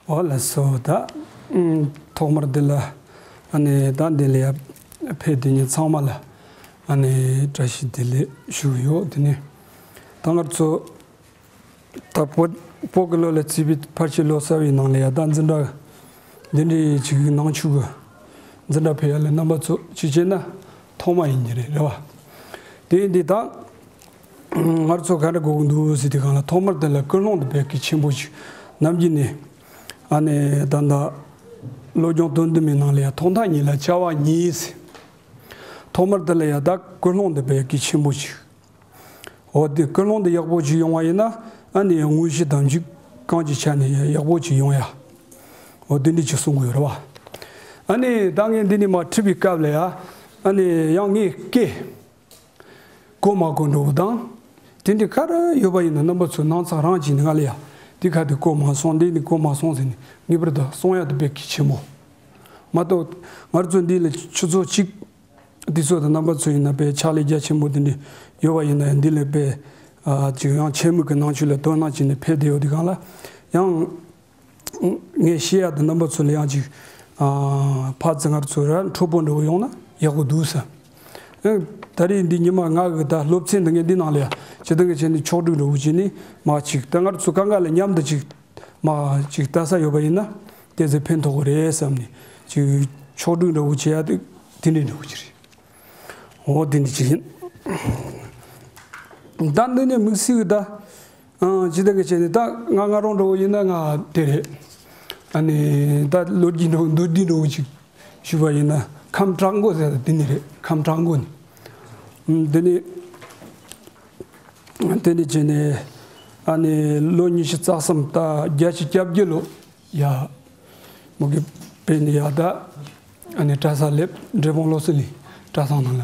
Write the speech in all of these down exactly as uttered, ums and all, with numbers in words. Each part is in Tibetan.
འོ་ལགས་སོ། ད་ཨུམ་ཐོག་མར་འདི་ལ་ཨ་ནི་ད་འདི་ལ་ཡ་ཕེབས་དེ་ཉིད་ཚང་མ་ལ་ཨ་ནི་བཀྲ་ཤིས་བདེ་ལེགས་ཞུ་ཡོད། དེ་ནས་ད་ང་ཚོ་ད་བོད་བོད་ཀྱི་ལོ་ལ་བརྩིས་པའི་ཕལ་ཆེར་ལོ་གསར་བའི་ནང་ལ་ཡ་ད་འཛིན་གྲྭ་འདི་འདྲའི་ཅིག་ནང་ཆོས་ཀྱི་འཛིན་གྲྭ་ཕེབས་ཡ་ལ་རྣམ་པ་ཚོ་ཅིག་བྱས་ན་ཐོག་མ་ཡིན་གྱི་རེད། རེད་བ། དེ་ཡིན་དུས་ད་ང་ཚོ་ག་འདྲ་དགོས་ཀྱི་འདུག་ཟེར་དུས་སྒང་ལ་ཐོག་མར་དེ་ལ་ཀུན་སློང་དེ་དཔེ་གལ་ཆེན་པོ་ཞིག་ནམ་རྒྱུན་ནས་ཨ་ནི་ད་ལྟ་སློབ་སྦྱོང་དོན་བདུན་མའི་ནང་ལ་ཡ་ཐོག་མཐའ་གཉིས་ལ་བྱ་བ་གཉིས་ཟེར། ཐོག་མར་དེ་ལ་ཡ་ད་ཀུན་སློང་དེ་དཔེ་གལ་ཆེན་པོ་ཞིག་འོ་དེ་ཀུན་སློང་དེ་ཡག་པོ་ཅིག་ཡོང་བ་ཡིན་ན་ཨ་ནི་དངོས་གཞི་དམ་ཚིག་གང་ཅིའི་ཆ་ནས་ཡག་པོ་ཅིག་ཡོང་ཡ། འོ་དེ་འདྲ་ཅིག་གསུང་གི་ཡོད་རེད་བ། ཨ་ནི་ད་ངས་འདི་ནས་མར་ཁྲིད་པའི་སྐབས་ལ་ཡ་ཨ་ནི་ཡང་ངས་སྐད་གོ་མ་གོ་འདྲ་བོ་དང་། དེ་འདྲ་ག་རེ་ཡོད་པ་ཡིན་ན་རྣམ་པ་ཚོ་ནང་ཚང་རང་གཅིག་ནས་ང་ལ་ཡ་དེ་ག་དེ་གོ་མ་སོང་། འདི་ནི་གོ་མ་སོང་ཟེར་ནས་ངེས་པར་དུ་གསུང་ཡ་དེ་དཔེ་གལ་ཆེན་པོ། མ་གཏོགས་ང་ཚོ་འདི་ལ་ཆུ་ཚོད་གཅིག་འདི་ཚོ་དང་རྣམ་པ་ཚོ་ཡིན་ན་དཔེ་ཕྱག་ལས་རྒྱ་ཆེན་པོ་འདི་འདྲ་ཡོད་པ་ཡིན་ན་ཡང་འདི་ལ་དཔེ་ཨ་ཅིག་ཡང་ཆེད་དམིགས་ཀྱི་ནང་ཆོས་ལ་དོ་སྣང་བྱས་ནས་ཕེབས་བསྡད་ཡོད་དུས་སྒང་ལ་ཡང་ངས་བཤད་ཡ་དང་རྣམ་པ་ཚོ་ལ་ཡང་ཅིག་ཨ་ཕར་ཚུར་ང་ཚོ་ར་འཕྲོད་པོ་འདྲ་བོ་ཡོང་ན་ཡག་པོ་འདུག་བསམ། ཨ་ད་རེས་འདི་ཉི་མ་ང་གི་ད་སློབ་ཚན་འདི་ངས་འདི་ནང་ལ་ཡ་སྤྱིར་བཏང་གི་བྱས་ནས་ཕྱོགས་སྒྲིག་འདྲ་བོ་བྱས་ནས་མ་ཅིག་ད་ང་ཚོ་གང་ག་ལ་མཉམ་དུ་ཅིག་མ་ཅིག་ལྟ་ས་ཡོད་པ་ཡིན་ན་དེ་ཚོ་ཕན་ཐོགས་གི་རེད་བསམ་ནས་ཅིག་ཕྱོགས་སྒྲིག་འདྲ་བོ་བྱེད་ཡ་དེ་དེ་འདྲའི་འདྲ་བོ་ཅིག་རེད། འོ་དེ་འདྲ་ཅིག་ཡིན། ད་འདི་ནས་དམིགས་བསལ་གི་ད་ཨ་ཇི་ལྟར་གི་བྱས་ནས་ད་ང་ང་རང་འདྲ་བོ་ཡིན་ན་ང་དེ་རེད། ཨ་ནི་ད་ལོ་རྒྱུས་འདྲ་བོ་མདོར་བསྡུས་འདྲ་བོ་ཅིག་ཞུས་པ་ཡིན་ན་ཁམས་བྲག་མགོ་ཟེར་ཡ་དེ་ནི་རེད། ཁམས་བྲག་མགོ་ནི། ཨ་དེ་ནི་དེ་ནི་བྱས་ནས་ཨ་ནི་ལོ་ཉི་ཤུ་རྩ་གསུམ་ད་བརྒྱད་ཅུ་གྱ་བརྒྱད་ལོ་ཡ། མོ་གི་དཔེ་ནི་ཡ་ད་ཨ་ནི་གྲྭ་ས་སླེབས། འབྲས་སྤུངས་བློ་གསལ་གླིང་གྲྭ་ཚང་ནང་ལ།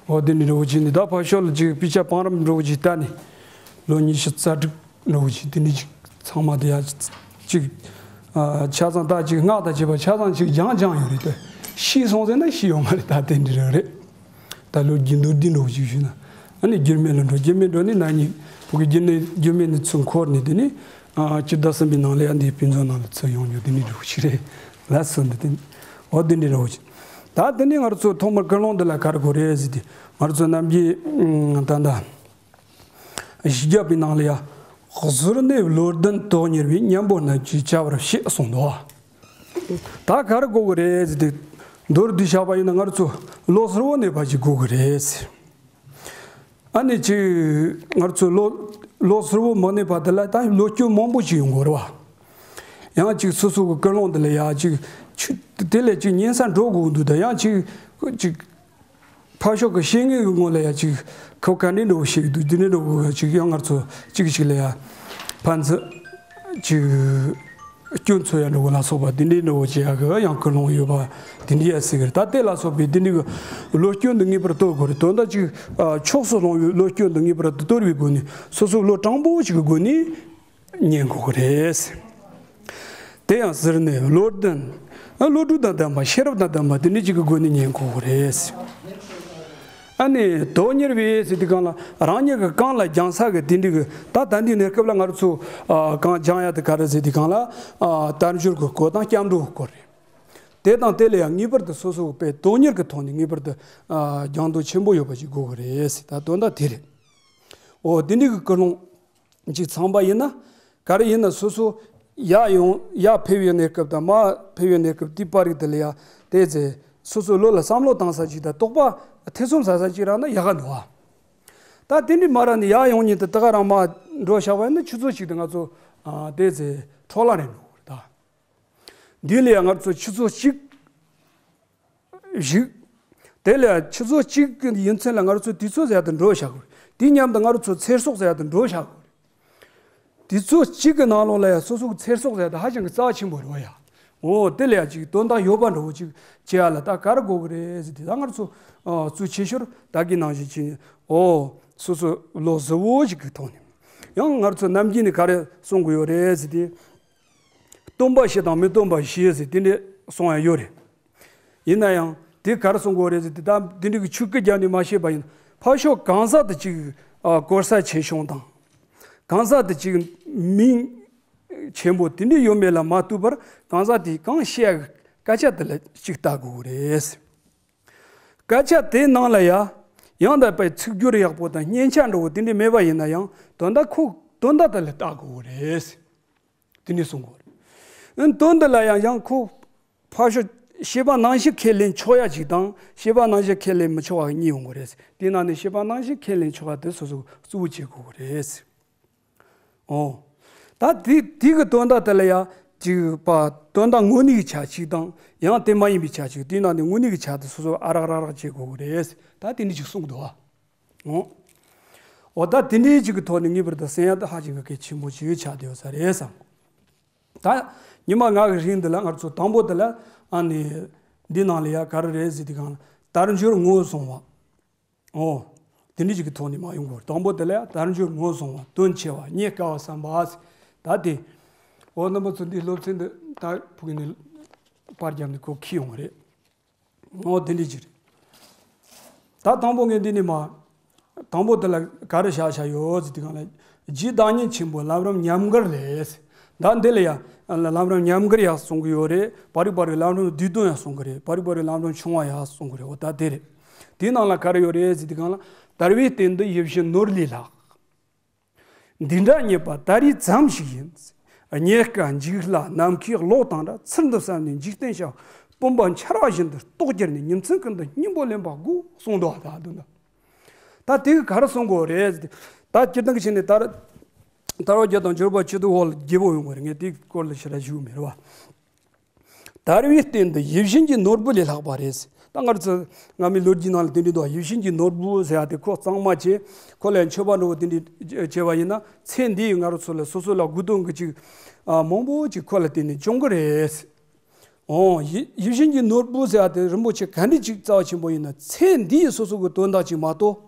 འོ་དེ་ནི་འདྲ་བོ་ཅིག་ནི་ད་ཕར་ཕྱོགས་ལ་ཅིག་དཔེ་ཆ་བང་རིམ་འདྲ་བོ་ཅིག་ལྟ་ནི་ལོ་ཉི་ཤུ་རྩ་དྲུག་འདྲ་བོ་ཅིག་དེ་ནི་ཅིག་ཚང་མ་དེ་ཡ་ཅིག་ཨ་ཆ་ཚང་ད་ཅིག་སྔགས་དང་བཅས་པ་ཆ་ཚང་ཅིག་སྦྱང་སྦྱང་ཡོད་རེད་དེ། ཤི་སོང་ཟེར་ན་ཤི་ཡོད་མ་རེད། ད་དེ་འདྲ་རེད། ད་ལོ་རྒྱུས་མདོར་བསྡུས་འདྲ་བོ་ཅིག་ཞུས་ན། ཨ་ནི་འགྱུར་མེད་ལ་འགྲོ། འགྱུར་མེད་འགྲོ་ནི་ན་ནིང་བོད་ཀྱི་འགྱུར་མེད་འགྱུར་མེད་ནས་ཚུར་འཁོར་ནས་དེ་ནི་ཨ་སྤྱི་ཟླ་གསུམ་པའི་ནང་ལ་ཡང་འདིའི་དཔེ་མཛོད་ནང་ལ་ཚུར་ཡོང་རྒྱུ་དེ་ནི་འདྲ་བོ་ཞིག་རེད། ལགས་སོ། འདི་དེ་ནི་འོ་དེ་འདྲ་འདྲ་བོ་ཞིག་ད་དེ་ནི་ང་རང་ཚོ་ཐོག་མར་ཀུན་སློང་འདི་ལ་ག་རེ་དགོས་རེད་ཟེར་དུས་ང་རང་ཚོ་ནམ་རྒྱུན་ད་ལྟ་གཞི་རྒྱ་པའི་ནང་ལ་ཡང་གཟུར་གནས་བློ་ལྡན་དོན་གཉེར་བའི་གཉེན་པོ་རྣམས་ཀྱིས་བྱ་བར་བཤད་གསུངས་འདུག་ད་ག་རེ་དགོས་ཀྱི་རེད་ཟེར་དུས་མདོར་བསྡུས་བཞག་པ་ཡིན་ན་ང་རང་ཚོ་བློ་གཟུར་བོ་གནས་པ་ཅིག་དགོས་ཀྱི་རེད་ཟེར། ཨ་ནི་ཅིག་ང་ཚོ་བློ་བློ་གཟུར་བོ་མ་གནས་པ་དེ་ལ་ད་བློ་སྐྱོན་མང་པོ་ཅིག་ཡོང་གི་རེད་བ། ཡང་ཅིག་སོ་སོ་གི་ཀུན་སློང་དེ་ལ་ཡ་ཅིག་ཆུ་དེ་ལས་ཅིག་ཉན་ས་འགྲོ་དགོས་འདུག་ད་ཡང་ཅིག་ཅིག་ཕར་ཕྱོགས་ཀྱི་བཤད་མཁན་གྱི་ངོ་ལ་ཡ་ཅིག་ཁོ་ག་འདྲ་འདྲ་བོ་བཤད་ཀྱི་འདུག་འདི་འདྲ་འདྲ་བོ་ཅིག་ཡང་ང་ཚོ་ཅིག་ཅིག་ལ་ཡ་ཕན་ཚུན་ཅིག་སྐྱོན་འཚོལ་ཡ་འདྲ་བོ་ལ་སོགས་པ་འདི་འདྲའི་འདྲ་བོ་བྱེད་ཡ་གི་ཡང་ཀུན་སློང་ཡོད་པ་འདི་འདྲའི་ཡ་ཟེར་གི་རེད། ད་དེ་ལ་སོགས་པའི་འདི་འདྲའི་གི་བློ་སྐྱོན་འདི་ངེས་པར་གཏོར་དགོས་རེད། དོན་དག་ཅིག་ཕྱོགས་སུ་ལྷུང་བའི་བློ་སྐྱོན་འདི་ངེས་པར་གཏོར་བའི་སྒོ་ནས་སོ་སོ་བློ་དྲང་པོ་ཞིག་གི་སྒོ་ནས་ཉན་དགོས་ཀྱི་རེད། དེ་ཡང་གཟུར་གནས་བློ་ལྡན། བློ་གྲོས་དང་ལྡན་པ། ཤེས་རབ་དང་ལྡན་པ་དེ་འདྲ་ཅིག་གི་སྒོ་ནས་ཉན་དགོས་ཀྱི་རེད། ཨ་ནི་དོན་གཉེར་བའི་ཟེར་དུས་སྒང་ལ་རང་ཉིད་ཀྱི་གང་ལ་སྦྱང་ས་གི་དེ་འདྲ་གི་ད་ད་འདི་གནས་སྐབས་ལ་ང་རང་ཚོ་ཨ་གང་སྦྱང་ཡ་དེ་ག་རེ་ཟེར་དུས་སྒང་ལ་ཨ་དལ་འབྱོར་གྱི་སྐོར་དང་སྐྱབས་འགྲོ་གི་སྐོར་རེད། དེ་དང་དེ་ལ་ཡང་ངེས་པར་དུ་སོ་སོ་གི་དཔེ་དོན་གཉེར་གྱི་ཐོག་ནས་ངེས་པར་དུ་ཨ་སྦྱང་དོན་ཆེན་པོ་ཡོད་པ་ཞིག་དགོས་ཀྱི་རེད་ཟེར། ད་དོན་དག་དེ་རེད། འོ་དེ་འདྲ་གི་ཀུན་སློང་། ཅིག་ཚང་པ་ཡིན་ན། ག་རེ་ཡིན་ན་སོ་སོ་ཡར་ཡོང་ཡར་ཕེབས་ཡོང་གནས་སྐབས་དང་མར་ཕེབས་ཡོང་གནས་སྐབས་དེའི་བར་གྱི་དེ་ལ་ཡ་དེ་ཚེ་སོ་སོའི་བློ་ལ་བསམ་བློ་བཏང་ས་ཅིག་དང་རྟོག་པ་ཐེ་ཚོམ་ཟ་ས་ཅིག་རག་ན་ཡག་ག་འདུག་ཨ། ད་དེ་འདྲ་མ་རག་ནས་ཡར་ཡོང་ཉིན་དེ་ད་ག་རང་མར་འགྲོ་བཞག་པ་ཡིན་ན་ཆུ་ཚོད་གཅིག་དེ་ང་ཚོ་ཨ་དེ་ཚེ་འཕྲོ་བརླག་རེད་འགྲོ་གི་རེད་ད། འདི་ལ་ཡང་ང་ཚོ་ཆུ་ཚོད་གཅིག་བཞུགས། དེ་ལ་ཡང་ཆུ་ཚོད་གཅིག་གི་ཡུན་ཚད་ལ་ང་ཚོ་དུས་ཚོད་ཟེར་ཡ་དེ་འགྲོ་བཞག་དགོས། དེ་མཉམ་དུ་ང་ཚོ་ཚེ་སྲོག་ཟེར་ཡ་དེ་འགྲོ་བཞག་དགོས། དུས་ཚོད་གཅིག་གི་ནང་ལོགས་ལ་ཡང་སོ་སོ་གི་ཚེ་སྲོག་ཟེར་ཡ་དེ་ཧ་ཅང་གི་རྩ་ཆེན་པོ་རེད་བ་ཡ། འོ་དེ་ལ་ཡང་ཅིག་དོན་དག་ཡོད་པ་འདྲ་བོ་ཅིག་བྱེད་ཡ་ལ་ད་ག་རེ་དགོས་ཀྱི་རེད་ཟེར་དུས་ད་ང་ཚོ་ཨ་གཙོ་ཆེ་ཤོས་ད་གིན་ནང་བཞིན་བྱས་ནས་འོ་སོ་སོ་བློ་གཟུ་བོ་ཞིག་གི་ཐོག་ནས་ཡང་ང་ཚོ་ནམ་རྒྱུན་ནས་ག་རེ་གསུང་གི་ཡོད་རེད་ཟེར་དུས། སྟོན་པ་བཞི་དང་མི་སྟོན་པ་བཞི་ཟེར་དེ་འདྲས་གསུང་ཡ་ཡོད་རེད། ཡིན་ན་ཡང་དེ་ག་རེ་གསུང་དགོས་རེད་ཟེར་དེ་ད་དེ་འདྲས་ཀྱི་ཆོས་སྐད་རྒྱབ་ནས་མ་བཤད་པ་ཡིན་ན་ཕར་ཕྱོགས་གང་ཟག་དེ་གཅིག་ཨ་གོ་ས་ཆེ་ཆུང་དང་། གང་ཟག་དེ་གཅིག་མིང་ ཆེན་པོ་དེ་འདྲ་ཡོད་མེད་ལ་མ་ལྟོས་པར་གང་ཟག་དེས་གང་བཤད་ཡག་སྐད་ཆ་དེ་ལ་གཅིག་ལྟ་དགོས་རེད། སྐད་ཆ་དེའི་ནང་ལ་ཡ། ཡང་དག་པའི་ཚིག་སྦྱོར་ཡག་པོ་དང་སྙན་ཆ་འདྲ་བོ་དེ་འདྲ་མེད་པ་ཡིན་ན་ཡང་དོན་དག་ཁོ་དོན་དག་དེ་ལ་ལྟ་དགོས་རེད། དེ་འདྲ་གསུང་དགོས་རེད། ཨ་ནི་དོན་དེ་ལ་ཡང་ཡང་ཁོ་ཕར་ཞོག་བཤད་པ་ནང་བཞིན་ཁས་ལེན་ཆོག་ཡ་གཅིག་དང་བཤད་པ་ནང་བཞིན་ཁས་ལེན་མི་ཆོག་པ་གཉིས་ཡོང་གི་རེད། དེ་ནང་ནས་བཤད་པ་ནང་བཞིན་ཁས་ལེན་ཆོག་ཡ་དེ་སོ་སོ་གཙོ་བོ་བྱེད་དགོས་ཀྱི་རེད། ཨོ། ད་དེ་དེ་གི་དོན་དག་དེ་ལ་ཡ་ཅིག་པ་དོན་དག་དངོས་གནས་ཀྱི་ཆ་གཅིག་དང་ཡང་དེ་མ་ཡིན་པའི་ཆ་གཅིག་དེའི་ནང་ནས་དངོས་གནས་ཀྱི་ཆ་དེ་སོ་སོ་ཨ་རག་རག་རག་བྱེད་དགོས་ཀྱི་རེད། ད་དེ་འདྲ་ཅིག་གསུངས་འདུག་ཨ། ཨོ། ཨོ་ད་དེ་འདྲའི་ཅིག་གི་ཐོག་ནས་ངེས་པར་དུ་གསན་ཡ་དེ་ཧ་ཅང་གི་གལ་ཆེན་པོ་ཅིག་ཆགས་བསྡད་ཡོད་ས་རེད་བསམ། ད་ཉི་མ་ལྔ་གི་རིང་འདི་ལ་ང་ཚོ་དང་པོ་དེ་ལ་ཨ་ནི་འདི་ནང་ལ་ཡ་ག་རེ་རེད་ཟེར་དུས་གང་ལ་དལ་འབྱོར་ངོ་བོ་བཟུང་བ། ཨོ། དེ་འདྲ་ཅིག་གི་ཐོག་ནས་མ་ཡོང་གོ། དང་པོ་དེ་ལ་ཡ་དལ་འབྱོར་ངོ་བོ་བཟུང་བ། དོན་ཆེ་བ། རྙེད་དཀའ་བ་བསམ་པ། ད་དེ། ཨོ་རྣམ་པ་ཚོ་འདི་སློབ་ཚན་འདི་ད་ཕུགས་ནས་པར་བརྒྱབ་ནས་ཁོ་འཁྱེར་ཡོང་བ་རེད། ཨོ་དེ་འདྲ་ཅིག་རེད། ད་དང་པོ་ངས་འདི་ནས་མ། དང་པོ་དེ་ལ་ག་རེ་བཞག་བཞག་ཡོད་ཟེར་དུས་གང་ལ། རྗེ་བདག་ཉིད་ཆེན་པོའི་ལམ་རིམ་ཉམས་མགུར་ལས། ད་འདི་ལ་ཡ། ལམ་རིམ་ཉམས་མགུར་ཡང་གསུང་གི་ཡོད་རེད། པར་རིས་པར་རིས་ལམ་རིམ་བསྡུས་དོན་ཡང་གསུང་གི་རེད། པར་རིས་པར་རིས་ལམ་རིམ་ཆུང་བ་ཡང་གསུང་གི་རེད། འོ་ད་དེ་རེད། དེའི་ནང་ལ་ག་རེ་ཡོད་རེད་ཟེར་དུས་གང་ལ། དལ་བའི་སྟེང་དུ་ཡིད་བཞིན་ནོར་ལས་ལྷག་འདི་འདྲ་རྙེད་པ་ད་རེས་ཙམ་ཞིག་ཡིན། རྙེད་དཀའ་འཇིག་སླ་ནམ་མཁའི་གློག་དང་འདྲ། ཚུལ་འདི་བསམ་ནས་འཇིག་རྟེན་ཤར། བུམ་པ་འཆར་བ་བཞིན་དུ་རྟོགས་གྱུར་ནས། ཉིན་མཚན་ཀུན་ཏུ་སྙིང་པོ་ལེན་པ་དགོས་གསུངས་འདུག་ད་དུང་ད། ད་དེ་གི་ག་རེ་གསུང་དགོས་རེད། ད་སྤྱིར་བཏང་གི་ཆ་ནས་དལ། དལ་བ་བརྒྱད་དང་འབྱོར་པ་བཅུ་དེ་འོག་ལ་བརྒྱད་པོ་ཡོང་གི་རེད། ངས་དེའི་སྐོར་ལ་ཞེ་དྲག་ཞུ་གི་མེད་རེད་བ། དལ་བའི་སྟེང་དུ་ཡིད་བཞིན་གྱི་ནོར་བུ་ལས་ལྷག་པ་རེད། ད་ང་རང་ཚོ་སྔ་མའི་ལོ་རྒྱུས་ནང་ལ་དེ་འདྲ་འདུག་ཡིད་བཞིན་གྱི་ནོར་བུ་ཟེར་ཡ་དེ་ཁོ་གཙང་མ་བྱས། ཁོ་ལ་མཆོད་པ་འདྲ་བོ་དེ་འདྲ་བྱས་པ་ཡིན་ན། ཚེ་འདིའི་ང་རང་ཚོ་ལ་སོ་སོ་ལ་དགོས་དོན་གྱི་ཅིག་ཨ་མང་པོ་ཅིག་ཁོ་ལ་བརྟེན་ནས་འབྱུང་གི་རེད། ཨོ། ཡིད་ཡིད་བཞིན་གྱི་ནོར་བུ་ཟེར་བ་དེ་རིན་པོ་ཆེ་ག་འདྲ་ཅིག་རྩ་བ་ཆེན་པོ་ཡིན་ན། ཚེ་འདིའི་སོ་སོ་གི་དོན་དག་ཅིག་མ་གཏོགས།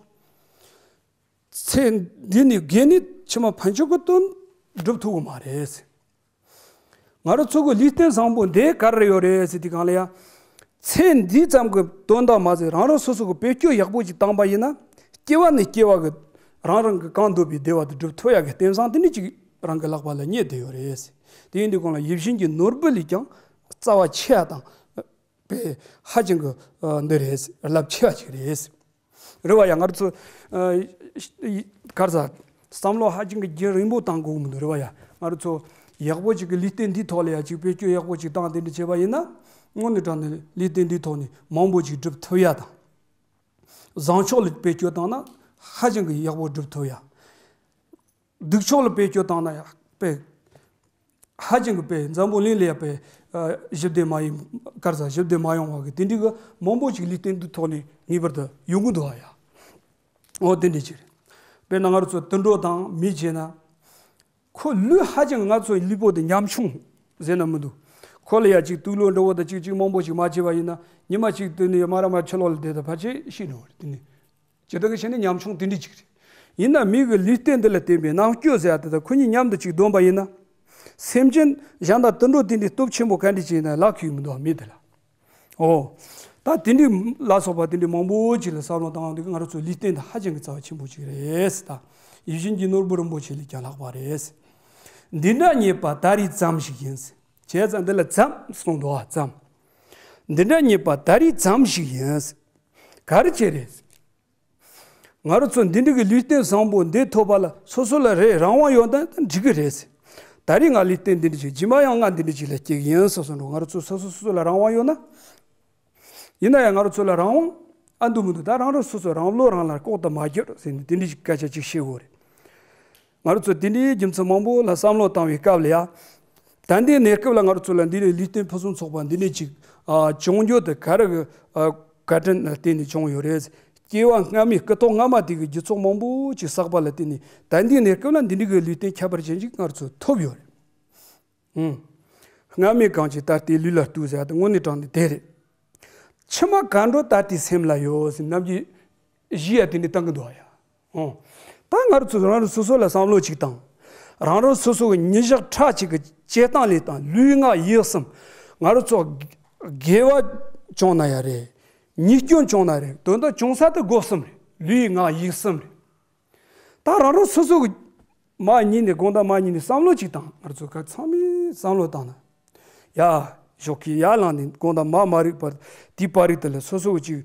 ཚེ་འདི་ནས་དགེ་ནི་ཕྱི་མ་ཕན་ཆད་ཀྱི་དོན་སྒྲུབ་ཐུབ་ཀྱི་མ་རེད། ང་རང་ཚོ་གི་ལུས་རྟེན་བཟང་པོ་འདི་ག་རེ་ཡོད་རེད་ཟེར་དུས་གང་ལ་ཡ། ཚེ་འདི་ཙམ་གྱི་དོན་དག་མ་ཟད། རང་རང་སོ་སོ་གི་བེད་སྤྱོད་ཡག་པོ་ཅིག་བཏང་པ་ཡིན་ན། སྐྱེ་བ་ནས་སྐྱེ་བ་གི་རང་རང་གི་གང་འདོད་པའི་བདེ་བ་དེ་སྒྲུབ་ཐུབ་ཡག་གི་རྟེན་བཟང་དེ་འདྲ་ཅིག་རང་གི་ལག་པ་ལ་རྙེད་བསྡད་ཡོད་རེད། དེ་ཡིན་དུས་གང་ལ་ཡིད་བཞིན་གྱི་ནོར་བུ་ལས་ཀྱང་རྩ་བ་ཆེ་བ་དང་། པའི་ཧ་ཅང་གི་ཨ་འདི་རེད། རླབས་ཆེ་བ་ཅིག་རེད། རེད་བ་ཡ། ང་རང་ཚོ་ཨ་ག་རེ་ཟ། བསམ་བློ་ཧ་ཅང་གི་རྒྱུན་རིང་པོ་བཏང་དགོས་མི་འདུག་རེད་བ་ཡ། ང་རང་ཚོ་ཡག་པོ་ཅིག་གི་ལུས་རྟེན་འདིའི་ཐོག་ལ་ཡ་ཅིག་བེད་སྤྱོད་ཡག་པོ་ཅིག་བཏང་དེ་འདྲ་བྱས་པ་ཡིན་ན། དངོས་གནས་དྲང་གནས་ལུས་རྟེན་འདིའི་ཐོག་ནས་མང་པོ་ཅིག་སྒྲུབ་ཐུབ་ཡ་དང་། བཟང་ཕྱོགས་ལ་བེད་སྤྱོད་བཏང་ན་ཧ་ཅང་གི་ཡག་པོ་སྒྲུབ་ཐུབ་ཡ། སྡུག་ཕྱོགས་ལ་བེད་སྤྱོད་བཏང་ན་ཡང་དཔེ་ཧ་ཅང་གི་དཔེ་འཛམ་བུ་གླིང་ལ་ཡང་དཔེ་ཨ་ཞི་བདེ་མ་ཡིན། ག་རེ་ཟ། ཞི་བདེ་མ་ཡོང་བ་གི་དེ་འདྲའི་གི་མང་པོ་ཅིག་ལུས་རྟེན་འདི་ཐོག་ནས་ངེས་པར་དུ་ཡོང་གི་འདུག་ཨ་ཡ། འོ་དེ་འདྲ་ཅིག་རེད། དཔེར་ན་ང་རང་ཚོ་དུད་འགྲོ་དང་མི་བྱས་ན། ཁོ་ལུས་ཧ་ཅང་ང་ཚོའི་ལུས་པོ་དེ་ཉམ་ཆུང་ཟེར་ན་མི་འདུག་ཁོ་ལ་ཡ་ཅིག་དུག་སློག་འདྲ་བོ་དང་ཅིག་ཅིག་མང་པོ་ཅིག་མ་བྱས་པ་ཡིན་ན། ཉི་མ་གཅིག་དུས་ནས་མ་ར་མ་ཕྱི་ལོགས་ལ་བསྡད་དང་ཕལ་ཆེར་ཤི་འགྲོ་བ་རེད། དེ་ནི། ཇི་ལྟར་གི་བྱས་ནས་ཉམ་ཆུང་དེ་འདྲ་ཅིག་རེད། ཡིན་ན་མི་གི་ལུས་རྟེན་འདི་ལ་བརྟེན་པའི་རྣམ་དཔྱོད་ཟེར་ཡ་དེ་དག་ཁོ་གཉིས་མཉམ་དུ་ཅིག་བསྡོམས་པ་ཡིན་ན། སེམས་ཅན་གཞན་དང་དུད་འགྲོ་དེ་འདྲའི་སྟོབས་ཆེན་པོ་ག་འདྲ་ཅིག་ཡིན་ན་ལ་ཁུག་མི་འདུག་མི་དེ་ལ། ཨོ། ད་དེ་འདྲའི་ལ་སོགས་པ་དེ་འདྲའི་མང་པོ་ཅིག་ལ་བསམ་བློ་བཏང་དུས་ང་རང་ཚོའི་ལུས་རྟེན་འདི་ཧ་ཅང་གི་རྩ་བ་ཆེན་པོ་ཅིག་རེད། ད་ཡིད་བཞིན་གྱི་ནོར་བུ་རིན་པོ་ཆེ་ལས་ཀྱང་ལྷག་པ་རེད། འདི་འདྲ་རྙེད་པ་ད་རེས་ཙམ་ཞིག་ཡིན། བྱས་ཙང་འདི་ལ་ཙམ་གསུངས་འདུག་ཨ། ཙམ། འདི་འདྲ་རྙེད་པ་ད་རེས་ཙམ་ཞིག་ཡིན། ག་རེ་བྱས་རེད། ང་རང་ཚོ་འདི་འདྲ་གི་ལུས་རྟེན་བཟང་པོ་འདི་ཐོབ་པ་ལ་སོ་སོ་ལ་རེ་རང་དབང་ཡོད་ན་འགྲིག་གི་རེད། ད་རེས་ང་ལུས་རྟེན་འདི་འདྲ་ཅིག་རྗེས་མ་ཡང་ང་འདི་འདྲ་ཅིག་ལ་སྐྱེ་གི་ཡིན་བསམ་བསམ་འགྲོ། ང་རང་ཚོ་སོ་སོ་སོ་སོ་ལ་རང་དབང་ཡོད་ན། ཡིན་ན་ཡང་ང་རང་ཚོ་ལ་རང་དབང་ཨ་འདུག་མི་འདུག་ད་རང་རང་སོ་སོ་རང་བློ་རང་ལ་ལྐོག་ཏུ་མ་གྱུར་ཟེར་ནས་འདི་འདྲ་ཅིག་སྐད་ཆ་ཅིག་བཤད་དགོས་རེད། ང་རང་ཚོ་དེ་འདྲའི་རྒྱུ་མཚན་མང་པོ་ལ་བསམ་བློ་བཏང་བའི་སྐབས་ལ་ཡ། ད་ལྟའི་གནས་སྐབས་ལ་ང་རང་ཚོ་ལ་འདི་ནས་ལུས་རྟེན་ཕུན་སུམ་ཚོགས་པ་འདི་འདྲ་ཅིག་ཨ་བྱུང་རྒྱུ་དེ་ག་རེ་གི་ཨ་བཀའ་དྲིན་ལ་བརྟེན་ནས་བྱུང་ཡོད་རེད། སྐྱེ་བ་སྔ་མའི་སྐུ་ཐོག་སྔ་མ་དེ་གི་རྒྱུ་ཚོགས་མང་པོ་ཅིག་བསགས་པ་ལ་བརྟེན་ནས་ད་ལྟའི་གནས་སྐབས་ལ་འདི་འདྲ་གི་ལུས་རྟེན་ཁྱད་པར་ཅན་ཅིག་ང་རང་ཚོ་ཐོབ་ཡོད་རེད། ཨང་། སྔ་མའི་གང་ཅི་ད་ལྟའི་ལུས་ལ་ལྟོས་ཟེར་ཡ་དེ་དངོས་གནས་དྲང་གནས་དེ་རེད། ཕྱི་མ་གར་འགྲོ་ད་ལྟའི་སེམས་ལ་ཡོད་ཟེར་ནམ་རྒྱུན་བཞི་ཡ་དེ་འདྲ་བཏང་གི་འདུག་ཨ་ཡ། ཨང་། ད་ང་རང་ཚོ་རང་རང་སོ་སོ་ལ་བསམ་བློ་ཅིག་བཏང་། རང་རང་སོ་སོ་གི་ཉིན་ཞག་ཕྲ་གཅིག་གི་སྐྱེ་སྟངས་ལས་དང་ལུས་ངག་ཡིད་གསུམ། ང་རང་ཚོ་དགེ་བ་བྱུང་ན་ཡ་རེད། ཉེས་སྐྱོན་བྱུང་ན་རེད། དོན་དག་བྱུང་ས་དེ་སྒོ་གསུམ་རེད། ལུས་ངག་ཡིད་གསུམ་རེད། ད་རང་རང་སོ་སོ་གི་མ་གཉིས་ནས་དགོང་དག་མ་གཉིས་ནས་བསམ་བློ་གཅིག་བཏང་། ང་ཚོ་ག་ཚང་མས་བསམ་བློ་བཏང་ན། ཡ། ཞོགས་ཀྱི་ཡར་ལངས་ནས་དགོང་དག་མ་མ་རིག་པར་དེའི་པར་རིག་དེ་ལ་སོ་སོ་གཅིག་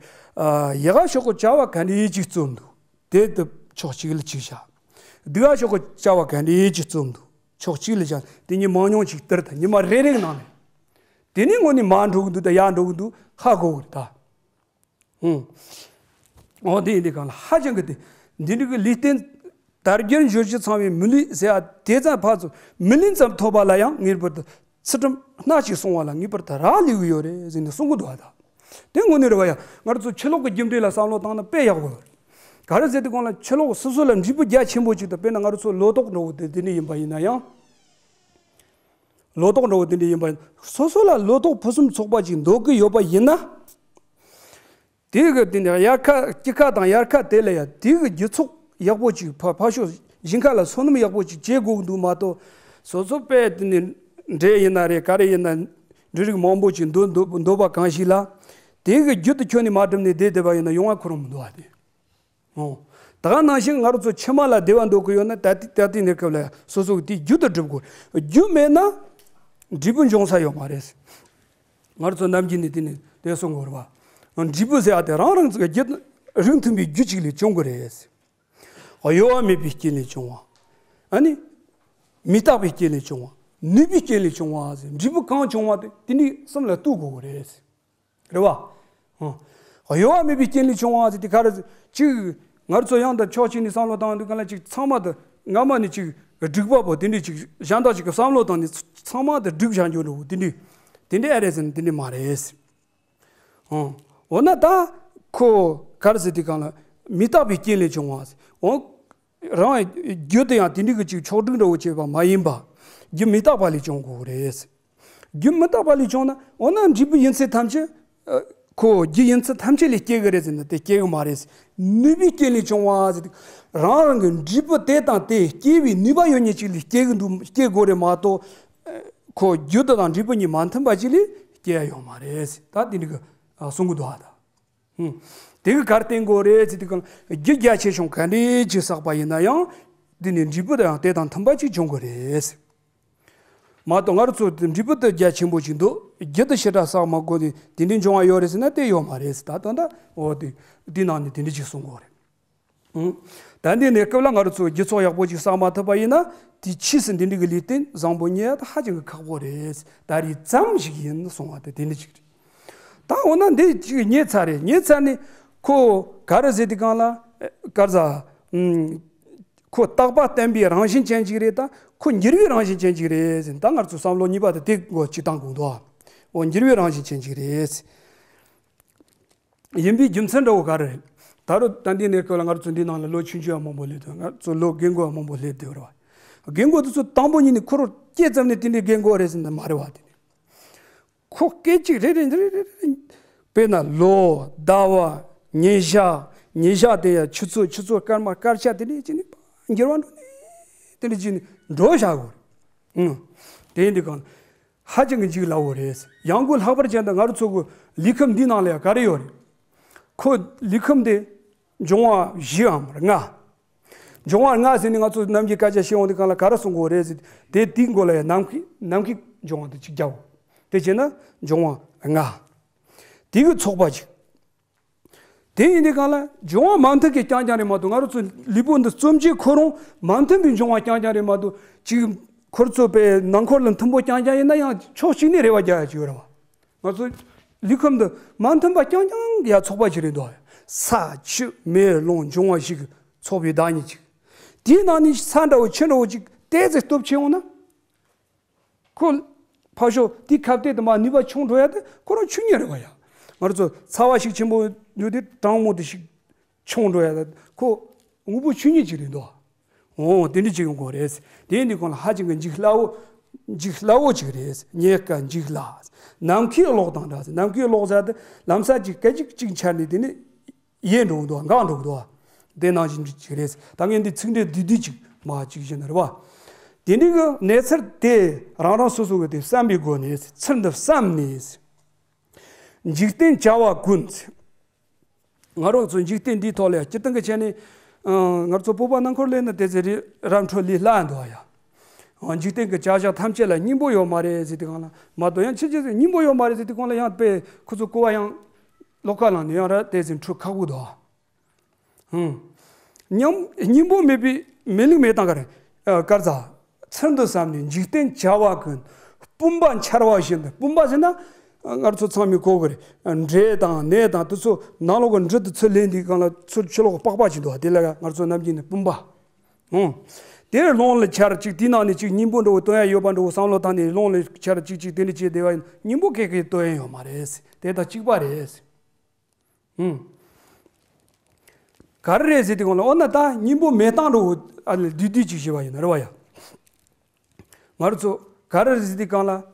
ཡག་ག་ཞོགས་ཀྱི་བྱ་བ་ག་འདྲ་ཡིན་གཅིག་རྩོམ་འདུག་དེ་དུ་ཕྱོགས་གཅིག་ལ་གཅིག་བཞག་སྡུག་ག་ཞོགས་ཀྱི་བྱ་བ་ག་འདྲ་ཡིན་གཅིག་རྩོམ་འདུག་ཕྱོགས་གཅིག་ལ་བཞག་དེ་ཉིན་མང་ཉུང་གཅིག་ལྟར་དང་ཉི་མ་རེ་རེའི་ནང་ནས། དེ་ནས་དངོས་གནས་མར་འགྲོ་གི་འདུག་དང་ཡར་འགྲོ་གི་འདུག་ཧ་གོ་གི་རེད་ད། ཧུང་། འོ་དེ་ཡིན་དུས་གང་ལ་ཧ་ཅང་གི་དེ། འདི་འདྲ་གི་ལུས་རྟེན། དལ་བརྒྱད་འབྱོར་བཅུ་ཚང་བའི་མི་ལུས་ཟེར་ཡ་དེ་ཙམ་ཕར་ཚུར་མི་ལུས་ཙམ་ཐོབ་པ་ལ་ཡང་ངེས་པར་དུ་ཚུལ་ཁྲིམས་སྣ་གཅིག་སྲུང་བ་ལ་ངེས་པར་དུ་རག་ལས་ཀྱི་ཡོད་རེད་ཟེར་ནས་གསུང་གི་འདུག་བ་ད། དེ་དངོས་གནས་རེད་བ་ཡ། ང་ཚོ་ཕྱི་ལོགས་ཀྱི་རྒྱུ་འབྲས་ལ་བསམ་བློ་བཏང་ན་དཔེ་ཡག་པོ་ཡོད་རེད། ག་རེ་ཟེར་དུས་གང་ལ་ཕྱི་ལོགས་སོ་སོ་ལ་འབྲས་བུ་རྒྱ་ཆེན་པོ་ཅིག་དང་དཔེར་ན་ང་རང་ཚོ་ལོ་ཏོག་འདྲ་བོ་དེ་དེ་འདྲ་ཡིན་པ་ཡིན་ན་ཡང་། ལོ་ཏོག་འདྲ་བོ་དེ་འདྲ་ཡིན་པ་ཡིན་སོ་སོ་ལ་ལོ་ཏོག་ཕུན་སུམ་ཚོགས་པ་ཅིག་འདོད་ཀྱི་ཡོད་པ་ཡིན་ན། དེ་གི་དེ་ནས་དབྱར་ཁ་དཀྱིལ་ཁ་དང་དབྱར་ཁ་དེ་ལ་ཡ་དེ་གི་རྒྱུ་ཚོགས་ཡག་པོ་ཅིག་ཕ་ཕ་ཤོ་ཞིང་ཁ་ལ་སོ་སྣུམ་ཡག་པོ་ཅིག་བྱེད་དགོས་ཀྱི་འདུག་མ་གཏོགས། སོ་སོ་དཔེ་དེ་ནས་འབྲས་ཡིན་ན་རེད་ག་རེ་ཡིན་ན་འབྲས་རིགས་མང་པོ་ཅིག་འདོད་འདོད་འདོད་པ་གང་ཞིག་ལ། དེ་གི་རྒྱུ་དེ་ཁྱོན་ནས་མ་བསྒྲུབས་ནས་བསྡད་བསྡད་པ་ཡིན་ན་ཡོང་བ་ཁོ་རང་མི་འདུག་བ་དེ། ཨོ། ད་ག་ནང་བཞིན་ང་རང་ཚོ་ཕྱི་མ་ལ་བདེ་བ་འདོད་ཀྱི་ཡོད་ན་ད་ལྟ་ད་ལྟའི་གནས་སྐབས་ལ་སོ་སོ་གི་དེའི་རྒྱུ་དེ་སྒྲུབ་དགོས། རྒྱུ་མེད་ན་འབྲས་བུ་འབྱུང་ས་ཡོད་མ་རེད། ང་རང་ཚོ་ནམ་རྒྱུན་ནས་དེ་ནས་དེ་གསུང་དགོས་རེད་བ། འབྲས་བུ་ཟེར་ཡ་དེ་རང་རང་ཚོ་གི་རྒྱུ་རིགས་མཐུན་པའི་རྒྱུ་གཅིག་ལས་བྱུང་དགོས་རེད། གཡོ་བ་མེད་པའི་རྐྱེན་ལས་བྱུང་བ། ཨ་ནི། མི་རྟག་པའི་རྐྱེན་ལས་བྱུང་བ། ནུས་པའི་རྐྱེན་ལས་བྱུང་བ་ཟེར་འབྲས་བུ་གང་བྱུང་བ་དེ་དེ་འདྲའི་གསུམ་ལ་གཏུག་དགོས་ཀྱི་རེད། རེད་བ། ཧུང་། གཡོ་བ་མེད་པའི་རྐྱེན་ལས་བྱུང་བ་ཟེར་དེ་ག་རེ་ཟེར། གཅིག་ང་ཚོ་ཡང་དང་ཕྱོགས་གཅིག་ནས་བསམ་བློ་བཏང་དུས་ག་ལ་གཅིག་ཚང་མ་དེ་སྔ་མ་ནས་གཅིག་སྒྲིག་པ་པོ་དེ་འདྲས་གཅིག་གཞན་དག་ཅིག་གི་བསམ་བློ་བཏང་ནས་ཚང་མ་དེ་སྒྲིག་བཞག་རྒྱུ་འདྲ་བོ་དེ་འདྲས་དེ་འདྲས་ཨེ་རེད་ཟེར་ན་དེ་འདྲས་མ་རེད། ཧུང་། འོ་ན་ད་ཁོ་ག་རེ་ཟེར་དུས་གང་ལ་མི་རྟག་པའི་རྐྱེན་ལས་བྱུང་བ་ཟེར། འོ། རང་རྒྱུ་དེ་ཡང་དེ་འདྲའི་གི་ཅིག་ཕྱོགས་སྒྲིག་འདྲ་བོ་བྱས་པ་མ་ཡིན་པ། རྒྱུ་མི་རྟག་པ་ལས་བྱུང་དགོས་རེད། རྒྱུ་མི་རྟག་པ་ལས་བྱུང་ན་འོ་ན་འབྲས་བུ་ཡིན་ཚད་ཐམས་ཅད། ཨ། ཁོ་རྒྱུ་ཡིན་ཚད་ཐམས་ཅད་ལས་སྐྱེ་གི་རེད་ཟེར་ན་དེ་སྐྱེ་གི་མ་རེད། ནུས་པའི་རྐྱེན་ལས་བྱུང་བ་ཟེར་དུས། རང་རང་གི་འབྲས་བུ་དེ་དང་དེ་སྐྱེ་བའི་ནུས་པ་ཡོད་མཁན་ཅིག་ལས་སྐྱེ་གི་འདུག་སྐྱེ་དགོས་རེད་མ་གཏོགས། ཨ། ཁོ་རྒྱུ་དེ་དང་འབྲས་བུ་གཉིས་མ་མཐུན་པ་ཅིག་ལས་སྐྱེ་ཡ་ཡོད་མ་རེད། ད་དེ་འདྲའི་གི་ཨ་གསུང་གི་འདུག་ཨ་ད། ཧུང་། དེ་གི་གར་བརྟེན་དགོས་རེད་ཟེར་དུས་གང་རྒྱུ་རྒྱ་ཆེ་ཆུང་ག་འདྲའི་ཅིག་བསགས་པ་ཡིན་ན་ཡང་། འདི་ནི་འབྲས་བུ་དང་དེ་དང་མཐུན་པ་ཅིག་འབྱུང་དགོས་རེད། མ་གཏོགས་ང་རང་ཚོ་འབྲས་བུ་དེ་རྒྱ་ཆེན་པོ་ཅིག་འདུག་རྒྱུ་དེ་ཞེ་དྲག་བསགས་མ་དགོས་ནས་དེ་འདྲའི་འབྱུང་བ་ཡོད་རེད་ཟེར་ན་དེ་ཡོད་མ་རེད་ཟེར། ད་དོན་དག་འོ་དེ་འདི་ནང་ནས་དེ་འདྲ་ཅིག་གསུང་དགོས་རེད། ད་འདི་ནས་སྐབས་ལ་ང་རང་ཚོ་རྒྱུ་ཚོགས་ཡག་པོ་ཅིག་བསགས་མ་ཐུབ་པ་ཡིན་ན་དེ་ཕྱིས་སུ་འདི་འདྲ་གི་ལུས་རྟེན་བཟང་པོ་རྙེད་ཡ་ད་ཧ་ཅང་གི་ཁག་པོ་རེད། ད་རེས་ཙམ་ཞིག་ཡིན་གསུང་བ་དེ་དེ་འདྲ་ཅིག་རེད། ད་འོ་ན་འདི་ཅིག་རྙེད་ཚར་རེད། རྙེད་ཚར་ནས་ཁོ་ག་རེ་ཟེར་དུས་གང་ལ་ག་རེ་ཟ། ཁོ་རྟག་པ་བརྟན་པའི་རང་བཞིན་ཅན་ཅིག་རེད། ད་ཁོ་འགྱུར་བའི་རང་བཞིན་ཅན་ཅིག་རེད་ཟེར། ད་ང་ཚོ་བསམ་བློ་གཉིས་པ་དེ་དེ་གོ་ཅིག་བཏང་དགོས་འདུག་འོ་འགྱུར་བའི་རང་བཞིན་ཅན་ཅིག་རེད། ཡིན་པའི་རྒྱུ་མཚན་འདྲ་བོ་ག་རེ་རེད། ད་རུང་ད་ལྟའི་གནས་སྐབས་ལ་ང་ཚོ་འདི་ནང་ལ་ལོ་ཆུང་ཆུང་བ་མང་པོ་སླེབས་འདུག་ང་ཚོ་ལོ་རྒན་རྒོན་བ་མང་པོ་སླེབས་བསྡད་ཡོད་རེད་བ། རྒན་རྒོན་དེ་ཚོ་དང་པོ་ཉིད་ནས་ཁོ་རང་སྐྱེས་ཙམ་ནས་དེ་འདྲའི་རྒན་རྒོན་རེད་ཟེར་ན་མ་རེད་བ་དེ་ནི། ཁོ་སྐད་ཅིག་རེ་རེ་རེ་རེ་རེ། དཔེར་ན་ལོ་ཟླ་བ་ཉིན་ཞག་ཉིན་ཞག་དེ་ཡང་ཆུ་ཚོད་ཆུ་ཚོད་སྐར་མ་སྐར་ཆ་དེ་འདྲའི་ཅིག་ནས་འགྱུར་བ་འགྲོ་ནས་དེ་འདྲའི་ཅིག་ནས་འགྲོ་བཞག་དགོས་རེད། ཨང་། དེ་ཡིན་དུས་གང་། ཧ་ཅང་གི་འཇིགས་སླ་བོ་རེད། ཡང་སྒོས་ལྷག་པར་ཅན་དུ་ང་རང་ཚོ་གི་ལུས་ཁམས་འདི་ནང་ལ་ཡང་ག་རེ་ཡོད་རེད། ཁོ་ལུས་ཁམས་དེ་འབྱུང་བ་བཞིའམ་ལྔ། འབྱུང་བ་ལྔ་ཟེར་ནས་ང་ཚོ་ནམ་རྒྱུན་སྐད་ཆ་བཤད་འོང་དུས་གང་ལ་ག་རེ་གསུང་དགོས་རེད་ཟེར་དེ་དེའི་མགོ་ལ་ཡང་ནམ་མཁའི་ནམ་མཁའི་འབྱུང་བ་དེ་གཅིག་རྒྱག་དགོས། དེ་བྱས་ན་འབྱུང་བ་ལྔ། དེ་གི་ཚོགས་པ་གཅིག་དེ་ཡིན་དུས་གང་ལ་འབྱུང་བ་མ་མཐུན་གྱི་རྐྱང་རྐྱང་རེད་མ་གཏོགས་ང་རང་ཚོ་ལུས་པོ་འདི་རྩོམ་བྱེད་ཁོ་རང་མ་མཐུན་པའི་འབྱུང་བ་རྐྱང་རྐྱང་རེད་མ་གཏོགས་གཅིག་ཁོ་རང་ཚོ་པའི་ནང་འཁོར་ལ་མཐུན་པོ་རྐྱང་རྐྱང་ཡིན་ན་ཡང་ཕྱོགས་གཅིག་ནས་རེ་བ་རྒྱག་ཡ་ཅིག་ཡོད་རེད་བ། ང་ཚོ་ལུས་ཁམས་འདི་མ་མཐུན་པ་རྐྱང་རྐྱང་གི་ཡ་ཚོགས་པ་ཅིག་རེད་འདུག་ས་ཆུ་མེ་རླུང་འབྱུང་བ་བཞི་གི་ཚོགས་པའི་བདག་ཉིད་ཅིག་དེའི་ནང་ནས་ས་འདྲ་བོ་ཆུ་འདྲ་བོ་ཅིག་ཏོག་ཙམ་སྟོབས་ཆེ་འོང་ན། ཁོ་ཕར་ཞོག་དེའི་ཁ་གཏད་དུ་མ་ནུས་པ་ཆུང་འགྲོ་ཡ་དེ་ཁོ་རང་ཆོས་ཉིད་རེད་བ་ཡ། ང་རང་ཚོ་ཚ་བ་ཞིག་ཆེན་པོ་ཡོད་དུས་གྲང་མོ་དེ་ཞིག་ཆུང་འགྲོ་ཡ་དེ་ཁོ་དངོས་པོ་ཆོས་ཉིད་ཅིག་རེད་འདུག་འོ་དེ་འདྲ་ཅིག་ཡོང་གི་རེད། དེ་ཡིན་དུས་གང་ལ་ཧ་ཅང་གི་འཇིགས་སླ་བོ། འཇིགས་སླ་བོ་ཅིག་རེད། རྙེད་དཀའ་འཇིགས་སླ། ནམ་མཁའི་གློག་དང་འདྲ་ཟེར། ནམ་མཁའི་གློག་ཟེར་དེ་ལམ་སང་ཅིག་སྐད་ཅིག་ཅིག་འཆར་ནས་དེ་ནི། ཡལ་འགྲོ་གི་འདུག་འགག་འགྲོ་གི་འདུག་དེ་ནང་བཞིན་ཅིག་རེད། ད་ངས་འདི་ཚིག་འགྲེལ་བསྡུས་བསྡུས་ཅིག་མ་ཅིག་བཞིན་རེད་བ། དེ་འདྲའི་གི་གནས་ཚུལ་དེ་རང་རང་སོ་སོ་གི་དེ་བསམ་པའི་སྒོ་ནས་ཚུལ་འདི་བསམ་ནས། འཇིག་རྟེན་བྱ་བ་ཀུན། ང་རང་ཚོ་འཇིག་རྟེན་འདིའི་ཐོག་ལ་སྤྱིར་བཏང་གི་ཆ་ནས་ ཨ། ང་ཚོ་སྤོབས་པ་ནང་འཁོར་ལེན་ན་དེ་ཚེ་རི་རབ་འཕྲོ་ལས་སླ་འདུག་ཡ། འཇིག་རྟེན་གྱི་བྱ་བཞག་ཐམས་ཅད་ལ་སྙིང་པོ་ཡོད་མ་རེད་ཟེར་དུས་སྒང་ལ་མ་གཏོགས། ཡང་ཁྱེད་ཀྱིས་སྙིང་པོ་ཡོད་མ་རེད་ཟེར་དུས་སྒང་ལ་ཡང་དཔེ་ཁོ་ཚོ་གོ་བ་ཡང་ལོགས་ཀ་ལངས་ནས་ཡང་ར་དེ་ཚེ་འཕྲོད་ཁག་པོ་འདུག་ཨང་། སྙིང་སྙིང་པོ་མེད་པའི་མི་ལུགས་མེད་སྟངས་ག་རེ། ཨ། ག་རེ་ཟ། ཚུལ་འདི་བསམ་ནས་འཇིག་རྟེན་བྱ་བ་ཀུན། སྤུན་པ་འཆར་བ་བཞིན་དུ། སྤུན་པ་ཟེར་ན་ང་ཚོ་ཚང་མས་གོ་གི་རེད། འདྲེ་དང་ནད་དང་དེ་ཚོ་ནང་ལོགས་ཀྱི་འབྲུ་དེ་ཚུར་ལེན་དུས་སྒང་ལ་ཚུར་ཕྱི་ལོགས་པགས་པ་ཅིག་འདུག་དེ་ལ་ང་ཚོ་ནམ་རྒྱུན་ནས་སྤུན་པ། ཨང་། དེར་སློང་ལ་འཆར་ཅིག་དེའི་ནང་ནས་ཅིག་སྙིང་པོ་འདྲ་བོ་སྟོན་ཡ་ཡོད་པ་འདྲ་བོ་བསམ་བློ་བཏང་ནས་སློང་ལ་འཆར་ཅིག་ཅིག་དེ་འདྲ་བྱས་བསྡད་པ་ཡིན་ན་སྙིང་པོ་ཁེ་ཁེ་སྟོན་ཡ་ཡོད་མ་རེད། དེ་དང་གཅིག་པ་རེད། ཧུམ། ག་རེ་རེད་ཟེར་དུས་སྒང་ལ། འོ་ན་ད་སྙིང་པོ་མེད་སྟངས་འདྲ་བོ་ཨ་ལ་བསྡུས་བསྡུས་ཅིག་བྱས་པ་ཡིན་ན་རེད་བ་ཡ། ང་རང་ཚོ་ག་རེ་རེད་ཟེར་དུས་སྒང་ལ།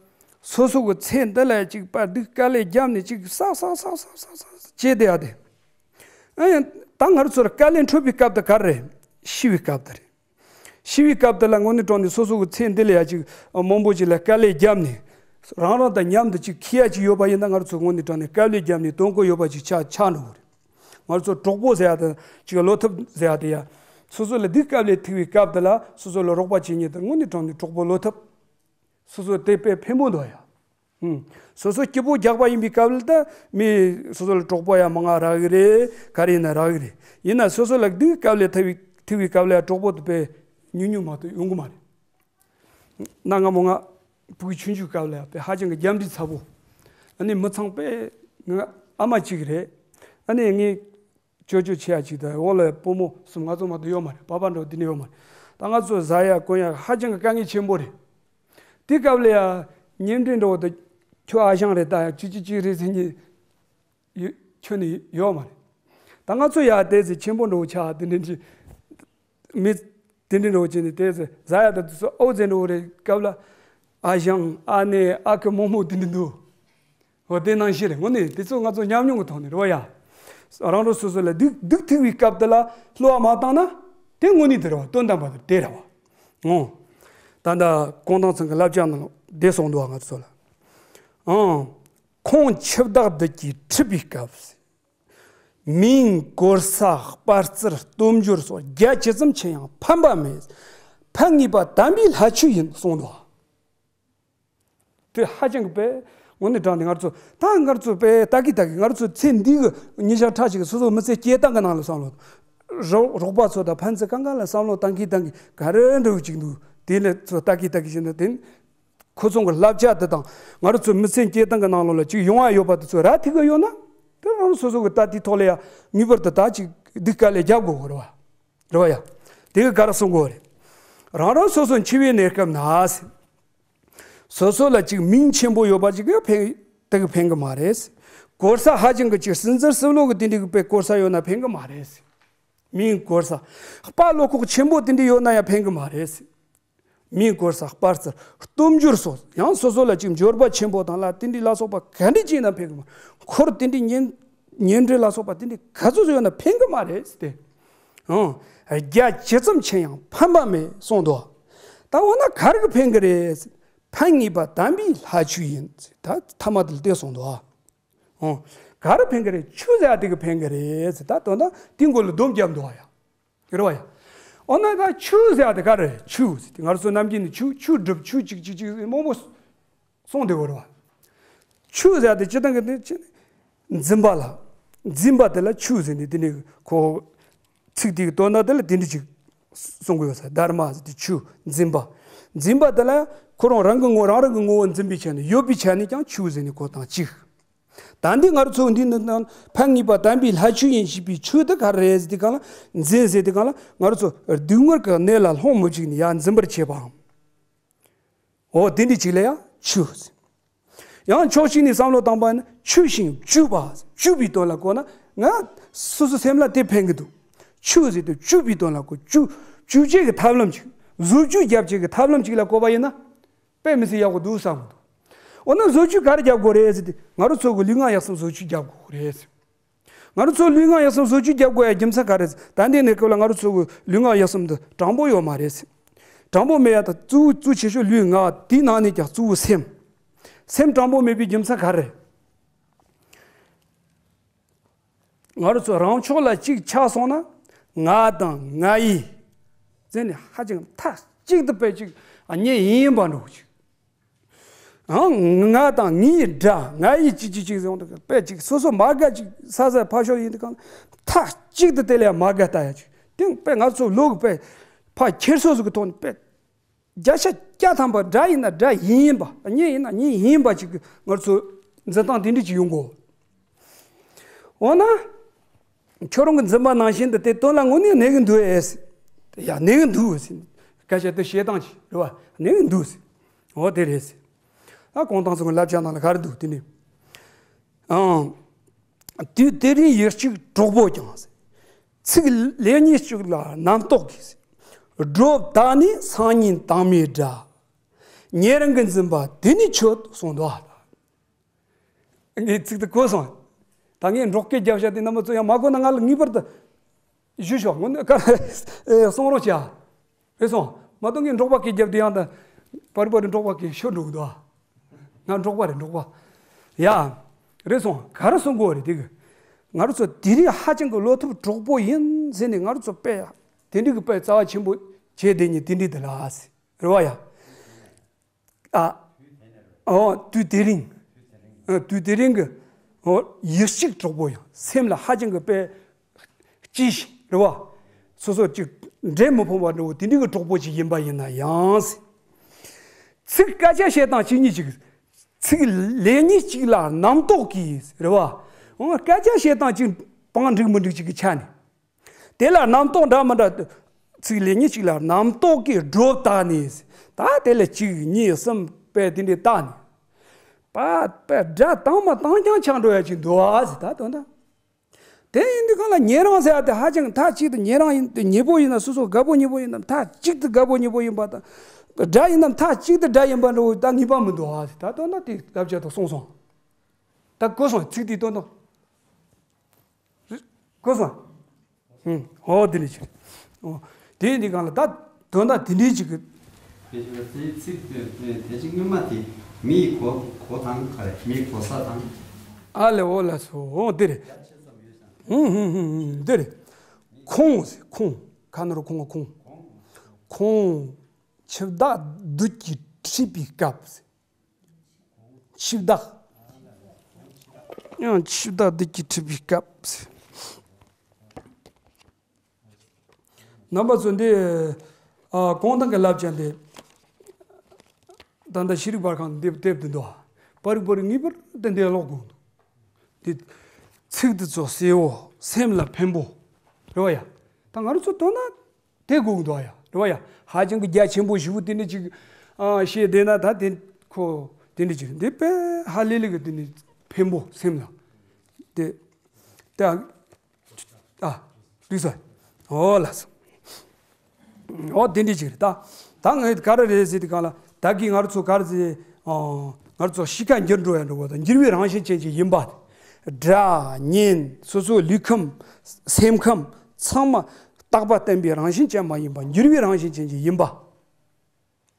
སོ་སོ་གི་ཚེ་འདི་ལ་ཅིག་པ་སྡུག་དཀའ་ལས་བརྒྱབ་ནས་ཅིག་བསགས་བསགས་བསགས་བསགས་བསགས་བསགས་བྱས་བསྡད་ཡ་དེ། ཨ་ཡང་ད་ང་རང་ཚོ་ལ་དཀའ་ལས་འཕྲད་པའི་སྐབས་དེ་ག་རེ་རེད། ཤི་བའི་སྐབས་དེ་རེད། ཤི་བའི་སྐབས་དེ་ལ་དངོས་གནས་དྲང་གནས་སོ་སོ་གི་ཚེ་འདི་ལ་ཡ་ཅིག་མང་པོ་ཅིག་ལ་དཀའ་ལས་བརྒྱབ་ནས། རང་རང་དང་མཉམ་དུ་ཅིག་འཁྱེར་ཡ་ཅིག་ཡོད་པ་ཡིན་ན། ང་རང་ཚོ་དངོས་གནས་དྲང་གནས་དཀའ་ལས་བརྒྱབ་ནས་དོན་གོ་ཡོད་པ་ཅིག་ཆགས་ཆགས་འགྲོ་གི་རེད། ང་ཚོ་གྲོགས་པོ་ཟེར་ཡ་དེ་ཅིག་བློ་ཐུབ་ཟེར་ཡ་དེ་ཡ། སོ་སོ་ལ་སྡུག་དཀའ་ལས་ཐུག་པའི་སྐབས་དེ་ལ་སོ་སོ་ལ་རོགས་པ་བྱེད་མཁན་དེ་དངོས་གནས་དྲང་གནས་གྲོགས་པོ་བློ་ཐུབ། སོ་སོ་དེ་དཔེ་ཕན་པོ་འདུག་ཡ། ཧུམ། སོ་སོ་སྐྱིད་པོ་རྒྱག་པ་ཡིན་པའི་སྐབས་ལ་ད་མི་སོ་སོ་ལ་གྲོགས་པོ་ཡ་མང་ང་རག་གི་རེད། ག་རེ་ཡིན་ན་རག་གི་རེད། ཡིན་ན་སོ་སོ་ལ་སྡུག་དཀའ་ལས་ཐུག་པའི་ཐུག་པའི་སྐབས་ལ་ཡ་གྲོགས་པོ་དེ་དཔེ་ཉུང་ཉུང་མ་གཏོགས་ཡོང་གི་མ་རེད། གནའ་སྔ་མོ་ང་ཕྲུ་གུ་ཆུང་ཆུང་སྐབས་ལ་ཡ་དཔེ་ཧ་ཅང་གི་རྒྱབ་འདྲེ་ཚ་པོ། ཨ་ནི་མི་ཚང་དཔེ་ང་ཨ་མ་གཅིག་རེད། ཨ་ནི་ངའི་ཅོ་ཅོ་ཆེ་ཡ་གཅིག་དང་འོག་ལ་བུ་མོ་གསུམ། ང་ཚོ་མ་གཏོགས་ཡོད་མ་རེད། པ་ཕ་འདྲ་བོ་དེ་འདྲ་ཡོད་མ་རེད། ད་ང་ཚོ་བཟའ་ཡ་གོན་ཡ་ཧ་ཅང་གི་དཀའ་ངལ་ཆེན་པོ་རེད། དེ་སྐབས་ལ་ཡ་གཉེན་འབྲེལ་འདྲ་བོ་དང་ཁྱོད་ཨ་ཞང་རེད། ད་ཡ་ཅི་ཅི་ཅི་རེད་ཟེར་མཁན་ཡོད་ཁྱོན་ནས་ཡོད་མ་རེད། ད་ང་ཚོ་ཡ་དེ་ཚེ་ཆེན་པོ་འདྲ་བོ་ཆགས་དེ་འདྲ་འདྲ། མི་དེ་འདྲ་འདྲ་བོ་བྱས་ནས་དེ་ཚེ་བཟའ་ཡ་དང་དེ་ཚོ་ཨོ་ཙེ་འདྲ་བོ་རེད། སྐབས་ལ་ཨ་ཞང་ཨ་ནེ་ཨ་ཁུ་རྨོ་མོ་དེ་འདྲ་འདུག་འོ་དེ་ནང་བཞིན་རེད། དངོས་གནས་དེ་ཚོ་ང་ཚོ་ཉམས་མྱོང་གི་ཐོག་ནས་རེད་བ་ཡ། རང་རང་སོ་སོ་ལ་སྡུག་སྡུག་ཐུག་པའི་སྐབས་དེ་ལ་བསླུ་བ་མ་བཏང་ན་དེ་དངོས་གནས་དེ་རེད་བ། དོན་དམ་པ་དེ་རེད་བ། འོ། ད་ལྟ་གུང་ཐང་ཚང་གི་བསླབ་བྱ་ནང་བསྡད་སོང་འདུག་བ་ང་ཚོ་ལ། ཨང་། ཁོང་འཆི་བདག་བདུད་ཀྱིས་ཁྲིད་པའི་སྐབས། མིང་གོར་ས་དཔའ་རྩལ་སྟོབས་འབྱོར་སོགས། རྒྱ་ཇི་ཙམ་ཆེ་ཡང་ཕན་པ་མེད། ཕན་ངེས་པ་དམ་པའི་ལྷ་ཆོས་ཡིན་གསུངས་འདུག་དེ་ཧ་ཅང་གི་དཔེ་དངོས་གནས་དྲང་གནས་ང་ཚོ་ད་ང་ཚོ་དཔེ་ལྟ་གི་ལྟ་གི་ང་ཚོ་ཚེ་འདི་གི་ཉིན་ཞག་ཕྲ་ཞིག་གི་སོ་སོ་མི་ཚེ་སྐྱེལ་སྟངས་ཀྱི་ནང་ལ་བསམ་བློ། རོགས་རོགས་པ་ཚོ་དང་ཕན་ཚུན་གང་ག་ལ་བསམ་བློ་བཏང་གི་བཏང་གི་ག་རེ་འགྲོ་གི་ཅིག་འདུག་དེ་ལ་ཚོ་ལྟ་གི་ལྟ་གི་བྱས་ན་དེ། ཁོ་ཚོ་གི་བསླབ་བྱ་དེ་དང་ང་རང་ཚོ་མི་ཚེ་སྐྱེལ་སྟངས་ཀྱི་ནང་ལོགས་ལ་ཅིག་ཡོང་བ་ཡོད་པ་དེ་ཚོ་ར་ཐིག་གི་ཡོད་ན། དེ་རང་སོ་སོ་གི་ལྟ་དེའི་ཐོག་ལ་ཡ་ངེས་པར་དུ་ད་ཅིག་སྡུག་དཀའ་ལས་རྒྱབ་དགོས་གི་རེད་བ། རེད་བ་ཡ། དེ་གི་ག་རེ་གསུང་དགོས་རེད། རང་རང་སོ་སོ་འཆི་བའི་གནས་སྐབས་ན། སོ་སོ་ལ་ཅིག་མིང་ཆེན་པོ་ཡོད་པ་ཅིག་གི་ཕན་དེ་གི་ཕན་གི་མ་རེད། གོ་ས་ཧ་ཅང་གི་ཅིག་སྲིད་འཛིན་སྲིད་ལོ་གི་དེ་འདྲའི་གི་དཔེ་གོ་ས་ཡོད་ན་ཕན་གི་མ་རེད། མིང་གོ་ས། དཔའ་བློ་ཁོག་ཆེན་པོ་དེ་འདྲ་ཡོད་ན་ཡང་ཕན་གི་མ་རེད། མིང་གོ་ས་དཔའ་རྩལ་སྟོབས་འབྱོར་སོགས། ཡང་སོ་སོ་ལ་ཅིག་འབྱོར་པ་ཆེན་པོ་དང་ལ་དེ་འདྲ་ལ་སོགས་པ་ག་འདྲ་ཅིག་ཡིན་ན་ཕན་གི་མ། འཁོར་དེ་འདྲ་གཉེན་གཉེན་འབྲེལ་ལ་སོགས་པ་དེ་འདྲ་ག་ཚོད་ཚོད་ཡོད་ན་ཕན་གི་མ་རེད་ཟེར་ཏེ། ཨང་། རྒྱ་ཇི་ཙམ་ཆེ་ཡང་ཕན་པ་མེད་གསུངས་འདུག་ད་འོ་ན་ག་རེ་གི་ཕན་གི་རེད། ཕན་ངེས་པ་དམ་པའི་ལྷ་ཆོས་ཡིན་ཟེར། ད་ཐ་མ་དེ་ལ་བལྟས་གསུངས་འདུག་ཨང་། ག་རེ་ཕན་གི་རེད། ཆོས་ཟེར་ཡ་དེ་གི་ཕན་གི་རེད་ཟེར། ད་དོན་དག་དེ་མགོ་ལ་སྡོམ་བརྒྱབ་འདུག་བ་ཡ། རེད་བ་ཡ། འོ་ན་ད་ཆོས་ཟེར་ཡ་དེ་ག་རེ་རེད། ཆོས་ཟེར་དེ་ང་རང་ཚོ་ནམ་རྒྱུན་ནས་ཆོས་ཆོས་སྒྲུབ་ཆོས་ཅིག་ཅིག་ཅིག་མང་པོ་གསུངས་བསྡད་ཡོད་རེད་བ། ཆོས་ཟེར་ཡ་དེ་སྤྱིར་བཏང་གི་དེ་ཅི་འཛིན་པ་ལ། འཛིན་པ་དེ་ལ་ཆོས་ཟེར་ནས་དེ་ནས་ཁོ་ཚིག་དེའི་དོན་དག་དེ་ལ་དེ་འདྲ་ཅིག་གསུང་གི་ཡོད་ས། དྷརྨ་ཟེར་དེ་ཆོས་འཛིན་པ། འཛིན་པ་དེ་ལ་ཁོ་རང་རང་གི་ངོ་རང་རང་གི་ངོ་བོ་འཛིན་པའི་ཆ་ནས་ཡོད་པའི་ཆ་ནས་ཀྱང་ཆོས་ཟེར་ནས་གོ་དང་གཅིག་ད་འདི་ང་རང་ཚོ་འདི་ནི་ནང་ཕན་ངེས་པ་དམ་པའི་ལྷ་ཆོས་ཡིན་ཞེས་པའི་ཆོས་དེ་ག་རེ་རེད་ཟེར་དུས་སྒང་ལ། འཛིན་ཟེར་དུས་སྒང་ལ་ང་རང་ཚོ་སྡུག་བསྔལ་གྱི་གནས་ལ་ལྷུང་མི་བཅུག་ནས་ཡར་འཛིན་པར་བྱེད་པའམ། འོ་དེ་འདྲ་ཅིག་ལ་ཡང་ཆོས་ཟེར། ཡང་ཕྱོགས་གཅིག་ནས་བསམ་བློ་བཏང་པ་ཡིན་ན་ཆོས་བཞིན་བཅོས་པ། བཅོས་པའི་དོན་ལ་གོ་ན་ང་སོ་སོ་སེམས་ལ་དེ་ཕན་གི་འདུག་ཆོས་ཟེར་དུས་བཅོས་པའི་དོན་ལ་གོ། བཅོས་བཅོས་བྱེད་ཀྱི་ཐབས་ལམ་ཅིག་བཟོ་བཅོས་རྒྱབ་བྱེད་ཀྱི་ཐབས་ལམ་ཅིག་ལ་གོ་བ་ཡིན་ན། དཔེ་མི་སྲིད་ཡག་པོ་འདུག་བསམ་གི་འདུག་འོ་ན་བཟོ་བཅོས་ག་རེ་རྒྱབ་དགོས་རེད་ཟེར་དུས་ང་རང་ཚོ་གི་ལུས་ངག་ཡིད་གསུམ་བཟོ་བཅོས་རྒྱབ་དགོས་རེད་ཟེར། ང་རང་ཚོ་ལུས་ངག་ཡིད་གསུམ་བཟོ་བཅོས་རྒྱབ་དགོས་ཡ་རྒྱུ་མཚན་ག་རེ་ཟེར། ད་ལྟའི་གནས་སྐབས་ལ་ང་རང་ཚོ་གི་ལུས་ངག་ཡིད་གསུམ་འདི་དྲང་པོ་ཡོད་མ་རེད་ཟེར། དྲང་པོ་མེད་ཡ་ད་གཙོ་བོ་གཙོ་ཆེ་ཤོས་ལུས་ངག་དེའི་ནང་ནས་ཀྱང་གཙོ་བོ་སེམས། སེམས་དྲང་པོ་མེད་པའི་རྒྱུ་མཚན་ག་རེ་རེད། ང་རང་ཚོ་རང་ཕྱོགས་ལ་གཅིག་ཆགས་སོང་ན། ང་དང་ང་ཡི་ཟེར་ནས་ཧ་ཅང་མཐའ་གཅིག་ཏུ་དཔེ་ཅིག་ཨ་ཉེ་ཡིན་པ་འགྲོ་ཅིག་ཨང་། ང་དང་ངའི་དགྲ་ང་ཡི་ཅིག་ཅིག་ཅིག་ཟེར་དུས་དཔེ་ཅིག་སོ་སོ་མ་དགའ་ཅིག་ས་ས་ཕ་ཤོག་ཡིན་དུས་གང་མཐའ་གཅིག་ཏུ་དེ་ལས་མ་དགའ་ལྟ་ཡ་ཅིག་དེ་དཔེ་ང་ཚོ་ལུགས་དཔེ་ཕ་ཁྱེར་སོ་སོ་གི་ཐོག་ནས་དཔེ་བརྒྱ་ཆ་བརྒྱ་ཐམ་པ་དགྲ་ཡིན་ན་དགྲ་ཡིན་པ་གཉེན་ཡིན་ན་གཉེན་ཡིན་པ་ཅིག་གི་ང་ཚོ་འཛིན་སྟངས་དེ་འདྲ་ཅིག་ཡོང་གོ་འོ་ན། ཁྱོད་རང་གི་འཛིན་པ་ནང་བཞིན་དུ་དེ་དོན་ལ་དངོས་གནས་གནས་གི་འདུག་ཨེ་ཟེར། ཡ་གནས་གི་འདུག་ཟེར། སྐད་ཆ་དེ་བཤད་སྟངས་ཅིག་རེད་བ། གནས་གི་འདུག་ཟེར། འོ་དེ་རེད་ཟེར། ཨ་གོང་ཐང་ཚོ་གི་བསླབ་བྱ་ནང་ལ་ག་རེ་འདུག་དེ་ནི། ཨང་། དུས་དེ་རིང་ཡུལ་གཅིག་གྲོགས་པོ་ཀྱང་ཟེར། ཚིག་ལེགས་ཉེས་གཅིག་ལ་རྣམ་རྟོག་གིས་ཟེར། སྒྲོ་བཏགས་ནས་སང་ཉིན་དྭངས་མའི་སྒྲ། ཉེ་རིང་གི་འཛིན་པ་དེ་ནི་ཆོད་གསུངས་འདུག་ཨ། ངས་ཚིག་དེ་གོ་སོང་། ད་ངས་འབྲོག་སྐད་རྒྱབ་བཞག་དེ་རྣམ་པ་ཚོ་ཡང་མ་གོ་ན་ང་ལ་ངེས་པར་དུ་ཞུ་ཤོག་དངོས་གནས་ག་རེ་གསུང་རོགས་བྱ། རེད་སོང་། མ་གཏོགས་ངས་འབྲོག་པ་སྐད་རྒྱབ་དེ་ཡང་ད་པར་པར་འབྲོག་པ་སྐད་ཤོར་འགྲོ་གི་འདུག་ང་འབྲོག་པ་རེད་འབྲོག་པ། ཡ། རེད་སོང་ག་རེ་གསུང་དགོས་རེད་དེ་གི། ང་རང་ཚོ་དེ་རིང་ཧ་ཅང་གི་བློ་ཐུབ་གྲོགས་པོ་ཡིན་ཟེར་ནས་ང་རང་ཚོ་དཔེ་དེ་འདྲི་གི་དཔེ་རྩ་བ་ཆེན་པོ་བྱས་བསྡད་ཉིན་དེ་འདྲི་དེ་ལ་ཟེར་རེད་བ་ཡ། ཨ། ཨོ་དུས་དེ་རིང་། ཨ་དུས་དེ་རིང་གི་ཨོ་ཡིད་གཅིག་གྲོགས་པོ་ཡང་སེམས་ལ་ཧ་ཅང་གི་དཔེ་སྐྱིད་ཞིང་རེད་བ། སོ་སོ་གཅིག་འབྲལ་མི་ཕོད་པ་འདྲ་བོ་དེ་འདྲ་གི་གྲོགས་པོ་ཅིག་ཡིན་པ་ཡིན་ན་ཡང་། ཚིག་སྐད་ཆ་བཤད་སྟངས་གཅིག་གཉིས་ཅིག་ཚིག་ལེགས་ཉེས་གཅིག་ལ་རྣམ་རྟོག་གིས་རེད་བ། ཨོ་སྐད་ཆ་བཤད་སྟངས་གཅིག་པང་འགྲིག་མི་འགྲིག་ཅིག་གི་ཆ་ནས། དེ་ལ་རྣམ་རྟོག་འདྲ་མི་འདྲ། ཚིག་ལེགས་ཉེས་གཅིག་ལ་རྣམ་རྟོག་གིས་སྒྲོ་བཏགས་ནས། ད་དེ་ལ་གཅིག་གཉིས་གསུམ་པས་དེ་འདྲའི་བཏགས་ནས། པ་པས་དགྲ་བཏང་མ་བཏང་ཀྱང་ཆགས་འགྲོ་ཡ་ཅིག་འདུག་ཨ་ཟེར་ད་དོན་དག་དེ་ཡིན་དུས་གང་ལ་ཉེ་རིང་ཟེར་ཡ་དེ་ཧ་ཅང་མཐའ་གཅིག་ཏུ་ཉེ་རིང་ཡིན་དུས་ཉེ་པོ་ཡིན་ན་སོ་སོ་དགའ་པོ་ཉེ་པོ་ཡིན་ན་མཐའ་གཅིག་ཏུ་དགའ་པོ་ཉེ་པོ་ཡིན་པ་དང་། དགྲ་ཡིན་ན་མཐའ་གཅིག་ཏུ་དགྲ་ཡིན་པ་འདྲ་བོ་ད་ངེས་པ་མི་འདུག་ཨ་ཟེར་ད་དོན་དག་དེ་བསླབ་བྱ་དང་གསུངས་སོང་། ད་གོ་སོང་ཚིག་དེའི་དོན་དག་གོ་སོང་། ཨོ་དེ་འདྲ་ཞིག་ཨོ་དེ་འདི་གང་ལ་ད་དོན་དག་དེ་འདྲའི་ཅིག་གི། དེ་ཚིག་དེ་ཚིག་དེ་དེ་ཅིག་སྔོན་མ་དེ་མི་ཡི་གོ་གོ་དང་ག་རེ་མི་ཡི་གོ་ས་དང་། ཨ་ལེ་ཨོ་ལ་སོ་ཨོ་དེ་རེད། ཧུམ་ཧུམ་ཧུམ་ཧུམ་དེ་རེད། ཁོང་ཟེར་ཁོང་ཁ་ནོར་ཁོང་ཁོང་ཁོང་འཆི་བདག་བདུད་ཀྱིས་ཁྲིད་པའི་སྐབས། འཆི་བདག་ཡང་འཆི་བདག་བདུད་ཀྱིས་ཁྲིད་པའི་སྐབས། རྣམ་པ་ཚོ་འདི་ཨ་གོང་ཐང་གི་བསླབ་བྱ་འདི་ད་ལྟ་ཤེས་རིག་པར་ཁང་འདི་དེབ་འདི་འདུག་པར་རིག་པར་རིག་ངེས་པར་དུ་འདི་ཀློག་དགོས་འདུག་འདི་ཚིག་འདི་ཚོ་གསལ་བོ་སེམས་ལ་ཕན་པོ་རེད་བ་ཡ། ད་ང་རང་ཚོ་དོན་ན། དེ་དགོས་ཀྱི་འདུག་ཡ་རེད་བ་ཡ། ཧ་ཅང་གི་རྒྱ་ཆེན་པོ་ཞེ་པོ་དེ་འདྲ་ཅིག་ཨ་བཤད་བསྡད་ན་ད་དེ་ཁོ་དེ་འདྲ་ཅིག་འདི་དཔེ་ཧ་ལས་ལས་ཀྱི་དེ་འདྲ་ཕན་པོ་སེམས་ལ་དེ་ད་ཨ་འགྲིག་སོང་། ཨོ་ལགས་སོ། ཨོ་དེ་འདྲ་ཅིག་རེད་ད། ད་ངས་ག་རེ་རེད་ཟེར་དུས་གང་ལ་ད་གིན་ང་རང་ཚོ་ག་རེ་ཟེར་ཨ་ང་རང་ཚོ་གཤིས་ཀ་འགྱུར་འགྲོ་ཡ་འགྲོ་བ་དང་འགྱུར་བའི་རང་བཞིན་ཅན་ཅིག་ཡིན་པ། སྒྲ་བརྙན་སོ་སོའི་ལུས་ཁམས་སེམས་ཁམས་ཚང་མ། རྟག་པ་བརྟན་པའི་རང་བཞིན་ཅན་མ་ཡིན་པ་འགྱུར་བའི་རང་བཞིན་ཅན་ཅིག་ཡིན་པ།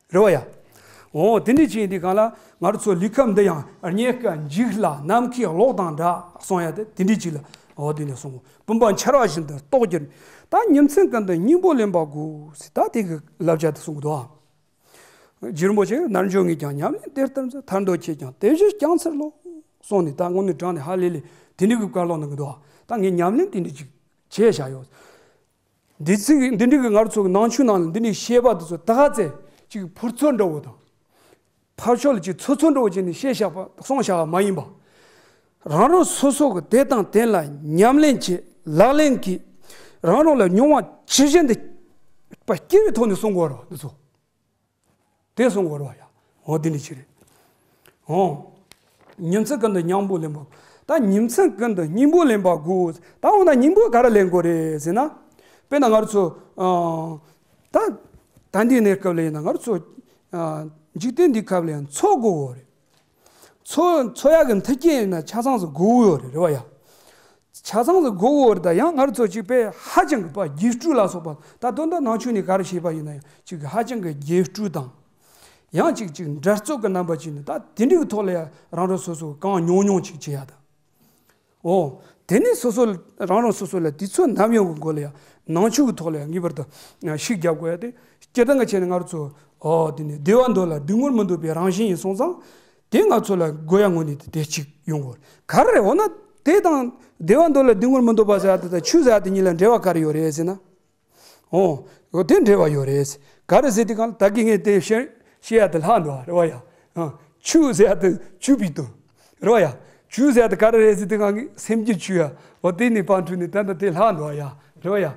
རེད་བ་ཡ། འོ་དེ་འདྲ་ཅིག་ཡིན་དུས་གང་ལ་ང་རང་ཚོ་ལུས་ཁམས་འདི་ཡང་རྙེད་དཀའ་འཇིག་སླ་ནམ་མཁའི་གློག་དང་འདྲ་གསུང་ཡ་དེ་དེ་འདྲ་ཅིག་ལ་འོ་དེ་ནས་གསུང་བུམ་པ་འཆར་བ་བཞིན་དུ་རྟོགས་གྱུར། ད་ཉིན་མཚན་ཀུན་ཏུ་སྙིང་པོ་ལེན་པ་དགོས་ཟེར་ད་དེ་གི་བསླབ་བྱ་དེ་གསུང་གི་འདུག་ཨ། རྗེ་རིན་པོ་ཆེ་ནར་འགྱོ་ངེས་ཀྱང་ཉམས་ལེན་དེ་ལྟར་མཛད། ཐར་འདོད་ཆེ་ཀྱང་དེ་བཞིན་བསྐྱང་འཚལ་ལོ། གསུངས་ནས་ད་དངོས་གནས་དྲང་ནས་ཧ་ལས་ལས་དེ་འདྲ་གི་བཀའ་སློབ་གནང་གི་འདུག་ཨ། ད་ངས་ཉམས་ལེན་དེ་འདྲ་ཅིག་བྱས་བཞག་ཡོད། འདི་ཚིག་འདི་འདྲ་གི་ང་རང་ཚོ་གི་ནང་ཆོས་ནང་ལ་འདི་འདྲའི་བཤད་པ་དེ་ཚོ་ད་ག་ཚད་ཅིག་ཕུར་ཚུགས་འདྲ་བོ་དང་། ཕར་ཕྱོགས་ལ་ཅིག་ཚོད་ཚོད་འདྲ་བོ་བྱས་ནས་བཤད་བཞག་པ་གསུངས་བཞག་པ་མ་ཡིན་པ། རང་རང་སོ་སོ་གི་དེ་དང་དེ་ལ་ཉམས་ལེན་བྱེད་ལག་ལེན་གྱིས་རང་རང་ལ་མྱོང་བ་ཇི་བཞིན་དུ་པ་སྐྱེ་བའི་ཐོག་ནས་གསུང་དགོས་རེད་འདི་ཚོ། དེ་གསུང་དགོས་རེད་བ་ཡ། འོ་དེ་འདྲ་ཅིག་རེད། འོ། ཉིན་མཚན་ཀུན་ཏུ་སྙིང་པོ་ལེན་པ། ད་ཉིན་མཚན་ཀུན་ཏུ་སྙིང་པོ་ལེན་པ་དགོས། ད་འོ་ན་སྙིང་པོ་ག་རེ་ལེན་དགོས་རེད་ཟེར་ན། དཔེར་ན་ང་རང་ཚོ་ཨ། ད་ད་འདི་གནས་སྐབས་ལ་ཡིན་ན་ང་རང་ཚོ་ཨ། འཇིག་རྟེན་འདི་སྐབས་ལ་ཡང་འཚོ་དགོས་རེད། འཚོ་འཚོ་ཡག་གི་མཐུན་རྐྱེན་ཡིན་ན་ཆ་ཚང་ཟིག་དགོས་ཡོད་རེད་རེད་བ་ཡ། ཆ་ཚང་ཟིག་དགོས་ཡོད་རེད་ད་ཡང་ང་རང་ཚོ་གཅིག་པས་ཧ་ཅང་གི་པ་རྒྱས་སྤྲོས་ལ་སོགས་པ་ད་དོན་དག་ནང་ཆོས་ནས་ག་རེ་བཤད་པ་ཡིན་ན་ཡང་གཅིག་གི་ཧ་ཅང་གི་རྒྱས་སྤྲོས་དང་། ཡང་གཅིག་གཅིག་འདྲ་རྩོད་ཀྱི་རྣམ་པ་ཅིག་ནི་ད་དེ་འདྲའི་གི་ཐོག་ལ་ཡང་རང་རང་སོ་སོ་གང་ཉུང་ཉུང་ཅིག་བྱེད་ཡ་ད། འོ། དེ་ནས་སོ་སོ་རང་རང་སོ་སོ་ལ་དུས་ཚོད་ནམ་ཡོང་གི་སྐོར་ལ་ཡང་ནང་ཆོས་ཀྱི་ཐོག་ལ་ཡང་ངེས་པར་དུ་ཤུགས་རྒྱབ་དགོས་ཡ་དེ། སྤྱིར་བཏང་གི་ཆ་ནས་ང་རང་ཚོ་ཨོ་དེ་ནས་བདེ་བ་འདོད་ལ་སྡུག་བསྔལ་མི་འདོད་པའི་རང་བཞིན་ཡིན་སོང་ཙང་། དེ་ང་ཚོ་ལ་དགོས་ཡ་དངོས་གནས་དེ་དེ་གཅིག་ཡོང་དགོས་ག་རེ་རེད། འོ་ན་དེ་དང་བདེ་བ་འདོད་ལ་སྡུག་བསྔལ་མི་འདོད་པ་ཟེར་ཡ་དེ་དང་ཆོས་ཟེར་ཡ་དེ་གཉིས་ལ་འབྲེལ་བ་ག་རེ་ཡོད་རེད་ཟེར་ན། ཨོ། འོ་དེ་འབྲེལ་བ་ཡོད་རེད། ག་རེ་ཟེར་དུས་སྒང་ལ་ད་གིན་ངས་དེ་བཤད་བཤད་ཡ་དེ་ལྷག་འདུག་རེད་བ་ཡ། ཨ། ཆོས་ཟེར་ཡ་དེ་བཅུ་པའི་དོན། རེད་བ་ཡ། ཆོས་ཟེར་ཡ་དེ་ག་རེ་རེད་ཟེར་དུས་སྒང་གི་སེམས་རྒྱུད་ཆོས་ཡ། འོ་དེ་ནས་པར་འཁྲུལ་ནས་ད་ལྟ་དེ་ལྷག་འདུག་ཡ། རེད་བ་ཡ།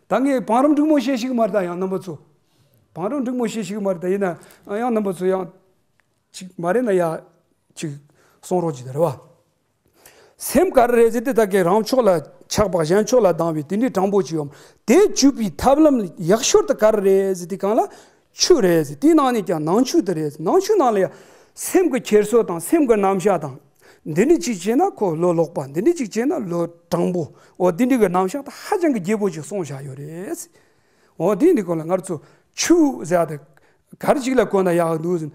ད་ངས་བང་རིམ་འགྲིག་མོ་བཤད་ཤེས་ཀྱི་མ་རེད། ད་ཡང་རྣམ་པ་ཚོ། བང་རིམ་འགྲིག་མོ་བཤད་ཤེས་ཀྱི་མ་རེད། ད་ཡིན་ན་ཡང་རྣམ་པ་ཚོ་ཡང་ཅིག་མ་རེད་ན་ཡ་ཅིག་གསུང་རོགས་གྱིས་ད། རེད་བ། སེམས་ག་རེ་རེད་ཟེར་དུས་ད་གིན་རང་ཕྱོགས་ལ་ཆགས་པ་གཞན་ཕྱོགས་ལ་སྡང་བའི་དེ་འདྲའི་དྲང་པོ་ཅིག་ཡོད། དེ་བཅུག་པའི་ཐབས་ལམ་ཡག་ཤོས་དེ་ག་རེ་རེད་ཟེར་དུས་སྒང་ལ་ཆོས་རེད་ཟེར། དེའི་ནང་ནས་ཀྱང་ནང་ཆོས་དེ་རེད་ཟེར། ནང་ཆོས་ནང་ལ་ཡང་སེམས་ཀྱི་འཁྱེར་སོ་དང་སེམས་ཀྱི་རྣམ་གཞག་དང་། འདི་འདྲ་ཅིག་བྱས་ན་ཁོ་བློ་ལོག་པ། འདི་འདྲ་ཅིག་བྱས་ན་བློ་དྲང་པོ། འོ་འདི་འདྲ་གི་རྣམ་གཞག་དེ་ཧ་ཅང་གི་རྒྱས་པོ་ཅིག་གསུངས་བཞག་ཡོད་རེད་ཟེར། འོ་དེ་འདི་སྐོར་ལ་ང་ཚོ་ཆོས་ཟེར་ཡ་དེ་ག་རེ་ཅིག་ལ་གོ་ན་ཡག་འདུག་ཟེར།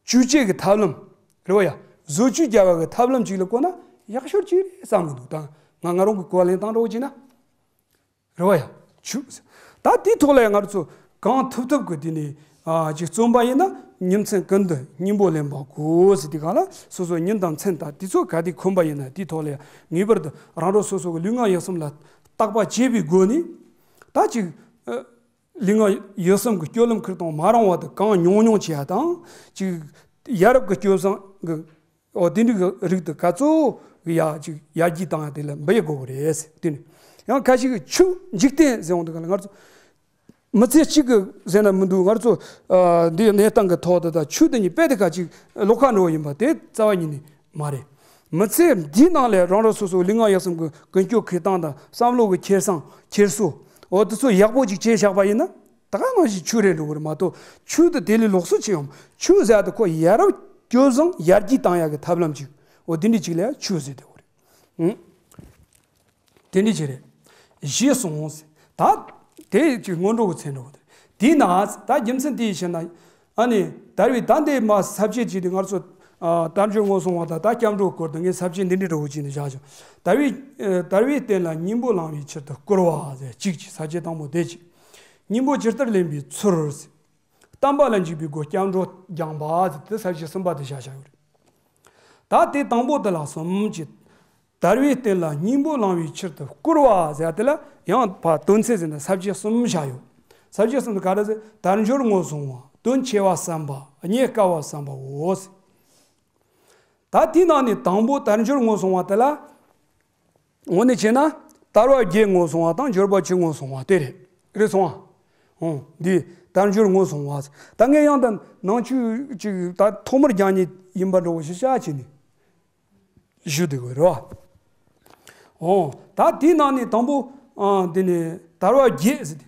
བཅོས་བྱེད་ཀྱི་ཐབས་ལམ། རེད་བ་ཡ། བཟོ་བཅོས་རྒྱག་པ་གི་ཐབས་ལམ་ཅིག་ལ་གོ་ན་ཡག་ཤོས་ཅིག་རེད་བསམ་གི་འདུག་ད་ང་ང་རང་གི་གོ་བ་ལེན་སྟངས་འདྲ་བོ་ཅིག་ན། རེད་བ་ཡ། ཆུ། ད་དེའི་ཐོག་ལ་ཡ་ང་ཚོ་གང་ཐུབ་ཐུབ་ཀྱི་དེ་ནས་ཨ་ཅིག་རྩོམ་པ་ཡིན་ན་ཉིན་མཚན་ཀུན་ཏུ་སྙིང་པོ་ལེན་པ་དགོས་ཟེར་དུས་སྒང་ལ་སོ་སོའི་ཉིན་དང་མཚན་དང་དུས་ཚོད་ག་དུས་ཁོམ་པ་ཡིན་ན་དེའི་ཐོག་ལ་ཡ་ངེས་པར་དུ་རང་རང་སོ་སོ་གི་ལུས་ངག་ཡིད་གསུམ་ལ་བརྟག་པ་བྱས་པའི་སྒོ་ནས་ད་ཅིག་ཨ། ལུས་ངག་ཡིད་གསུམ་གྱི་སྤྱོད་ལམ་ཁུར་སྟངས་མ་རུང་བ་དེ་གང་ཉུང་ཉུང་བྱེད་ཡ་དང་། ཅིག་ཡ་རབས་ཀྱི་སྤྱོད་བཟང་གི་འོ་དེ་འདྲའི་གི་རིགས་དེ་ག་ཚོད་ཡ་ཅིག་ཡར་རྒྱས་བཏང་ཡ་དེ་ལ་འབད་དགོས་གི་རེད་ཟེར། དེ་ནི་ཡང་ཁ་ཤས་ཀྱིས་ཆོས་འཇིག་རྟེན་ཟེར་འོང་དུས་སྒང་ལ་ང་ཚོ་མི་ཚེ་གཅིག་གི་ཟེར་ན་མི་འདུག་ང་ཚོ་ཨ་འདི་གནས་སྟངས་ཀྱི་ཐོག་དེ་དང་ཆོས་དེ་གཉིས་དཔེ་དེ་ག་ཅིག་ལོགས་ཀ་འགྲོ་བ་ཡིན་པ་དེ་རྩ་བ་ཉིད་ནས་མ་རེད། མི་ཚེ་འདིའི་ནང་ལ་རང་རང་སོ་སོའི་ལུས་ངག་ཡིད་གསུམ་གྱི་ཀུན་སྤྱོད་འཁྱེར་སྟངས་དང་བསམ་བློ་གི་འཁྱེར་སང་འཁྱེར་སོ། འོ་དེ་ཚོ་ཡག་པོ་ཅིག་བྱས་བཞག་པ་ཡིན་ན་ད་ག་ནང་བཞིན་ཆོས་རེད་འགྲོ་གི་རེད་མ་གཏོགས་ཆོས་དེ་དེ་ལས་ལོགས་སུ་ཅི་ཡང་། ཆོས་ཟེར་ཡ་དེ་ཁོ་ཡ་རབས་སྤྱོད་བཟང་ཡར་རྒྱས་བཏང་ཡ་གི་ཐབས་ལམ་ཅིག་འོ་དེ་འདྲ་ཅིག་ལ་ཡ་ཆོས་ཟེར་དེ་འོ་རེད། ཨང་། དེ་འདྲ་ཅིག་རེད། ཞེས་གསུངས། ད་དེ་ཅིག་སྔོན་འགྲོ་གི་མཚན་འགྲོ་གི་རེད། དེས་ན་ད་རྒྱུ་མཚན་དེ་ཡི་ཕྱིར་ན། ཨ་ནི་དལ་བའི་ད་འདི་མ་ས་བཅད་ཅིག་དེ་ང་ཚོ་ཨ་དལ་འབྱོར་ངོ་སྲུང་བ་དང་ད་སྐྱབས་འགྲོ་སྐོར་དུ་ངས་ས་བཅད་འདི་འདྲའི་འདྲ་བོ་ཅིག་ནས་བཞག་བྱུང་། དལ་བའི་ཨ་དལ་བའི་རྟེན་ལ་སྙིང་པོ་བླང་བའི་ཕྱིར་དུ་བསྐུལ་བ་ཟེར་གཅིག་ཅིག་ས་བཅད་དང་པོ་དེ་གཅིག་སྙིང་པོ་ཇི་ལྟར་ལེན་པའི་ཚུལ། བསྟན་པ་ལ་འཇུག་པའི་སྒོ་སྐྱབས་འགྲོ་སྦྱངས་པ་ཟེར་དེ་ས་བཅད་གསུམ་པ་དེ་བཞག་བཞག་ཡོད་རེད། ད་དེ་དང་པོ་དེ་ལ་གསུམ་གྱི། དལ་བའི་རྟེན་ལ་སྙིང་པོ་བླང་བའི་ཕྱིར་དུ་བསྐུལ་བ་ཟེར་དེ་ལ་ཡང་ཕར་དོན་ཚན་ཟེར་ན་ས་བཅད་གསུམ་བཞག་ཡོད། ས་བཅད་གསུམ་དེ་ག་རེ་ཟེར། དལ་འབྱོར་ངོ་བསྲུང་བ། དོན་ཆེ་བ་བསམ་པ། རྙེད་དཀའ་བ་བསམ་པའོ། ད་དེའི་ནང་ནས་དང་པོ་དལ་འབྱོར་ངོ་བསྲུང་བ་དེ་ལ། དངོས་གནས་བྱས་ན་དལ་བ་བརྒྱད་ངོ་བསྲུང་བ་དང་འབྱོར་པ་བཅུ་ངོ་བསྲུང་བ་དེ་རེད། རེད་སོང་ཨ། འོང་འདི་དལ་འབྱོར་ངོ་བསྲུང་བ། ད་ངས་ཡང་ད་ནང་ཆོས་ཅིག་ད་ཐོག་མར་རྒྱག་མཁན་ཡིན་པ་འདྲ་བོ་ཞིག་བྱས་བྱས་ནས། ཞུ་དེ་དགོས་རེད་བ། འོ། ད་དེའི་ནང་ནས་དང་པོ། ཨ་འདི་ནས་དལ་བ་བརྒྱད་ཟེར་ཏེ།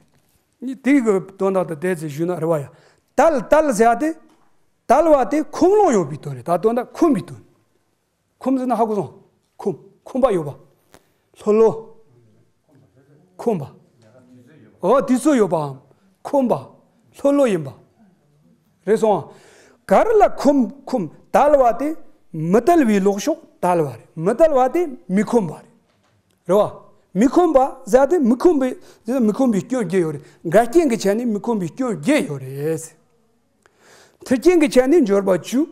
ནི་དེའི་གི་དོན་དག་དང་འབྲེལ་ཚེ་ཞུས་ན་རེད་བ་ཡ། དལ་དལ་ཟེར་ཏེ། དལ་བ་དེ་ཁོམ་ལོང་ཡོད་པའི་དོན་རེད། ད་དོན་དག་ཁོམ་པའི་དོན། ཁོམ་ཟེར་ན་ཧ་གོ་སོང་། ཁོམ། ཁོམ་པ་ཡོད་པ། ལྷོད་ལྷོད། ཁོམ་པ། འོ་དུས་ཚོད་ཡོད་པའམ། ཁོམ་པ། ལྷོད་ལྷོད་ཡིན་པ། རེད་སོང་ཨ། ག་རེ་ལ་ཁོམ། ཁོམ། དལ་བ་དེ་མི་དལ་བའི་ལོག་ཕྱོགས་དལ་བ་རེད། མི་དལ་བ་དེ་མི་ཁོམ་པ་རེད། རེད་བ། མི་ཁོམ་པ་ཟེར་དེ་མི་ཁོམ་པའི་ཟེར་མི་ཁོམ་པའི་སྐྱོན་བརྒྱད་ཡོད་རེད། འགལ་རྐྱེན་གྱི་ཆ་ནས་མི་ཁོམ་པའི་སྐྱོན་བརྒྱད་ཡོད་རེད། མཐུན་རྐྱེན་གྱི་ཆ་ནས་འབྱོར་པ་བཅུ།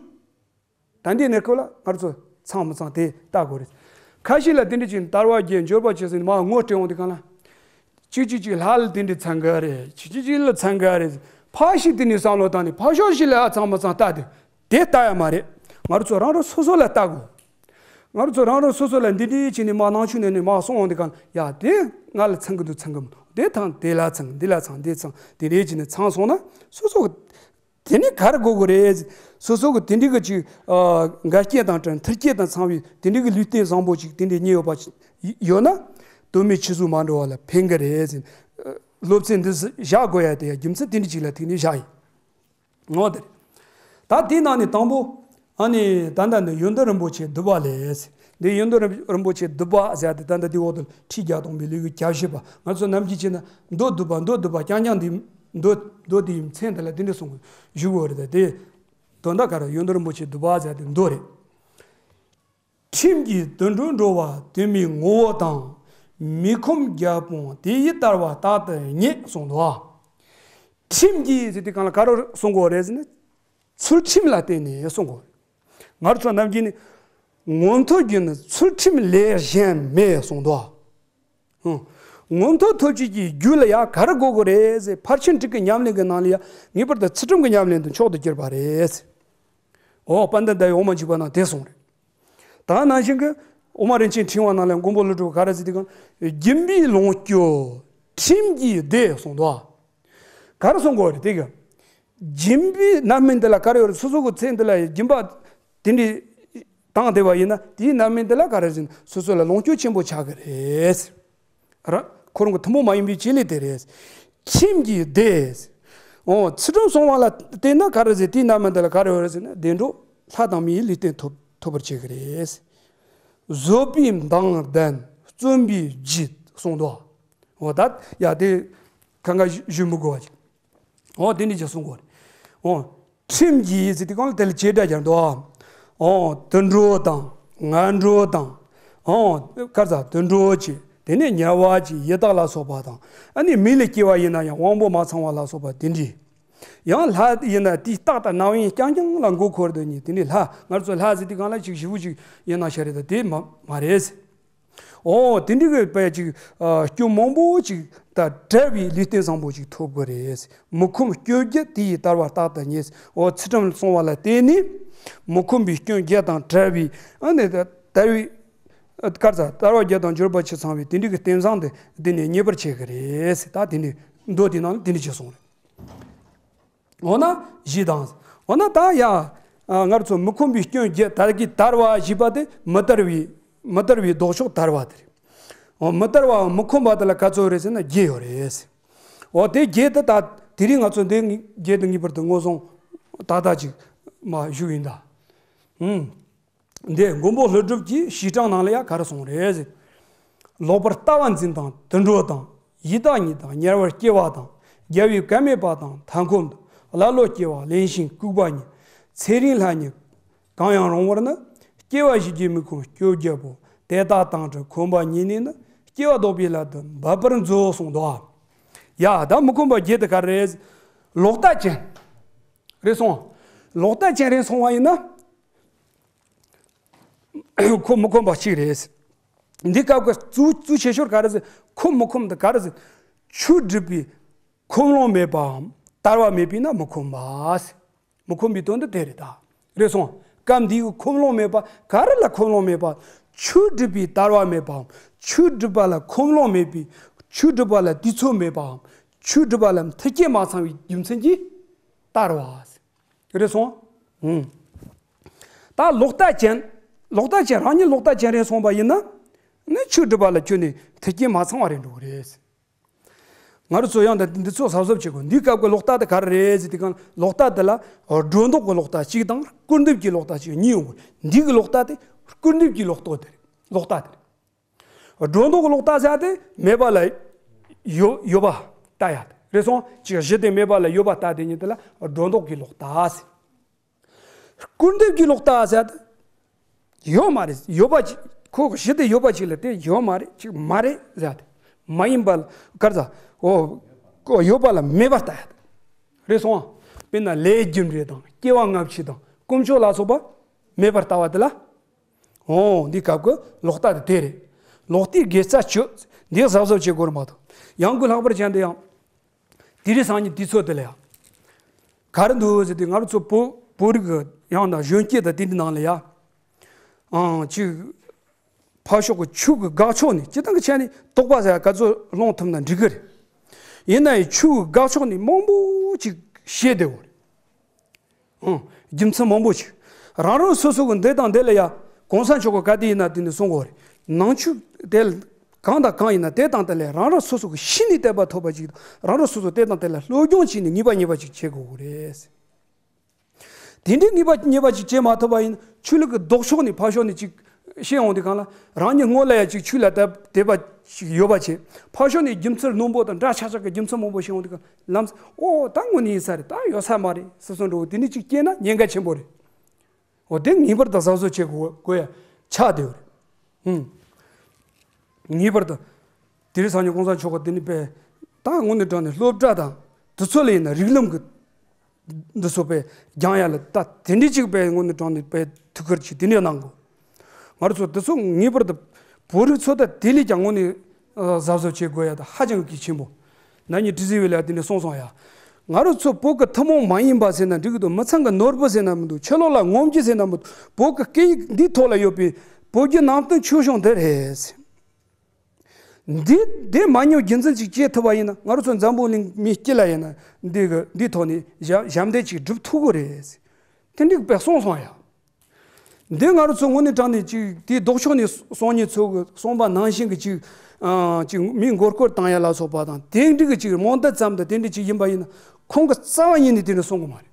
ད་འདི་གནས་སྐབས་ལ་ང་ཚོ་ཚང་མི་ཚང་དེ་ལྟ་དགོས་རེད། ཁ་ཤས་ལ་དེ་འདྲ་ཅིག་དལ་བ་བརྒྱད་འབྱོར་པ་བཅུ་ཟེར་ནས་མར་ངོ་སྤྲད་འོང་དུས་སྒང་ལ། གཅིག་གཅིག་གཅིག་ལྷ་ལ་དེ་འདྲ་ཚང་གི་རེད། གཅིག་གཅིག་གཅིག་ལ་ཚང་གི་རེད། ཕར་ཞིག་དེ་ནས་བསམ་བློ་བཏང་ནས་ཕར་ཕྱོགས་ཞིག་ལ་ཨ་ཚང་མ་ཚང་ལྟ་དེ། དེ་ལྟ་ཡ་མ་རེད། ང་རང་ཚོ་རང་རང་སོ་སོ་ལ་ལྟ་དགོས། ང་རང་ཚོ་རང་རང་སོ་སོ་ལ་འདི་འདྲའི་བྱས་ནས་མར་ནང་ཆོས་ནས་ནས་མར་གསུང་འོང་དུས་སྒང་ལ་ཡ་དེ་ང་ལ་ཚང་གི་འདུག་ཚང་གི་མི་འདུག་དེ་ཐང་དེ་ལ་ཚང་འདི་ལ་ཚང་འདི་ཚང་དེ་འདྲའི་བྱས་ནས་ཚང་སོང་ན་སོ་སོ་གི་དེ་ནི་ག་རེ་དགོས་དགོས་རེད། སོ་སོ་གི་དེ་འདྲའི་གི་ཅིག་ཨ་འགལ་རྐྱེན་དང་བྲལ་མཐུན་རྐྱེན་དང་ཚང་བའི་དེ་འདྲའི་གི་ལུས་རྟེན་བཟང་པོ་ཅིག་དེ་འདྲའི་རྙེད་ཡོད་པ་ཡོད་ན་དོན་མེད་ཕྱི་གཟུགས་མ་འགྲོ་བ་ལ་ཕན་གི་རེད་ཟེར། སློབ་ཚན་འདི་བཞག་དགོས་ཡ་དེ་ཡ་རྒྱུ་མཚན་དེ་འདྲ་ཅིག་ལ་ཐུག་ནས་བཞག་ཡིན། འོ་དེ་རེད། ད་དེའི་ནང་ནས་དང་པོ། ཨ་ནི་ད་ལྟ་ནི་ཡོན་ཏན་རིན་པོ་ཆེ་བསྡུ་བ་ལས། འདི་ཡོན་ཏན་རིན་པོ་ཆེ་བསྡུ་བ་ཟེར་ཏེ་ད་ལྟ་འདི་འོག་ཏུ་ཁྲིད་བརྒྱ་སྟོང་པའི་ལེའུ་གི་གྱ་བཞི་པ། ང་ཚོ་ནམ་རྒྱུན་བྱས་ན་མདོ་བསྡུ་བ་མདོ་བསྡུ་བ་རྐྱང་རྐྱང་འདི་མདོ་མདོ་འདིའི་མཚན་དེ་ལ་འདི་འདྲ་གསུང་གི་བཞུགས་ཡོད་རེད། ད་དེ་དོན་དག་ག་རེ་ཡོན་ཏན་རིན་པོ་ཆེ་བསྡུ་བ་ཟེར་ཏེ་མདོ་རེད། ཁྲིམས་ཀྱིས་དུད་འགྲོ་འགྲོ་བ་དུད་མའི་ངོ་བོ་དང་། མི་ཁོམ་བརྒྱད་སྤོང་དེ་ཡི་ལྟ་བ་རྟག་ཏུ་རྙེད་གསུངས་འདུག། ཁྲིམས་ཀྱིས་ཟེར་དུས་གང་ལ་ག་རེ་གསུང་གི་ཡོད་རེད་ཟེར་ན། ཚུལ་ཁྲིམས་ལ་བརྟེན་ནས་གསུང་གི་ཡོད་རེད། ང་ཚོ་ནམ་རྒྱུན་ནི། མངོན་མཐོ་རྒྱུ་ནི་ཚུལ་ཁྲིམས་ལས་གཞན་མེད་གསུངས་འདུག། ཧུམ། མངོན་མཐོ་ཐོབ་བྱེད་ཀྱི་རྒྱུ་ལ་ཡང་ག་རེ་དགོས་ཀྱི་རེད་ཟེར། ཕར་ཕྱིན་དྲུག་གི་ཉམས་ལེན་གྱི་ནང་ལ་ཡང་ངེས་པར་དུ་ཚུལ་ཁྲིམས་ཀྱི་ཉམས་ལེན་དུ་མཆོག་ཏུ་གྱུར་པ་རེད། འོ་དཔལ་ལྡན་ཟླ་བའི་འོག་མ་འཇུག་པ་ནང་དེ་གསུངས་རེད། ད་ནང་བཞིན་གྱི་འོག་མ་རིན་ཆེན་ཕྲེང་བ་ནང་ལ་མགོན་པོ་ཀླུ་སྒྲུབ་ག་རེ་ཟེར་དུས་གང་། སྦྱིན་པས་ལོངས་སྤྱོད་ཁྲིམས་ཀྱིས་བདེ་གསུངས་འདུག། ག་རེ་གསུང་གི་ཡོད་རེད་དེ་གི། སྦྱིན་པའི་རྣམ་སྨིན་དེ་ལ་ག་རེ་ཡོད་རེད། སོ་སོ་གི་ཚེ་འདི་ལ་སྦྱིན་པ་དེ་འདྲའི་བཏང་བསྡད་པ་ཡིན་ན། དེའི་རྣམ་སྨིན་དེ་ལ་ག་རེ་ཟེར་ན། སོ་སོ་ལ་ལོངས་སྤྱོད་ཆེན་པོ་ཆགས་ཀྱི་རེད། ར། ཁོ་རང་གི་ཐུན་མོང་མ་ཡིན་པའི་བྱེད་ལས་དེ་རེད། ཁྲིམས་ཀྱིས་བདེ། འོ་ཚུལ་ཁྲིམས་སྲུང་བ་ལ་བརྟེན་ན་ག་རེ་ཟེར། དེའི་རྣམ་སྨིན་དེ་ལ་ག་རེ་ཡོད་རེད་ཟེར་ན། བདེ་འགྲོ་ལྷ་དང་མིའི་ལུས་རྟེན་ཐོབ་ཐོབ་པར་བྱེད་ཀྱི་རེད། བཟོད་པས་མདངས་ལྡན་བརྩོན་པས་བརྗིད་གསུངས་འདུག། འོ་ད་ཡ་དེ་གང་ག་ཞུ་མི་དགོས་པ་ཅིག། འོ་དེ་འདྲ་ཅིག་གསུང་གི་ཡོད་རེད། འོ་ཁྲིམས་ཀྱིས་ཟེར་དུས་གང་ལ་དེ་ལ་བྱེད་སྒྲ་སྦྱར་འདུག། འོ་དུད་འགྲོ་དང་ངན་འགྲོ་དང་། འོ་ག་རེ་ཟེར། དུད་འགྲོ་གཅིག། དེ་ནས་དམྱལ་བ་གཅིག། ཡི་དྭགས་ལ་སོགས་པ་དང་། ཨ་ནི་མི་ལ་སྐྱེ་བ་ཡིན་ན་ཡང་དབང་པོ་མ་ཚང་བ་ལ་སོགས་པ་དེ་འདྲ། ཡང་ལྷ་ཡིན་ན་དེའི་རྟགས་དང་རྣམ་གཡེང་རྐྱང་རྐྱང་ལ་མགོ་འཁོར་དུ་ནི་དེ་ནི་ལྷ། ང་ཚོ་ལྷ་ཟེར་དུས་གང་ལ་ཅིག་ཞེ་པོ་ཅིག་ཡིན་ན་ཤ་རེད་ད། དེ་མ་མ་རེད། འོ་དེ་འདྲ་གི་དཔེ་ཅིག། ཨ་སྐྱོན་མང་པོ་ཅིག་དང་བྲལ་བའི་ལུས་རྟེན་བཟང་པོ་ཅིག་ཐོབ་དགོས་རེད། མི་ཁོམ་སྤྱོད་བརྒྱད་དེ་ཡི་ལྟ་བ་རྟག་ཏུ་རྙེད། འོ་ཚུལ་ཁྲིམས་སྲུང་བ་ལ་བརྟེན་ནས་མི་ཁོམ་པའི་སྐྱོན་བརྒྱད་དང་བྲལ་བའི། ཨ་ནི་དལ་བའི། ཨ་ག་རེ་ཟེར། དལ་བ་བརྒྱད་དང་འབྱོར་པ་ཆུ་ཚང་བའི་དེ་འདྲ་གི་རྟེན་བཟང་དེ་འདི་ནས་རྙེད་པར་བྱེད་ཀྱི་རེད། ད་དེ་འདྲ་མདོ་དེ་ནང་ལ་དེ་འདྲ་ཅིག་གསུངས་རེད། འོ་ན་བཞི་དང་། འོ་ན་ད་ཡ། ཨ་ང་ཚོ་མི་ཁོམ་པའི་སྐྱོན་བརྒྱད། དལ་གྱི་དལ་བ་བཞི་པ་དེ་མི་དལ་བའི། མི་དལ་བའི་ལྡོག་ཕྱོགས་དལ་བ་དེ་རེད། འོ་མི་དལ་བའམ་མི་ཁོམ་པ་དེ་ལ་ག་ཚོད་རེད་ཟེར་ན་བརྒྱད་ཡོད་རེད། འོ་དེ་བརྒྱད་དེ་ད་དེ་རིང་ང་ཚོ་འདི་བརྒྱད་དེ་ངེས་པར་དུ་ངོ་སྲུང་ཏག་ཏག་ཅིག་མ་ཞུ་ཡིན་ད། ཧུམ། འདི་མགོན་པོ་ཀླུ་སྒྲུབ་ཀྱི་བཤེས་སྤྲིངས་ནང་ལ་ཡང་ག་རེ་གསུངས་རེད་ཟེར། ལོག་པར་ལྟ་བ་འཛིན་དང་དུད་འགྲོ་དང་། ཡི་དྭགས་ཉིད་དང་དམྱལ་བར་སྐྱེ་བ་དང་། རྒྱལ་བའི་བཀའ་མེད་པ་དང་མཐའ་འཁོབ་ཏུ། ཀླ་ཀློ་སྐྱེ་བ་གླེན་ཞིང་ལྐུགས་པ་ཉིད། ཚེ་རིང་ལྷ་ཉིད་གང་ཡང་རུང་བར་ནི། སྐྱེ་བ་བཞི་བརྒྱད་མི་ཁོམ་སྤྱོད་བརྒྱད་པོ། དེ་དག་དང་བྲལ་ཁོམ་པ་ཉིད་ནི་ནི། སྐྱེ་བ་ལྡོག་པའི་སླད་དུ་འབད་པར་མཛོད་གསུངས་འདུག། ཡ་ད་མི་ཁོམ་པ་བརྒྱད་དེ་ག་རེ་རེད། ལོག་ལྟ་ཅན་རེད་སོང་། ལོག་ལྟ་ཅན་རེད་སོང་བ་ཡིན་ན། ཁོམ་མི་ཁོམ་པ་གཅིག་རེད། འདི་སྐབས་ཀྱི་གཙོ་གཙོ་ཆེ་ཤོས་ག་རེ་ཟེར། ཁོམ་མི་ཁོམ་དེ་ག་རེ་ཟེར། ཆོས་སྒྲུབ་པའི་ཁོམ་ལོང་མེད་པའམ་དལ་བ་མེད་པས་ན་མི་ཁོམ་པ། མི་ཁོམ་པའི་དོན་དུ་དེ་རེད་ད། རེད་སོང་། སྐབས་འདིའི་ཁོམ་ལོང་མེད་པ་ག་རེ་ལ་ཁོམ་ལོང་མེད་པ། ཆོས་སྒྲུབ་པའི་དལ་བ་མེད་པའམ། ཆོས་སྒྲུབ་པ་ལ་ཁོམ་ལོང་མེད་པའི། ཆོས་སྒྲུབ་པ་ལ་དུས་ཚོད་མེད་པའམ། ཆོས་སྒྲུབ་པ་ལ་མཐུན་རྐྱེན་མ་ཚང་བའི་རྒྱུ་མཚན་གྱིས་དལ་བ། རེད་སོང་། ཨུམ། ད་ལོག་ལྟ་ཅན། ལོག་ལྟ་ཅན། རང་ཉིད་ལོག་ལྟ་ཅན་རེད་སོང་བ་ཡིན་ན། ནི་ཆོས་སྒྲུབ་པ་ལ་ཁྱོད་ནི་མཐུན་རྐྱེན་མ་ཚང་བ་རེད་འགྲོ་གི་རེད། ང་རང་ཚོ་ཡང་ད་འདི་ཚོ་གཟབ་གཟབ་བྱེད་དགོས། འདིའི་སྐབས་ཀྱི་ལོག་ལྟ་དེ་ག་རེ་རེད་ཟེར་དུས་གང་ལ། ལོག་ལྟ་དེ་ལ་སྒྲོ་འདོགས་ཀྱི་ལོག་ལྟ་གཅིག་དང་སྐུར་འདེབས་ཀྱི་ལོག་ལྟ་གཅིག་གཉིས་ཡོང་གི། འདི་གི་ལོག་ལྟ་དེ་སྐུར་འདེབས་ཀྱི་ལོག་ལྟ་དེ་རེད། ལོག་ལྟ་དེ་རེད། སྒྲོ་འདོགས་ཀྱི་ལོག་ལྟ་ཟེར་ཡ་དེ་མེད་པ་ལ་ཡོད་ཡོད་པ་ལྟ་ཡ་དེ་རེད་སོང་། ཅིག་གཞི་དེ་མེད་པ་ལ་ཡོད་པ་ལྟ་དེ་ཉིད་དེ་ལ་སྒྲོ་འདོགས་ཀྱི་ལོག་ལྟ་ཟེར། སྐུར་འདེབས་ཀྱི་ལོག་ལྟ་ཟེར་ཡ་དེ་ཡོད་མ་རེད། ཡོད་པ་ཅིག་ཁོ་གཞི་དེ་ཡོད་པ་ཅིག་ལ་དེ་ཡོད་མ་རེད། ཅིག་མ་རེད་ཟེར་ཡ་དེ། མ་ཡིན་པ་ལ་ག་རེ་ཟེར། འོ་ཁོ་ཡོད་པ་ལ་མེད་པར་ལྟ་ཡ་དེ་རེད་སོང་། དཔེར་ན་ལས་རྒྱུ་འབྲས་དང་སྐྱེ་བ་སྔ་ཕྱི་དང་དཀོན་མཆོག་ལ་སོགས་པ་མེད་པར་ལྟ་བ་དེ་ལ། འོ་འདི་སྐབས་ཀྱི་ལོག་ལྟ་དེ་དེ་རེད། ལོག་ལྟའི་དགེ་རྩ་བཅུ། འདི་གཟབ་གཟབ་བྱེད་དགོས་རེད་མ་གཏོགས། ཡང་སྒོས་ལྷག་པར་ཅན་དུ་ཡང་། དེ་རིང་སང་ཉིན་དུས་ཚོད་དེ་ལ་ཡང་། ག་རེ་འདུག་ཟེར་དུས་ང་རང་ཚོ་བོད་བོད་རིགས་ཀྱི་ཡང་ན་གཞོན་སྐྱེས་དང་དེ་འདྲ་ནང་ལ་ཡ། ཨང་ཅིག་ཕར་ཕྱོགས་ཀྱི་ཆོས་ཀྱི་དགག་ཕྱོགས་ནས་སྤྱིར་བཏང་གི་ཆ་ནས་དོགས་པ་ཟེར་ཡ་ག་ཚོད་སློང་ཐུབ་ན་འགྲིག་གི་རེད། ཡིན་ན་ཡང་ཆོས་ཀྱི་དགག་ཕྱོགས་ནས་མང་པོ་ཅིག་བཤད་བསྡད་ཡོད་རེད། ཨང་། རྒྱུ་མཚན་མང་པོ་ཞིག་རང་རང་སོ་སོ་གི་འདི་དང་འདི་ལ་ཡ། གོང་ས་མཆོག་གི་ག་དེ་ཡིན་ན་དེ་ནས་གསུང་གི་ཡོད་རེད། ནང་ཆོས་དེ་ལ་གང་དང་གང་ཡིན་ན་དེ་དང་དེ་ལ་རང་རང་སོ་སོ་གི་ཤེས་ནས་དད་པ་ཐོབ་པ་ཅིག་དང་། རང་རང་སོ་སོ་དེ་དང་དེ་ལ་སློབ་སྦྱོང་བྱས་ནས་ངེས་པ་ངེས་པ་ཅིག་བྱེད་དགོས་ཀྱི་རེད། དེ་འདྲའི་ངེས་པ་ངེས་པ་ཅིག་བྱེད་མ་ཐུབ་པ་ཡིན་ན། ཆོས་ལུགས་ཀྱི་ལྡོག་ཕྱོགས་ནས་ཕར་ཕྱོགས་ནས་ཅིག་བཤད་ཡོང་དུས་གང་ལ། རང་ཉིད་སྔོན་ལ་ཡ་ཅིག་ཆོས་ལ་དད་དད་པ་ཞིག་ཡོད་པ་བྱས། ཕར་ཕྱོགས་ནས་རྒྱུ་མཚན་རྣོན་པོ་དང་འདྲ་ཆགས་ཆགས་ཀྱི་རྒྱུ་མཚན་མང་པོ་བཤད་ཡོང་དུས་གང་ལ། ལམ་སང་འོ་ད་དངོས་གནས་ཡིན་ས་རེད། ད་ཡོད་ས་མ་རེད་ཟེར་གསུངས་འགྲོ་གི། དེ་ནས་ཅིག་སྐྱེས་ན་ཉེན་ཁ་ཆེན་པོ་རེད། འོ་དེ་ངེས་པར་དུ་གཟབ་གཟབ་བྱེད་དགོས་དགོས་ཡ། ཆགས་བསྡད་ཡོད་རེད། ངེས་པར་དུ་དེ་རིང་སང་ཉིན་གོང་ས་མཆོག་གིས་དེ་ནི་པས་ད་དངོས་གནས་དྲང་ནས་སློབ་གྲྭ་དང་དེ་ཚོ་ལ་ཡིན་ན་རིགས་ལམ་གྱི་འདི་ཚོ་པས་སྦྱང་ཡ་ལ་ད་དེ་འདྲའི་ཅིག་པས་དངོས་གནས་དྲང་ནས་པས་ཐུགས་ཁུར་ཅིག་དེ་འདྲ་གནང་དགོས། ང་རང་ཚོ་འདི་ཚོ་ངེས་པར་དུ་བོད་རིགས་ཚོ་ད་དེ་ལས་ཀྱང་དངོས་གནས་གཟབ་གཟབ་བྱེད་དགོས་ཡ་ད་ཧ་ཅང་གི་ཆེན་པོ། ན་ནིང་ཁྲི་ཟེར་བའི་ལ་དེ་འདྲ་གསུངས་སོང་ཡ། ང་རང་ཚོ་བོད་ཀྱི་ཐུན་མོང་མ་ཡིན་པ་ཟེར་ན་འགྲིག་གི་འདུག་མི་ཚང་གི་ནོར་བུ་ཟེར་ན་མི་འདུག་ཕྱི་ལོགས་ལ་ངོམ་རྒྱུ་ཟེར་ན་མི་འདུག་བོད་ཀྱི་སྐད་ཡིག་འདིའི་ཐོག་ལ་ཡོད་པའི་བོད་བརྒྱུད་ནང་བསྟན་ཆོས་གཞུང་འདི་རེད། འདི་འདི་མ་ཉམས་རྒྱུན་འཛིན་ཅིག་བྱེད་ཐུབ་པ་ཡིན་ན་ང་རང་ཚོ་འཛམ་བུ་གླིང་མི་སྤྱི་ལ་ཡིན་ན་འདི་གི་འདིའི་ཐོག་ནས་ཞབས་ཞབས་འདེགས་ཅིག་སྒྲུབ་ཐུབ་གི་རེད། དེ་འདྲའི་དཔེ་གསུངས་སོང་ཡ། འདི་ང་རང་ཚོ་དངོས་གནས་དྲང་གནས་ཅིག་དེའི་ལྡོག་ཕྱོགས་ནས་གསུང་མཁན་ཚོ་གི་གསུངས་པ་ནང་བཞིན་གྱི་ཅིག་ཨ་ཅིག་མི་མགོ་སྐོར་བཏང་ཡ་ལ་སོགས་པ་དང་དེ་འདྲའི་གི་ཅིག་རྨོངས་དད་ཙམ་དང་དེ་འདྲའི་ཅིག་ཡིན་པ་ཡིན་ན་ཁོང་གི་རྩ་བ་ཉིད་ནས་དེ་འདྲ་གསུང་གི་མ་རེད།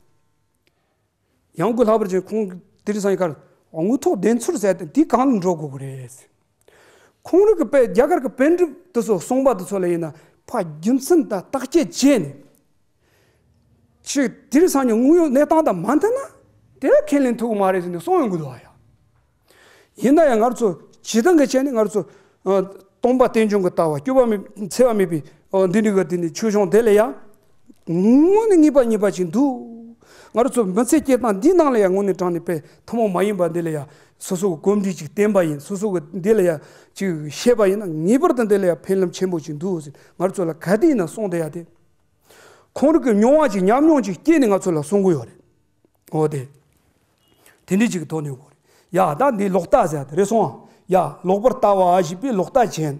ཡང་སྒོས་ལྷག་པར་ཅན་ཁོང་གི་དེ་རིང་སང་ཉིན་ཁར་དངོས་ཐོག་བདེན་འཚོལ་ཟེར་ཏེ་འདི་གང་ལ་འགྲོ་དགོས་ཀྱི་རེད། ཁོང་རང་གི་དཔེ་རྒྱ་གར་གྱི་པཎ་གྲུབ་དེ་ཚོ་གསུངས་པ་དེ་ཚོ་ལ་ཡིན་ན་ཕར་རྒྱུ་མཚན་དང་བརྟག་དཔྱད་བྱས་ནས། ཅིག་དེ་རིང་སང་ཉིན་དངོས་ཡོད་གནས་སྟངས་དང་མ་མཐུན་ན་དེ་ལ་ཁས་ལེན་ཐུབ་ཀྱི་མ་རེད་ཟེར་ནས་གསུངས་ཡོང་གི་འདུག་ཨ་ཡ། ཡིན་ན་ཡང་ང་ཚོ་སྤྱིར་བཏང་གི་ཆ་ནས་ང་ཚོ་ཨ་སྟོང་པ་རྟེན་འབྱུང་གི་ལྟ་བ་སྐྱོ་བ་མེད་འཚེ་བ་མེད་པའི་ཨ་འདི་འདྲ་གི་དེ་ནི་ཆོས་གཞུང་དེ་ལ་ཡང་དངོས་གནས་ངེས་པ་ངེས་པ་ཅིག་འདུག་ང་ཚོ་མི་ཚེ་སྐྱེལ་སྟངས་འདིའི་ནང་ལ་ཡང་དངོས་གནས་དྲང་གནས་དཔེ་ཐུན་མོང་མ་ཡིན་པ་འདི་ལ་ཡང་སོ་སོ་གི་གོམས་འདྲིས་ཅིག་བསྟེན་པ་ཡིན། སོ་སོ་གི་འདི་ལ་ཡང་ཅིག་ཤེས་པ་ཡིན་ན་ངེས་པར་དུ་འདི་ལ་ཡང་ཕན་ལམ་ཆེན་པོ་ཅིག་འདུག་ཟེར་ང་ཚོ་ལ་ག་དུས་ཡིན་ན་གསུངས་བསྡད་ཡ་དེ། ཁོང་རང་གི་མྱོང་བ་ཅིག་ཉམས་མྱོང་ཅིག་སྐྱེས་ནས་ང་ཚོ་ལ་གསུང་གི་ཡོད་རེད། འོ་དེ། དེ་འདྲའི་ཅིག་གི་ཐོག་ནས་དགོས་རེད། ཡ་ད་འདི་ལོག་ལྟ་ཟེར་དེ་རེད་སོང་ཨ། ཡ་ལོག་པར་ལྟ་བ་ཞེས་པའི་ལོག་ལྟ་ཅན།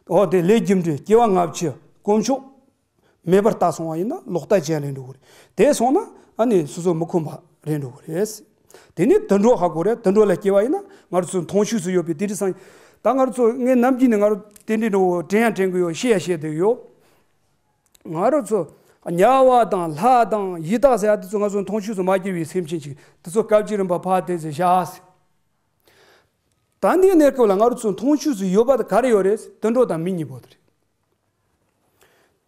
འོ་དེ་ལས་རྒྱུ་འབྲས་སྐྱེ་བ་སྔ་ཕྱི་དཀོན་མཆོག་མེད་པར་ལྟ་སོང་བ་ཡིན་ན་ལོག་ལྟ་ཅན་རེད་འགྲོ་གི་རེད། དེ་སོང་ན་ཨ་ནི་སོ་སོ་མི་ཁོམ་པ་རེད་འགྲོ་གི་རེད། དེ་ནས་དུད་འགྲོ་ཧ་གོ་རེད། དུད་འགྲོ་ལ་སྐྱེ་བ་ཡིན་ན་ང་རང་ཚོ་མཐོང་ཆོས་སུ་ཡོད་པའི་དེ་འདྲའི་སང་ད་ང་རང་ཚོ་ངའི་ནམ་རྒྱུན་ནས་ང་རང་དེ་འདྲའི་འགྲོ་དྲན་ཡང་དྲན་གི་ཡོད། ཤེས་ཡང་ཤེས་བསྡད་ཡོད། ང་རང་ཚོ་དམྱལ་བ་དང་ལྷ་དང་ཡི་དྭགས་ཟེར་ཡ་དེ་ཚོ་ང་ཚོ་མཐོང་ཆོས་སུ་མ་སྐྱེས་པའི་སེམས་ཅན་ཅིག་དེ་ཚོ་སྐབས་ཅིག་རིམ་པ་ཕར་དེད་ཟེར་བཞག་ཟེར། ད་འདིའི་གནས་སྐབས་ལ་ང་རང་ཚོ་མཐོང་ཆོས་སུ་ཡོད་པ་དེ་ག་རེ་ཡོད་རེད། དུད་འགྲོ་དང་མི་གཉིས་པོ་དེ་རེད།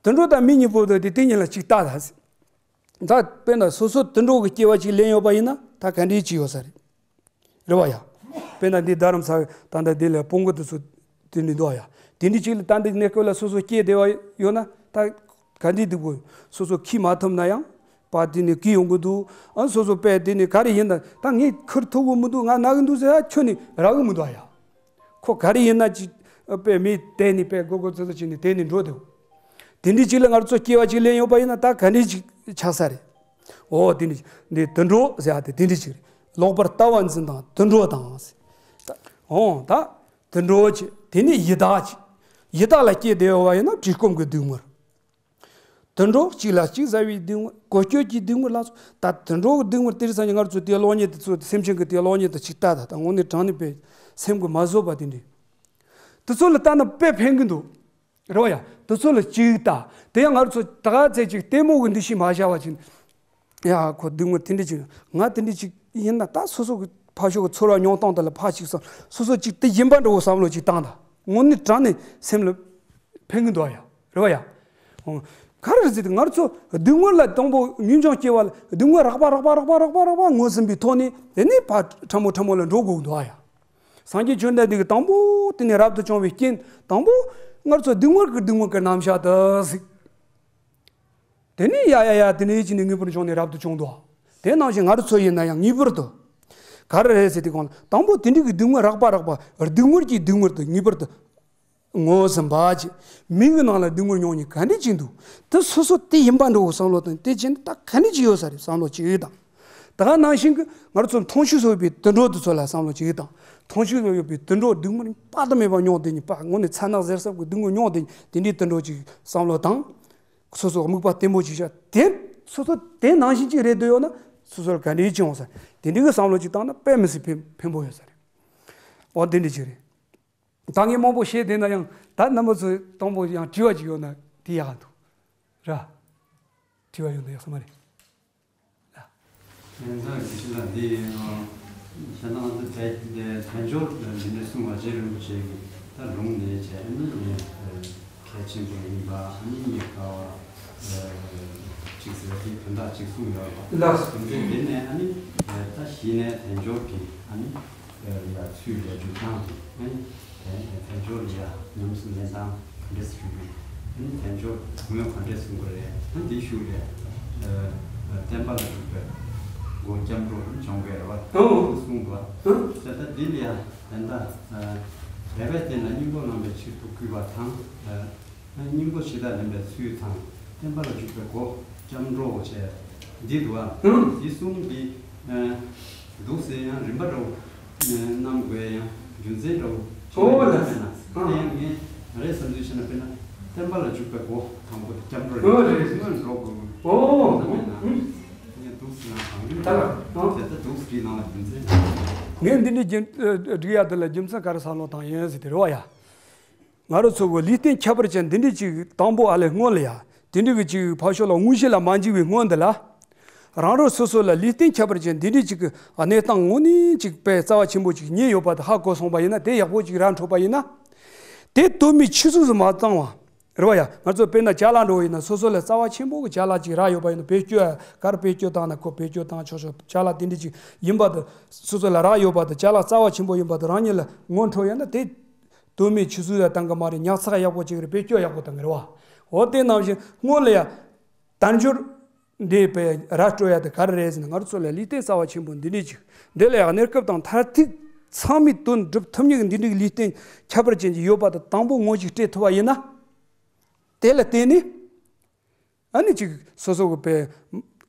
དུད་འགྲོ་དང་མི་གཉིས་པོ་དེ་དེ་གཉིས་ལ་ཅིག་ལྟ་ད་ཟེར། ད་དཔེར་ན་སོ་སོ་དུད་འགྲོ་གི་སྐྱེ་བ་ཅིག་ལེན་ཡོད་པ་ཡིན་ན་ད་ག་འདྲའི་ཅིག་ཡོད་ས་རེད། རེད་བ་ཡ། དཔེར་ན་འདི་རྡ་རམ་ས་ད་ལྟ་འདི་ལ་སྤུན་ཀུ་དེ་ཚོ་དེ་ནི་འདུག་ཡ། དེ་འདྲ་ཅིག་ལ་ད་འདི་གནས་སྐབས་ལ་སོ་སོ་སྐྱེས་བསྡད་པ་ཡོད་ན་ད་ག་འདྲའི་སྡུག་པོ། སོ་སོ་ཁྱི་མ་ཐུབ་ན་ཡང་པ་དེ་ནི་གི་ཡོང་གི་འདུག་ཨ་སོ་སོ་པས་དེ་ནི་ག་རེ་ཡིན་ན་ད་ངས་ཁུར་ཐུབ་གི་མི་འདུག་ང་ན་གི་འདུག་ཟེར་ཡ་ཁྱོད་ནི་རག་གི་མི་འདུག་ཡ། ཁོ་ག་རེ་ཡིན་ན་ཅིག་པས་མི་དེ་ནི་པས་མགོ་སྐོར་ཙི་ཙི་བྱས་ནི་དེ་ནི་འགྲོ་འདུག་དེ་འདྲ་ཅིག་ལ་ང་ཚོ་སྐྱེ་བ་ཅིག་ལེན་ཡོད་པ་ཡིན་ན་ད་ག་འདྲ་ཅིག་ཆགས་ས་རེད། འོ་དེ་འདྲ་འདི་དུད་འགྲོ་ཟེར་ཡ་དེ་དེ་འདྲ་ཅིག་རེད། ལོག་པར་ལྟ་བ་འཛིན་དང་དུད་འགྲོ་དང་ཟེར། ད་འོ་ད་དུད་འགྲོ་ཅིག་དེ་ནི་ཡི་དྭགས་ཅིག་ཡི་དྭགས་ལ་སྐྱེས་བསྡད་ཡོད་པ་ཡིན་ན་བཀྲེས་སྐོམ་གྱི་སྡུག་བསྔལ། དུད་འགྲོ་གཅིག་ལ་གཅིག་ཟ་བའི་སྡུག་བསྔལ། གོ་སྐྱོད་ཀྱི་སྡུག་བསྔལ་ལ་སོགས་ད་དུད་འགྲོ་གི་སྡུག་བསྔལ་དེ་རིང་སང་ཉིན་ང་ཚོ་དེའི་གློག་བརྙན་དེ་ཚོ་སེམས་ཅན་གྱི་དེའི་གློག་བརྙན་དེ་ཅིག་ལྟ་ད་ད་དངོས་གནས་དྲང་གནས་པའི་སེམས་ཀྱི་མ་བཟོད་པ་དེ་འདྲ། དེ་ཚོ་ལ་ལྟ་ན་དཔེ་ཕན་གི་འདུག་རེད་བ་ཡ། དེ་ཚོ་ལ་ཅིག་ལྟ། དེ་ཡང་ང་ཚོ་ད་ག་ཚད་ཅིག་ལྟད་མོ་གི་འདུ་ཤེས་མ་བཞག་པ་ཅིག་ཡ་ཁོ་སྡུག་བསྔལ་དེ་འདྲ་ཅིག་ང་དེ་འདྲ་ཅིག་ཡིན་ན་ད་སོ་སོ་གི་ཕར་ཕྱོགས་ཀྱི་ཚོར་བ་མྱོང་སྟངས་དེ་ལ་ཕར་ཅིག་བསམ། སོ་སོ་ཅིག་དེ་ཡིན་པ་འདྲ་བོ་བསམ་བློ་ཅིག་བཏང་ད། དངོས་གནས་དྲང་གནས་སེམས་ལ་ཕན་གི་འདུག་ཡ། རེད་བ་ཡ། ཨོ། ག་རེ་ཟེར་ཏེ་ང་ཚོ་སྡུག་བསྔལ་ལ་དང་པོ་ངེས་འབྱུང་སྐྱེ་བ་ལ་སྡུག་བསྔལ་རགས་པ་རགས་པ་རགས་པ་རགས་པ་རགས་པ་ངོས་ཟིན་པའི་ཐོག་ནས་དེ་ནས་ཕར་ཕྲ་མོ་ཕྲ་མོ་ལ་འགྲོ་དགོས་གི་འདུག་ཡ། སངས་རྒྱས་བཅོམ་ལྡན་འདས་ཀྱིས་དང་པོ་དེ་ནས་རབ་ཏུ་བྱུང་བའི་རྐྱེན་དང་པོ་ང་ཚོ་སྡུག་བསྔལ་གྱི་སྡུག་བསྔལ་གྱི་རྣམ་གཞག་དེ་གཟིགས། དེ་ནས་ཡ་ཡ་ཡ་དེ་ནས་ཅི་ནས་ངེས་པར་བྱུང་ནས་རབ་ཏུ་བྱུང་འདུག་དེ་ནང་བཞིན་ང་རང་ཚོ་ཡིན་ན་ཡང་ངེས་པར་དུ། ག་རེ་རེད་ཟེར་དུས་གོང་ལ་དང་པོ་དེ་འདྲའི་གི་སྡུག་བསྔལ་རགས་པ་རགས་པ་སྡུག་བསྔལ་གྱི་སྡུག་བསྔལ་དུ་ངེས་པར་དུ་ངོས་ཟིན་པ་ཅིག་མི་གི་ནང་ལ་སྡུག་བསྔལ་མྱོང་མཁན་ག་འདྲ་ཅིག་འདུག་དེ་སོ་སོ་དེ་ཡིན་པ་འདྲ་བོ་བསམ་བློ་བཏང་དེ་བྱས་ན་ད་ག་འདྲ་ཅིག་ཡོད་ས་རེད་བསམ་བློ་ཅིག་དང་། ད་ག་ནང་བཞིན་གི་ང་རང་ཚོ་མཐོང་ཆོས་སུ་ཡོད་པའི་དུད་འགྲོ་དེ་ཚོ་ལ་བསམ་བློ་ཅིག་དང་། མཐོང་ཆོས་སུ་ཡོད་པའི་དུད་འགྲོ་སྡུག་བསྔལ་དཔག་ཏུ་མེད་པ་མྱོང་བསྡད་མཁན་པ་དངོས་གནས་མཚན་ནག་གཟེར་སྲབ་གི་སྡུག་བསྔལ་མྱོང་བསྡད་མཁན་དེ་འདྲའི་དུད་འགྲོ་ཅིག་བསམ་བློ་བཏང་། སོ་སོ་སྨུག་པ་བརྟན་པོ་ཅིག་བཞག་དེ་སོ་སོ་དེ་ནང་བཞིན་ཅིག་རེད་འདོད་ཡོད་ན་སོ་སོར་ག་འདྲའི་ཅིག་འོང་ས་རེད། དེ་འདྲའི་གི་བསམ་བློ་ཅིག་བཏང་ན་དཔེ་མི་སྲིད་ཕན་ཕན་པོ་ཡོད་ས་རེད། འོ་དེ་འདྲ་ཅིག་རེད། ད་ངས་མང་པོ་བཤད་བསྡད་ན་ཡང་ད་རྣམ་པ་ཚོས་དང་པོ་ཡང་དྲི་བ་ཅིག་ཡོད་ན་དེ་ཡག་འདུག་ར། དྲི་བ་ཡོད་ན་ཡག་ས་མ་རེད། ལྷན་རྒྱས་ཀྱི་ལ་འདི་ཡིན་ནོ། ཁྱེད་རང་ཚོ་དལ་དལ་འབྱོར་འདི་འདྲ་གསུང་བ་རྗེ་རིན་པོ་ཆེ་གིས་ད་ལུང་ནས་བྱས་ནས་གལ་ཆེན་པོ་ཡིན་པ་ཨ་ནི་ཉེ་ཁ་བ་ཅིག་ཟེར་དེ་དོན་དག་ཅིག་གསུངས་ཡོད་པ། ལགས་སོ། དེ་ནས་ཨ་ནི་ད་གཞི་ནས་དལ་འབྱོར་གྱི་ཨ་ནི། ལ་ཡ་ཚུལ་ལས་རྒྱུ་སྟངས་དང་། དལ་འབྱོར་ལ་ཡ་ཉམས་སུ་ལེན་སྟངས་ག་འདྲས་ཞུ་དགོས། དལ་འབྱོར་ངོས་ག་འདྲས་གསུང་དགོས་རེད། དེའི་ཤུགས་ལས་བསྟན་པ་ལ་འཇུག་པའི་སྒོ་སྐྱབས་འགྲོ་སྦྱོང་དགོས་རེད་བ། ཨོ། གསུངས་འདུག་བ། ཨོ། དེ་ལྟ་འདི་ལ་ཡ་ད་ལྟ་རས་པའི་སྟེང་ལ་སྙིང་པོ་བླངས་པའི་ཕྱིར་དུ་བསྐུལ་བ་དང་། སྙིང་པོ་ཇི་ལྟར་ལེན་པའི་ཚུལ་དང་། བསྟན་པ་ལ་འཇུག་པའི་སྒོ་སྐྱབས་འགྲོ་བྱས། འདི་འདུག་ཨ། ཨང་། འདི་གསུམ་འདི་འདུག་ཟེར་ཡང་རིམ་པ་འདྲ་བོ་བསྣམས་དགོས་ཡང་རྒྱུ་མཚན་འདྲ་བོ་ཞིག་ཨོ་ལ་ཡོད་ལ། མེད་ན། ཨང་། དེ་ཡང་ངས་རེད་བསམ་ཚུལ་བྱས་ན། དཔེར་ན་བསྟན་པ་ལ་འཇུག་པའི་སྒོ་དང་པོ་དེ་སྐྱབས་འགྲོ་ཨོ་རེད། རེད། སྔོན་འགྲོ་དགོས་ཨོ། བསྣམས་མེད་ན། ཨང་། ངས་འདུག་ཟེར་ཡང་གང་ཡིན། ད་ལ་ཨང་། དེ་ལྟ་འདུག་ཟེར་ནང་ལ་རྒྱུ་མཚན། ངས་འདི་འདྲའི་རྒྱུ་འགྲིག་ཡ་དེ་ལ་རྒྱུ་མཚན་ག་རེ་བསམ་བློ་བཏང་ཡིན་ཟེར་དེ་རེད་བ་ཡ། ང་རང་ཚོ་གི་ལུས་རྟེན་ཁྱད་པར་ཅན་འདི་འདྲའི་ཅིག་དང་པོ་ཨ་ལས་སྔོན་ལ་ཡ། དེ་འདྲའི་གི་ཅིག་ཕར་ཕྱོགས་ལ་དངོས་གཞི་ལ་མ་འཇིགས་པའི་སྔོན་འདི་ལ། རང་རང་སོ་སོ་ལ་ལུས་རྟེན་ཁྱད་པར་ཅན་འདི་འདྲའི་ཅིག་གི་གནས་སྟངས་དངོས་གནས་ཅིག་དཔེ་རྩ་བ་ཆེན་པོ་ཅིག་རྙེད་ཡོད་པ་དེ་ཧ་གོ་སོང་པ་ཡིན་ན། དེ་ཡག་པོ་ཅིག་ར་འཕྲོད་པ་ཡིན་ན། དེ་དོན་མེད་ཆུད་ཟོས་སུ་མ་བཏང་བ། རེད་བ་ཡ། ང་ཚོ་དཔེར་ན་ཅ་ལག་འགྲོ་བ་ཡིན་ན། སོ་སོ་ལ་རྩ་བ་ཆེན་པོ་གི་ཅ་ལག་ཅིག་རག་ཡོད་པ་ཡིན་ན། བེད་སྤྱོད་ག་རེ་བེད་སྤྱོད་བཏང་ན་ཁོ་བེད་སྤྱོད་བཏང་ཆོག་ཆོག་ཅ་ལག་དེ་འདྲ་ཅིག་ཡིན་པ་དེ། སོ་སོ་ལ་རག་ཡོད་པ་དེ། ཅ་ལག་རྩ་བ་ཆེན་པོ་ཡིན་པ་དེ་རང་ཉིད་ལ་ངོ་འཕྲོད་ཡོད་ན། དེ་དོན་མེད་ཆུད་ཟོས་ལ་བཏང་གི་མ་རེད། ཉར་ཚགས་ཡག་པོ་བྱེད་ཀྱི་རེད། བེད་སྤྱོད་ཡག་པོ་བཏང་གི་རེད་བ། འོ་དེ་ནང་བཞིན་སྔོན་ལ་ཡ་དལ་འབྱོར་འདི་དཔེ་ར་སྤྲོད་ཡ་དེ་ག་རེ་རེད་ཟེར་ན། ང་རང་ཚོ་ལ་ལུས་རྟེན་རྩ་བ་ཆེན་པོ་འདི་འདྲ་ཅིག་འདི་ལ་ཡ་གནས་སྐབས་དང་མཐར་ཐུག་ཚང་མའི་དོན་སྒྲུབ་ཐུབ་མཁན་གྱི་འདི་འདྲའི་ལུས་རྟེན་ཁྱད་པར་ཅན་ཅིག་ཡོད་པ་དེ་དང་པོ་ངོས་ཅིག་སྤྲད་ཐུབ་པ་ཡིན་ན། དེ་ལ་བརྟེན་ནས་ཨ་ནི་ཅིག་སོ་སོ་གི་དཔེ་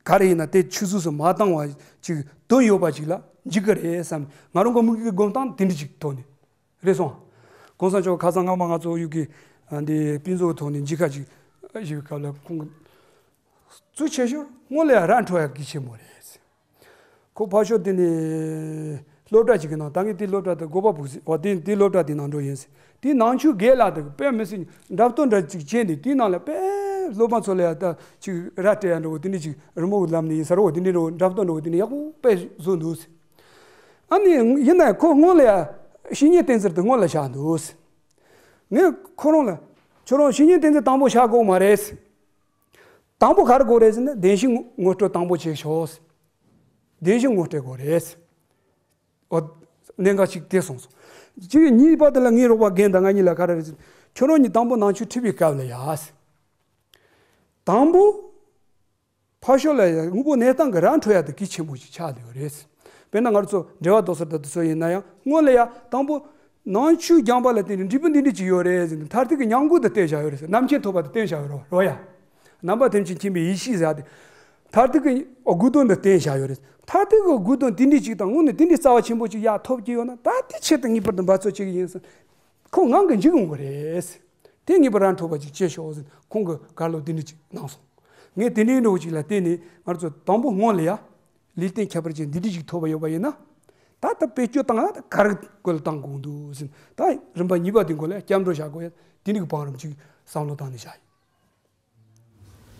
ག་རེ་ཡིན་ན་དེ་ཆུད་ཟོས་སུ་མ་བཏང་བ་ཅིག་དོན་ཡོད་པ་ཅིག་ལ་འཇུག་གི་རེད་བསམ། ང་རང་གི་དམིགས་ཡུལ་གྱི་སྒོམ་སྟངས་དེ་འདྲ་ཅིག་ཐོག་ནས་རེད་སོང་། གོང་ས་མཆོག་ཁ་སང་སྔ་མ་ང་ཚོ་གཡུག་གི་འདི་དཔེ་མཛོད་ཐོག་ནས་མཇལ་ཁ་ཅིག་ཞུས་པའི་སྐབས་ལ། ཁོང་གིས་གཙོ་ཆེ་ཤོས་སྔོན་ལ་ཡ་ར་འཕྲོད་ཡ་གལ་ཆེན་པོ་རེད། ཁོ་ཕར་ཕྱོགས་དེ་ནས་སློབ་གྲྭ་ཅིག་གི་ནང་། ད་ངས་དེ་སློབ་གྲྭ་དེ་གོ་པ་བུ་ཟིན་བ། དེ་དེ་སློབ་གྲྭ་དེ་ནང་འགྲོ་ཡིན་ཟེར། དེའི་ནང་ཆོས་དགེ་ལགས་དེ་དཔེ་མི་སྲིད་འཁྲབ་སྟོན་འདྲ་ཅིག་བྱས་ནས། དེའི་ནང་ལ་དཔེ་སློབ་མ་ཚོ་ལ་ཡ་ད་ཅིག་ར་སྤྲད་ཡ་འདྲ་བོ་དེ་འདྲ་ཅིག་རི་མོ་གི་ལམ་ནས་ཡིན་ས་རེད་བ། དེ་འདྲ་འདྲ་བོ་འཁྲབ་སྟོན་འདྲ་བོ་དེ་འདྲ་ཡག་པོ་དཔེ་བཟོས་འདུག་ཟེར། ཨ་ནི་ཡིན་ན་ཡང་ཁོ་སྔོན་ལ་ཡ་བཤེས་གཉེན་བསྟེན་ཚུལ་དེ་སྔོན་ལ་བཞག་འདུག་ཟེར། ངས་ཁོ་རང་ལ། ཁྱོད་རང་བཤེས་གཉེན་བསྟེན་ཚུལ་དང་པོ་བཞག་དགོས་མ་རེད་ཟེར། དང་པོ་ག་རེ་དགོས་རེད་ཟེར་ན། བདེན་བཞི་ངོ་སྤྲོད་དང་པོ་བྱེད་ཤོག་ཟེར། བདེན་བཞི་ངོ་སྤྲོད་དགོས་རེད་ཟེར། འོ། གནད་འགག་གཅིག་དེ་སོང་སོང་། གཅིག་གཉིས་པ་དེ་ལ་ངའི་རོགས་པ་རྒན་དང་ང་གཉིས་ལ་ག་རེ་རེད་ཟེར། ཁྱོད་རང་གཉིས་དང་པོ་ནང་ཆོས་ཁྲིད་པའི་སྐབས་ལ་ཡ་ཟེར། དང་པོ་ཕར་ཕྱོགས་ལ་ཡ་དངོས་པོ་གནས་སྟངས་ཀྱི་ར་འཕྲོད་ཡ་དེ་གལ་ཆེན་པོ་ཞིག་ཆགས་བསྡད་ཡོད་རེད། དཔེར་ན་ང་ཚོ་འགྲེལ་པ་དོགས་སེལ་དང་དེ་ཚོ་ཡིན་ན་ཡང་། སྔོན་ལ་ཡ་དང་པོ་ནང་ཆོས་སྦྱངས་པ་ལ་བརྟེན་ནས་འབྲས་བུ་འདི་འདྲ་ཅིག་ཡོད་རེད་ཟེར་ནས། མཐར་ཐུག་གི་མྱང་འགུལ་དེ་བསྟན་བཞག་ཡོད་རེད་ཟེར། རྣམ་མཁྱེན་ཐོབ་པ་དེ་བསྟན་བཞག་ཡོད་རེད་བ། རེད་བ་ཡ། རྣམ་པ་ཐམས་ཅད་མཁྱེན་པའི་ཡེ་ཤེས་ཟེར་ཡ་དེ། མཐར་ཐུག་གི་དགོས་དོན་དེ་བསྟན་བཞག་ཡོད་རེད། མཐར་ཐུག་གི་དགོས་དོན་དེ་འདྲ་ཅིག་དང་། དངོས་གནས་དེ་འདྲ་རྩ་བ་ཆེན་པོ་ཅིག་ཡར་ཐོབ་ཀྱི་ཡོད་ན། ད་དེ་ཆེད་དུ་ངེས་པར་དུ་འབད་རྩོལ་བྱེད་ཀྱི་ཡིན་ཟེར། ཁོང་ངང་གིས་འཇིག་འོང་གི་རེད། དེ་ངེས་པར་ར་འཕྲོད་པ་ཅིག་བྱེད་ཤོག་ཟེར། ཁོང་གིས་བཀའ་སློབ་དེ་འདྲ་ཅིག་གནང་སོང་། ངས་དེ་འདྲའི་འདྲ་བོ་ཅིག་ལ་བརྟེན་ནས་ང་ཚོ་དང་པོ་སྔོན་ལ་ཡ་ལུས་རྟེན་ཁྱད་པར་ཅན་འདི་འདྲ་ཅིག་ཐོབ་པ་ཡོད་པ་ཡིན་ན། ད་ལྟ་བེད་སྤྱོད་བཏང་ཡ་ད་ག་རེ་སྐོར་ལ་བཏང་དགོས་འདུག་ཟེར། ད་རིམ་པ་གཉིས་པ་དེ་སྐོར་ལ་སྐྱབས་འགྲོ་བྱ་དགོས་ཡ། དེ་འདྲ་གི་བང་རིམ་ཅིག་བསམ་བློ་བཏང་ནས་བཞག་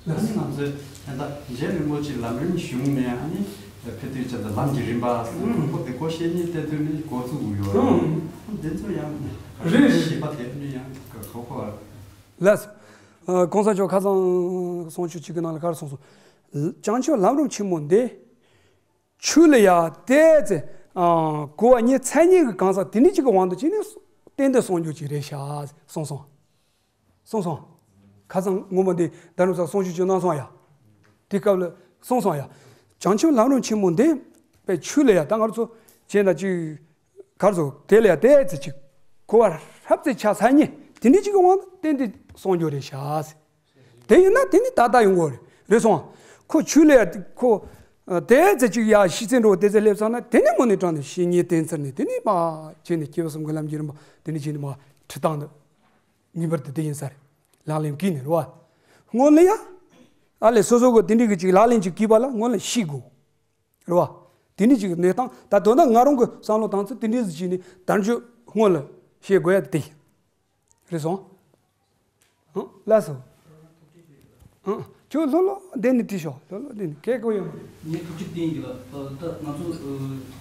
ཡིན། ཨ་ནི་ང་ཚོས་ད་ལྟ་རྗེ་རིན་པོ་ཆེ་ལམ་རིམ་གཞུང་ནས་ཨ་ནི་ཕེབས་དུས་ཙམ་དུ་ལམ་གྱི་རིམ་པ་ཟེར་ཁོ་དེ་ཁོ་བཤེས་གཉེན་བསྟེན་དུས་ནས་འགོ་བཙུགས་ཡོད་རེད། འདི་ཚོ་ཡང་རེད། ཞིབ་པ་དེ་ནི་ཡང་གོ་གོ་བ། ལགས། ཨ། གོང་ས་མཆོག་ཁ་སང་གསུང་ཆོས་གཅིག་གི་ནང་ལ་ག་རེ་གསུངས་སོང་། བྱང་ཆུབ་ལམ་རིམ་ཆེན་མོ་འདི་ཆོས་ལ་ཡ་དེ་ཚེ། ཨ། གོ་བ་རྙེད་ཚར་ཉིན་གྱི་གང་ཟག་དེ་ནི་གཅིག་གི་དབང་དུ་བྱས་ནས་གཏན་དུ་སོང་རྒྱུ་ཅིག་རེད་ཤག་གསུངས་སོང་། གསུངས་སོང་། ཁ་སང་སྔོན་མ་འདི་རྡ་རམ་ས་གསུང་ཆོས་ཅིག་གནང་སོང་ཡ། དེ་སྐབས་ལ་གསུངས་སོང་ཡ། བྱང་ཆུབ་ལམ་རིམ་ཆེན་མོ་འདི་དཔེ་ཆོས་ལ་ཡ་ད་ང་ཚོ་བྱས་ན་ཅིག་ག་རེ་ཟེར། དེ་ལ་ཡ་དེ་ཚེ་ཅིག་གོ་བ་ཧྲབ་ཙེ་ཆགས་ཚར་ཉིན་དེ་ནི་གཅིག་གི་དབང་དུ་གཏན་དུ་སོང་རྒྱུ་རེད་ཤག་ཟེར། དེ་ཡིན་ན་དེ་ནི་ད་ལྟ་ཡོང་གི་རེད། རེད་སོང་། ཁོ་ཆོས་ལ་ཡ་ཁོ་དེ་ཚེ་ཅིག་ཡ་ཤི་ཚེ་འགྲོ་དེ་ཚེ་སླེབས་ཚར་ན། དེ་ནི་དངོས་གནས་དྲང་གནས་བཤེས་གཉེན་བསྟེན་ཚུལ་ནི་དེ་ནི་མ་བྱས་ནས་སྐྱེས་བུ་གསུམ་གྱི་ལམ་གྱི་རིམ་པ་དེ་ནི་བྱས་ནས་མ་ཁྲིད་སྟངས་འདི། ངེས་པར་དུ་དེ་ཡིན་ས་རེད། ལག་ལེན་བཀལ་ནས་རེད་བ། སྔོན་ལ་ཡ། ཨ་ལས་སོ་སོ་གི་དེ་འདྲའི་གི་ཅིག་ལག་ལེན་ཅིག་བཀལ་བ་ལ་སྔོན་ལ་ཤེས་དགོས། རེད་བ། དེ་འདྲའི་ཅིག་གནས་སྟངས་ད་དོན་དག་ང་རང་གི་བསམ་བློ་བཏང་ཚུལ་དེ་འདྲའི་ཟིག་བྱས་ནས་དལ་འབྱོར་སྔོན་ལ་བཤད་དགོས་ཡ་དེ་ཡིན། རེད་སོང་། ཨང་། ལགས་སོ། ཨང་། ཁྱོད་ལྷོད་ལྷོད་བསྡད་ནས་དྲིས་ཤོག་ལྷོད་ལྷོད་བསྡད་ནས་སྐད་གོ་ཡོང་། ངས་ཐུགས་རྗེ་བསྟན་གྱི་ལ། ད་ང་ཚོ་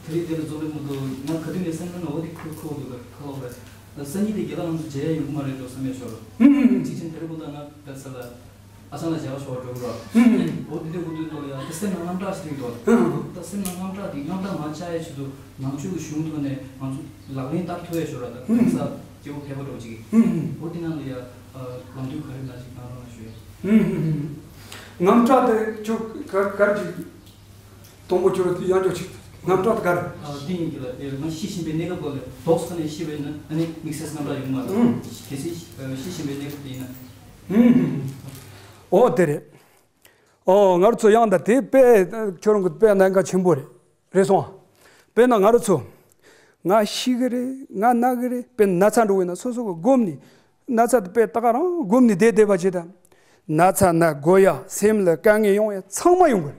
དེ་རིང་དེ་ལ་འཛོམས་རེད་མ་གཏོགས། ང་ག་དུས་ནས་སེམས་ནང་ན་འོ་དེ་ཁོ་ཁོ་འདུག་ལ་ཁ་ལོག་རེད། སང་ཉིན་དེ་རྒན་ལགས་ང་ཚོ་མཇལ་ཡ་ཡོང་གི་མ་རེད་འགྲོ་བསམ་ཡ་ཤོར་རོ། ཨུམ་ཨུམ་ཨུམ། གཅིག་ཕྱིན་དེ་རིང་པོ་ད་ང་བལ་ས་ལ། ཨ་ཚང་ལ་བྱ་བ་ཤོར་འགྲོ་གི་ར། འོ་དེ་འདྲ་འུ་དུས་ཐོག་ལ་ཡང་ད་སེམས་ལ་དངངས་སྐྲག་ཞིག་འདུག་ད་སེམས་ལ་དངངས་སྐྲག་དེ་དངངས་སྐྲག་མ་ཆགས་ཡ་ཆེད་དུ་ནང་ཆོས་ཀྱི་གཞུང་ཐོག་ནས་ང་ཚོ་ལག་ལེན་བསྟར་ཐུབ་ཡ་ཤོར་ར། ད་གང་ཟག་སྐྱེ་བོ་ཕལ་པ་འདྲ་བོ་ཅིག་གིས། འོ་དེ་ནང་ལ་ཡ་ལམ་དུས་ག་རེ་ན་ཅིག་གནང་རོགས་གནང་ཞུ་ཡ། དངངས་སྐྲག་དེ་ཁྱོད་ག་གར་ཅིག་དང་པོ་ཁྱོད་རང་དེ་ཡང་ཅོག་ཅིག་དངངས་སྐྲག་དེ་ག་རེ། ཨ་འདི་ཡིན་གྱི་ལ་དེ་ང་ཤི་བཞིན་པའི་གནས་སྐབས་སྐོར་ལ་དོགས་ཟོན་ནས་ཤི་བས་ན་ཨ་ནི་དམིགས་བསལ་དངངས་སྐྲག་ཡོང་མ་རེད། གལ་སྲིད་ཤི་བཞིན་པའི་གནས་སྐབས་དེ་ཡིན་ན། ཨོ་དེ་རེད། ཨོ་ང་རང་ཚོ་ཡང་ད་དེ་དཔེ་ཁྱོད་རང་གི་དཔེ་གནད་འགག་ཆེན་པོ་རེད། རེད་སོང་། དཔེར་ན་ང་རང་ཚོ་ང་ཤི་གི་རེད། ང་ན་གི་རེད། དཔེར་ན་ན་ཚ་འགྲོ་བས་ན་སོ་སོ་གི་སྒོམ་ནས་ན་ཚ་དེ་དཔེ་ད་ག་རང་སྒོམ་ནས་བསྡད་བསྡད་པ་བྱེད་དམ། ན་ཚ་ན་དགོས་ཡ་སེམས་ལ་དཀའ་ངལ་ཡོང་ཡ་ཚང་མ་ཡོང་གི་རེད།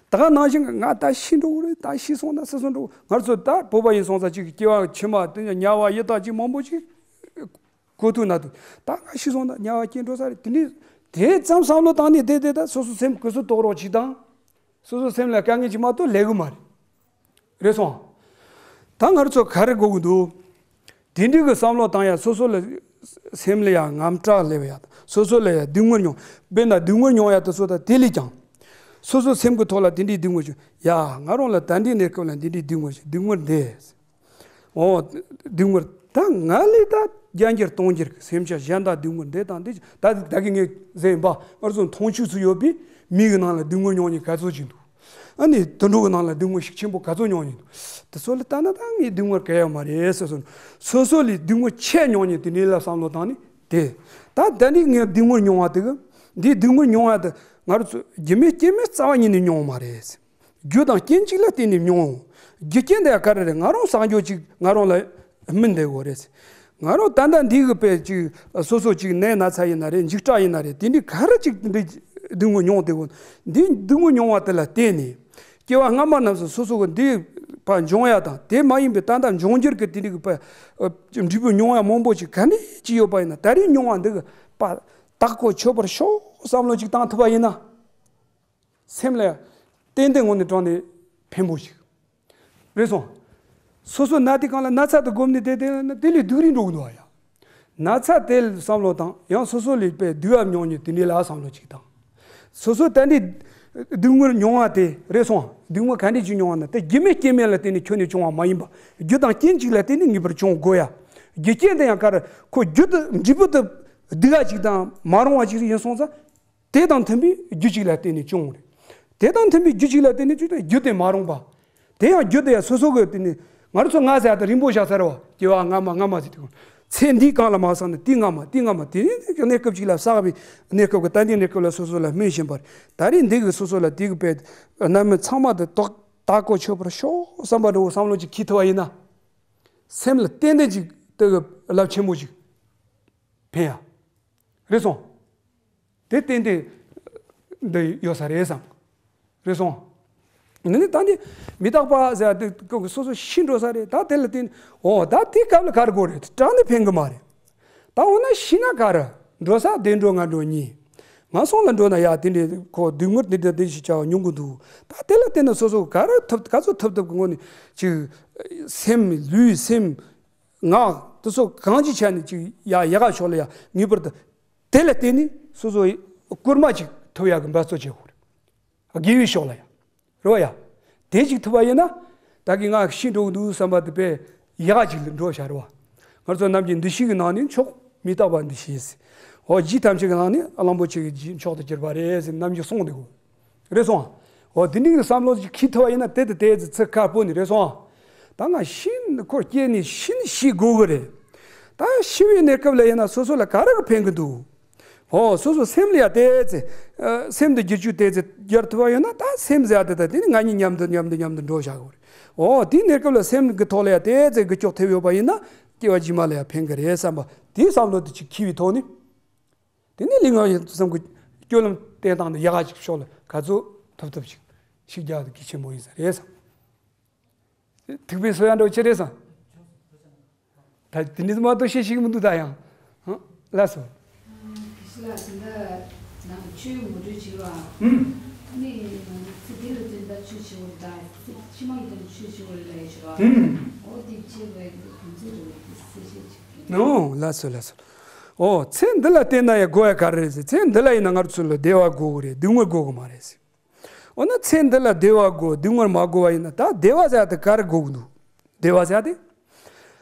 ད་ག་ནང་བཞིན་གྱི་ང་ད་ཤི་འགྲོ་གི་རེད། ད་ཤི་སོང་ན་སོ་སོ་འགྲོ། ང་ཚོ་ད་བོད་པ་ཡིན་སོང་ཙང་ཅིག་སྐྱེ་བ་ཕྱི་མ་དེ་དམྱལ་བ་ཡི་དྭགས་ཅིག་མང་པོ་ཅིག་གོ་ཐུག་ན་ཐུག་ད་ང་ཤི་སོང་ན་དམྱལ་བ་སྐྱེ་འགྲོ་ས་རེད། དེ་ནས་དེ་ཙམ་བསམ་བློ་བཏང་ནས་བསྡད་བསྡད་ད་སོ་སོ་སེམས་གུས་སུ་གཏོགས་རོགས་གྱིས་དང་། སོ་སོ་སེམས་ལ་དཀའ་ངལ་ཅིག་མ་གཏོགས་ལས་གི་མ་རེད། རེད་སོང་། ད་ང་རང་ཚོ་ག་རེ་དགོས་ཀྱི་འདུག་དེ་འདྲའི་གི་བསམ་བློ་བཏང་ཡ་སོ་སོ་ལ་སེམས་ལ་ཡ་དངངས་སྐྲག་སླེབས་ཡ་དང་སོ་སོ་ལ་ཡ་སྡུག་བསྔལ་མྱོང་། དཔེར་ན་སྡུག་བསྔལ་མྱོང་ཡ་དེ་ཚོ་ད་དེ་ལས་ཀྱང་། སོ་སོ་སེམས་ཀྱི་ཐོག་ལ་དེ་འདྲའི་སྡུག་བསྔལ་བྱུང་ཡ། ང་རང་ལ་ད་འདྲའི་གནས་སྐབས་ལ་འདི་འདྲའི་སྡུག་བསྔལ་བྱུང་། སྡུག་བསྔལ་འདི། ཨོ། སྡུག་བསྔལ་ད་ང་ལས་ད་བརྒྱ་འགྱུར་སྟོང་འགྱུར་གྱི་སེམས་ཅན་གཞན་དག་སྡུག་བསྔལ་འདི་དང་འདི་ད་ད་གི་ངས་ཟེར་ཡིན་པ་ང་ཚོ་མཐོང་ཆོས་ཚོ་ཡོད་པས་མི་གི་ནང་ལ་སྡུག་བསྔལ་མྱོང་མཁན་ག་ཚོད་ཅིག་འདུག་ཨ་ནི་དུད་འགྲོ་གི་ནང་ལ་སྡུག་བསྔལ་ཤུགས་ཆེན་པོ་ག་ཚོད་མྱོང་མཁན་འདུག་དེ་ཚོ་ལ་ལྟ་ན་ད་ངས་སྡུག་བསྔལ་ག་ཡོད་མ་རེད་ཟེར་སོང་། སོ་སོ་ལས་སྡུག་བསྔལ་ཆེ་མྱོང་མཁན་དེ་འདྲའི་ལ་བསམ་བློ་བཏང་ནས་དེ་ད་ད་ནི་ངས་སྡུག་བསྔལ་མྱོང་བ་དེ་གི་འདིའི་སྡུག་བསྔལ་མྱོང་བ་དེ་ང་རང་ཚོ་རྒྱུ་མེད་རྐྱེན་མེད་རྩ་བ་ཉིད་ནས་མྱོང་བ་མ་རེད། རྒྱུ་དང་རྐྱེན་གཅིག་ལ་བརྟེན་ནས་མྱོང་། རྒྱུ་རྐྱེན་དེ་ག་རེ་རེད། ང་རང་བསགས་རྒྱུ་གཅིག་ང་རང་ལ་སྨིན་བསྡད་ཡོད་རེད། ང་རང་ད་ལྟ་འདི་གི་དཔེ་གཅིག་སོ་སོ་གཅིག་ནད་ན་ཚ་ཡིན་ན་རེད། འཇིགས་སྐྲག་ཡིན་ན་རེད། དེ་འདྲའི་ག་རེ་གཅིག་འདི་སྡུག་བསྔལ་མྱོང་བསྡད་ཡོད། འདི་སྡུག་བསྔལ་མྱོང་བ་དེ་ལ་བརྟེན་ནས་སྐྱེ་བ་སྔ་མ་རྣམས་སུ་སོ་སོ་གི་འདི་ཕར་འབྱུང་ཡ་དང་དེ་མ་ཡིན་པའི་ད་ལྟ་འབྱུང་འགྱུར་གྱི་དེ་འདྲའི་གི་དཔེ་འབྲས་བུ་མྱོང་ཡ་མང་པོ་ཅིག་ག་ནས་ཅི་ཡོད་པ་ཡིན་ན་ད་རེས་མྱོང་བ་འདི་གི་དཔེ་དག་གོ་ཆོད་པར་ཤོག་བསམ་བློ་ཅིག་བཏང་ཐུབ་པ་ཡིན་ན། སེམས་ལ་ཏན་ཏན་ངོ་ནས་དྲངས་ནས་ཕན་པོ་ཞིག་རེད་སོང་། སོ་སོ་ན་དེ་གང་ལ་ན་ཚ་དེ་སྒོམ་ནས་བསྡད་བསྡད་ན་དེ་ལས་སྡུག་རུ་འགྲོ་གི་འདུག་ཨ་ཡ། ན་ཚ་དེ་ལ་བསམ་བློ་བཏང་ཡང་སོ་སོ་ལས་པའི་སྡུག་བ་མྱོང་མཁན་དེ་འདྲའི་ལ་བསམ་བློ་ཅིག་བཏང་། སོ་སོ་ད་འདི་སྡུག་བསྔལ་མྱོང་བ་དེ་རེད་སོང་། སྡུག་བསྔལ་ག་འདྲ་ཅིག་མྱོང་བ་ན་དེ་རྒྱུ་མེད་རྐྱེན་མེད་ལ་བརྟེན་ནས་ཁྱོན་ནས་བྱུང་བ་མ་ཡིན་པ། རྒྱུ་དང་རྐྱེན་གཅིག་ལ་བརྟེན་ནས་ངེས་པར་བྱུང་དགོས་ཡ། རྒྱུ་རྐྱེན་དེ་ཡང་ག་རེ་ཁོ་རྒྱུ་དེ་འབྲས་བུ་དེ་སྡུག་བ་ཅིག་དང་མ་རུང་བ་ཅིག་ཡིན་སོང་ཙང་། དེ་དང་མཐུན་པའི་རྒྱུ་གཅིག་ལ་བརྟེན་ནས་བྱུང་བ་རེད། དེ་དང་མཐུན་པའི་རྒྱུ་གཅིག་ལ་བརྟེན་ནས་བྱུང་བའི་རྒྱུ་དེ་མ་རུངས་པ། དེ་ཡང་རྒྱུ་དེ་ཡང་སོ་སོ་གི་དེ་ནི་ང་རང་ཚོ་ང་ཟེར་ཡ་དེ་རིང་པོ་བཞག་ཚར་བ་སྐྱེ་བ་སྔ་མ་སྔ་མ་ཟེར་དུས་ཚེ་འདིའི་གང་ལ་མ་བསགས་ན་དེའི་སྔ་མ་དེའི་སྔ་མ་དེ་ནི་གནས་སྐབས་གཅིག་ལ་བསགས་པའི་གནས་སྐབས་ཀྱི་ད་ལྟའི་གནས་སྐབས་ལ་སོ་སོ་ལ་སྨིན་བཞིན་པ་རེད། ད་རེས་འདི་གི་སོ་སོ་ལ་དེ་གི་དཔེ་རྣམ་སྨིན་ཚང་མ་དེ་རྟོགས་དག་གོ་ཆོད་པར་ཤོག་བསམ་པ་འདྲ་བོ་བསམ་བློ་ཅིག་འཁྱེར་ཐུབ་པ་ཡིན་ན། སེམས་ལ་ཏན་ཏན་ཅིག་དེ་གི་རླབས་ཆེན་པོ་ཅིག་ཕན་ཡ། རེད་སོང་། དེ་ཏན་ཏན་འདི་ཡོད་ས་རེད་བསམ། རེད་སོང་། ནི་ནི་ད་ནི་མི་རྟག་པ་ཟེར་ཏེ་སོ་སོ་ཤི་འགྲོ་ས་རེད། ད་དེ་ལ་བརྟེན་འོ་ད་དེ་སྐབས་ལ་ག་རེ་དགོས་རེད། དྲང་ནས་ཕན་གི་མ་རེད། ད་འོ་ན་ཤི་ན་ག་རེ་འགྲོ་ས་བདེ་འགྲོ་ངན་འགྲོ་གཉིས། ངན་སོང་ལ་འགྲོ་ན་ཡ་དེ་འདྲའི་ཁོ་སྡུག་བསྔལ་འདི་འདྲ་འདི་ཞིག་བྱ་བ་མྱོང་གི་འདུག་ད་དེ་ལ་བརྟེན་ན་སོ་སོ་ག་རེ་ཐུབ་ག་ཚོད་ཐུབ་ཐུབ་གི་ངོ་ནས་ཅིག་སེམས་ལུས་སེམས། ངག་དེ་ཚོ་གང་ཅི་བྱས་ནས་ཅིག་ཡ་ཡ་ག་ཕྱོགས་ལ་ཡ་ངེས་པར་དུ་དེ་ལ་བརྟེན་ནས་སོ་སོ་སྐུལ་མ་ཅིག་ཐུབ་ཡག་གི་འབད་རྩོལ་བྱེད་དགོས་རེད། དགེ་བའི་ཕྱོགས་ལ་ཡ། རེད་བ་ཡ། དེ་ཅིག་ཐུབ་པ་ཡིན་ན་ད་གི་ང་ཤི་འགྲོ་གི་འདུག་བསམ་པ་དེ་དཔེ་ཡ་ག་ཅིག་ལ་འགྲོ་བྱ་རེད་བ། ང་ཚོ་རྣམས་ཀྱི་འདུ་ཤེས་ཀྱི་ནང་ནས་མཆོག་མི་རྟག་པ་འདུ་ཤེས། འོ་རྗེ་ཐམས་ཅད་ཀྱི་ནང་ནས་གླང་པོ་ཆེ་གི་རྗེས་མཆོག་ཏུ་གྱུར་པ་རེད་ཟེར་རྣམས་ཀྱིས་གསུངས་འདུག་རེད་སོང་། འོ་དེ་འདྲའི་བསམ་བློ་ཅིག་འཁྱེར་ཐུབ་པ་ཡིན་ན་དེ་དེ་དེ་ཚེ་ཁ་སྤོ་ནི་རེད་སོང་། ད་ང་ཤི་ནི་ཁོ་སྐྱེ་ནི་ཤི་ནི་ཤི་དགོས་གི་རེད། ད་ཤི་བའི་གནས་སྐབས་ལ་ཡིན་ན་སོ་སོ་ལ་ག་རེ་གི་ཕན་གི་འདུག་འོ་སོ་སོ་སེམས་ལ་ཡ་དེ་ཚེ་སེམས་དེ་བསྒྱུར་བཅོས་དེ་ཚེ་རྒྱར་ཐུབ་པ་ཡོད་ན་ད་སེམས་ཟེར་ཡ་དེ་ད་དེ་ནི་ང་གཉིས་མཉམ་དུ་མཉམ་དུ་མཉམ་དུ་འགྲོ་བཞག་གི་རེད། འོ་དེའི་གནས་སྐབས་ལ་སེམས་གི་ཐོག་ལ་ཡ་དེ་ཚེ་གི་ལྕོགས་ཐེབས་ཡོད་པ་ཡིན་ན་སྐྱེ་བ་རྗེས་མ་ལ་ཡ་ཕན་གི་རེད་བསམ་པ་དེའི་བསམ་བློ་དེ་ཅིག་འཁྱེར་བའི་ཐོག་ནས། དེ་ནས་ལས་ངན་ཡོད་བསམ་གི་སྤྱོད་ལམ་བསྟེན་སྟངས་དེ་ཡག་ག་ཅིག་ཕྱོགས་ལ་ག་ཚོད་ཐུབ་ཐུབ་ཅིག་ཤུགས་རྒྱག་དེ་གལ་ཆེན་པོ་ཡིན་ས་རེད་བསམ། ཐུག་པའི་སོ་ཡ་འདྲ་བོ་ཅི་རེད་བསམ། ད་དེ་འདྲ་མ་གཏོགས་བཤད་ཤེས་ཀྱི་མི་འདུག་ད་ཡང་། ཧང་། ལགས་སོ། ཁྱི་ལ་དེ་འདྲ་ནང་ཆོས་ངོ་སྤྲོད་བྱེད་པ། ཧུམ། ནི་ཚེ་འདི་ལ་དོན་དག་ཆོས་བྱེད་པ་དང་ཚེ་ཕྱི་མ་ཡི་དོན་ཆོས་བྱེད་པ་ལ་ཡ་བྱེད་པ། ཧུམ། འོ་དེ་བྱེད་པའི་དོན་ཚན་རེད་པས་དེ་གསལ་བཤད་ཅིག་གི། ཨོ་ལགས་སོ་ལགས་སོ། ཨོ་ཚེ་འདི་ལ་བལྟས་ན་ཡང་དགོས་ཡ་ག་རེ་རེད་ཟེར། ཚེ་འདི་ལ་ཡིན་ན་ང་ཚོ་ལ་བདེ་བ་དགོས་གི་རེད། སྡུག་བསྔལ་དགོས་གི་མ་རེད་ཟེར། འོ་ན་ཚེ་འདི་ལ་བདེ་བ་དགོས་སྡུག་བསྔལ་མ་དགོས་པ་ཡིན་ན་ད་བདེ་བ་ཟེར་ཡ་དེ་ག་རེ་དགོས་གི་འདུག་བདེ་བ་ཟེར་ཡ་དེ།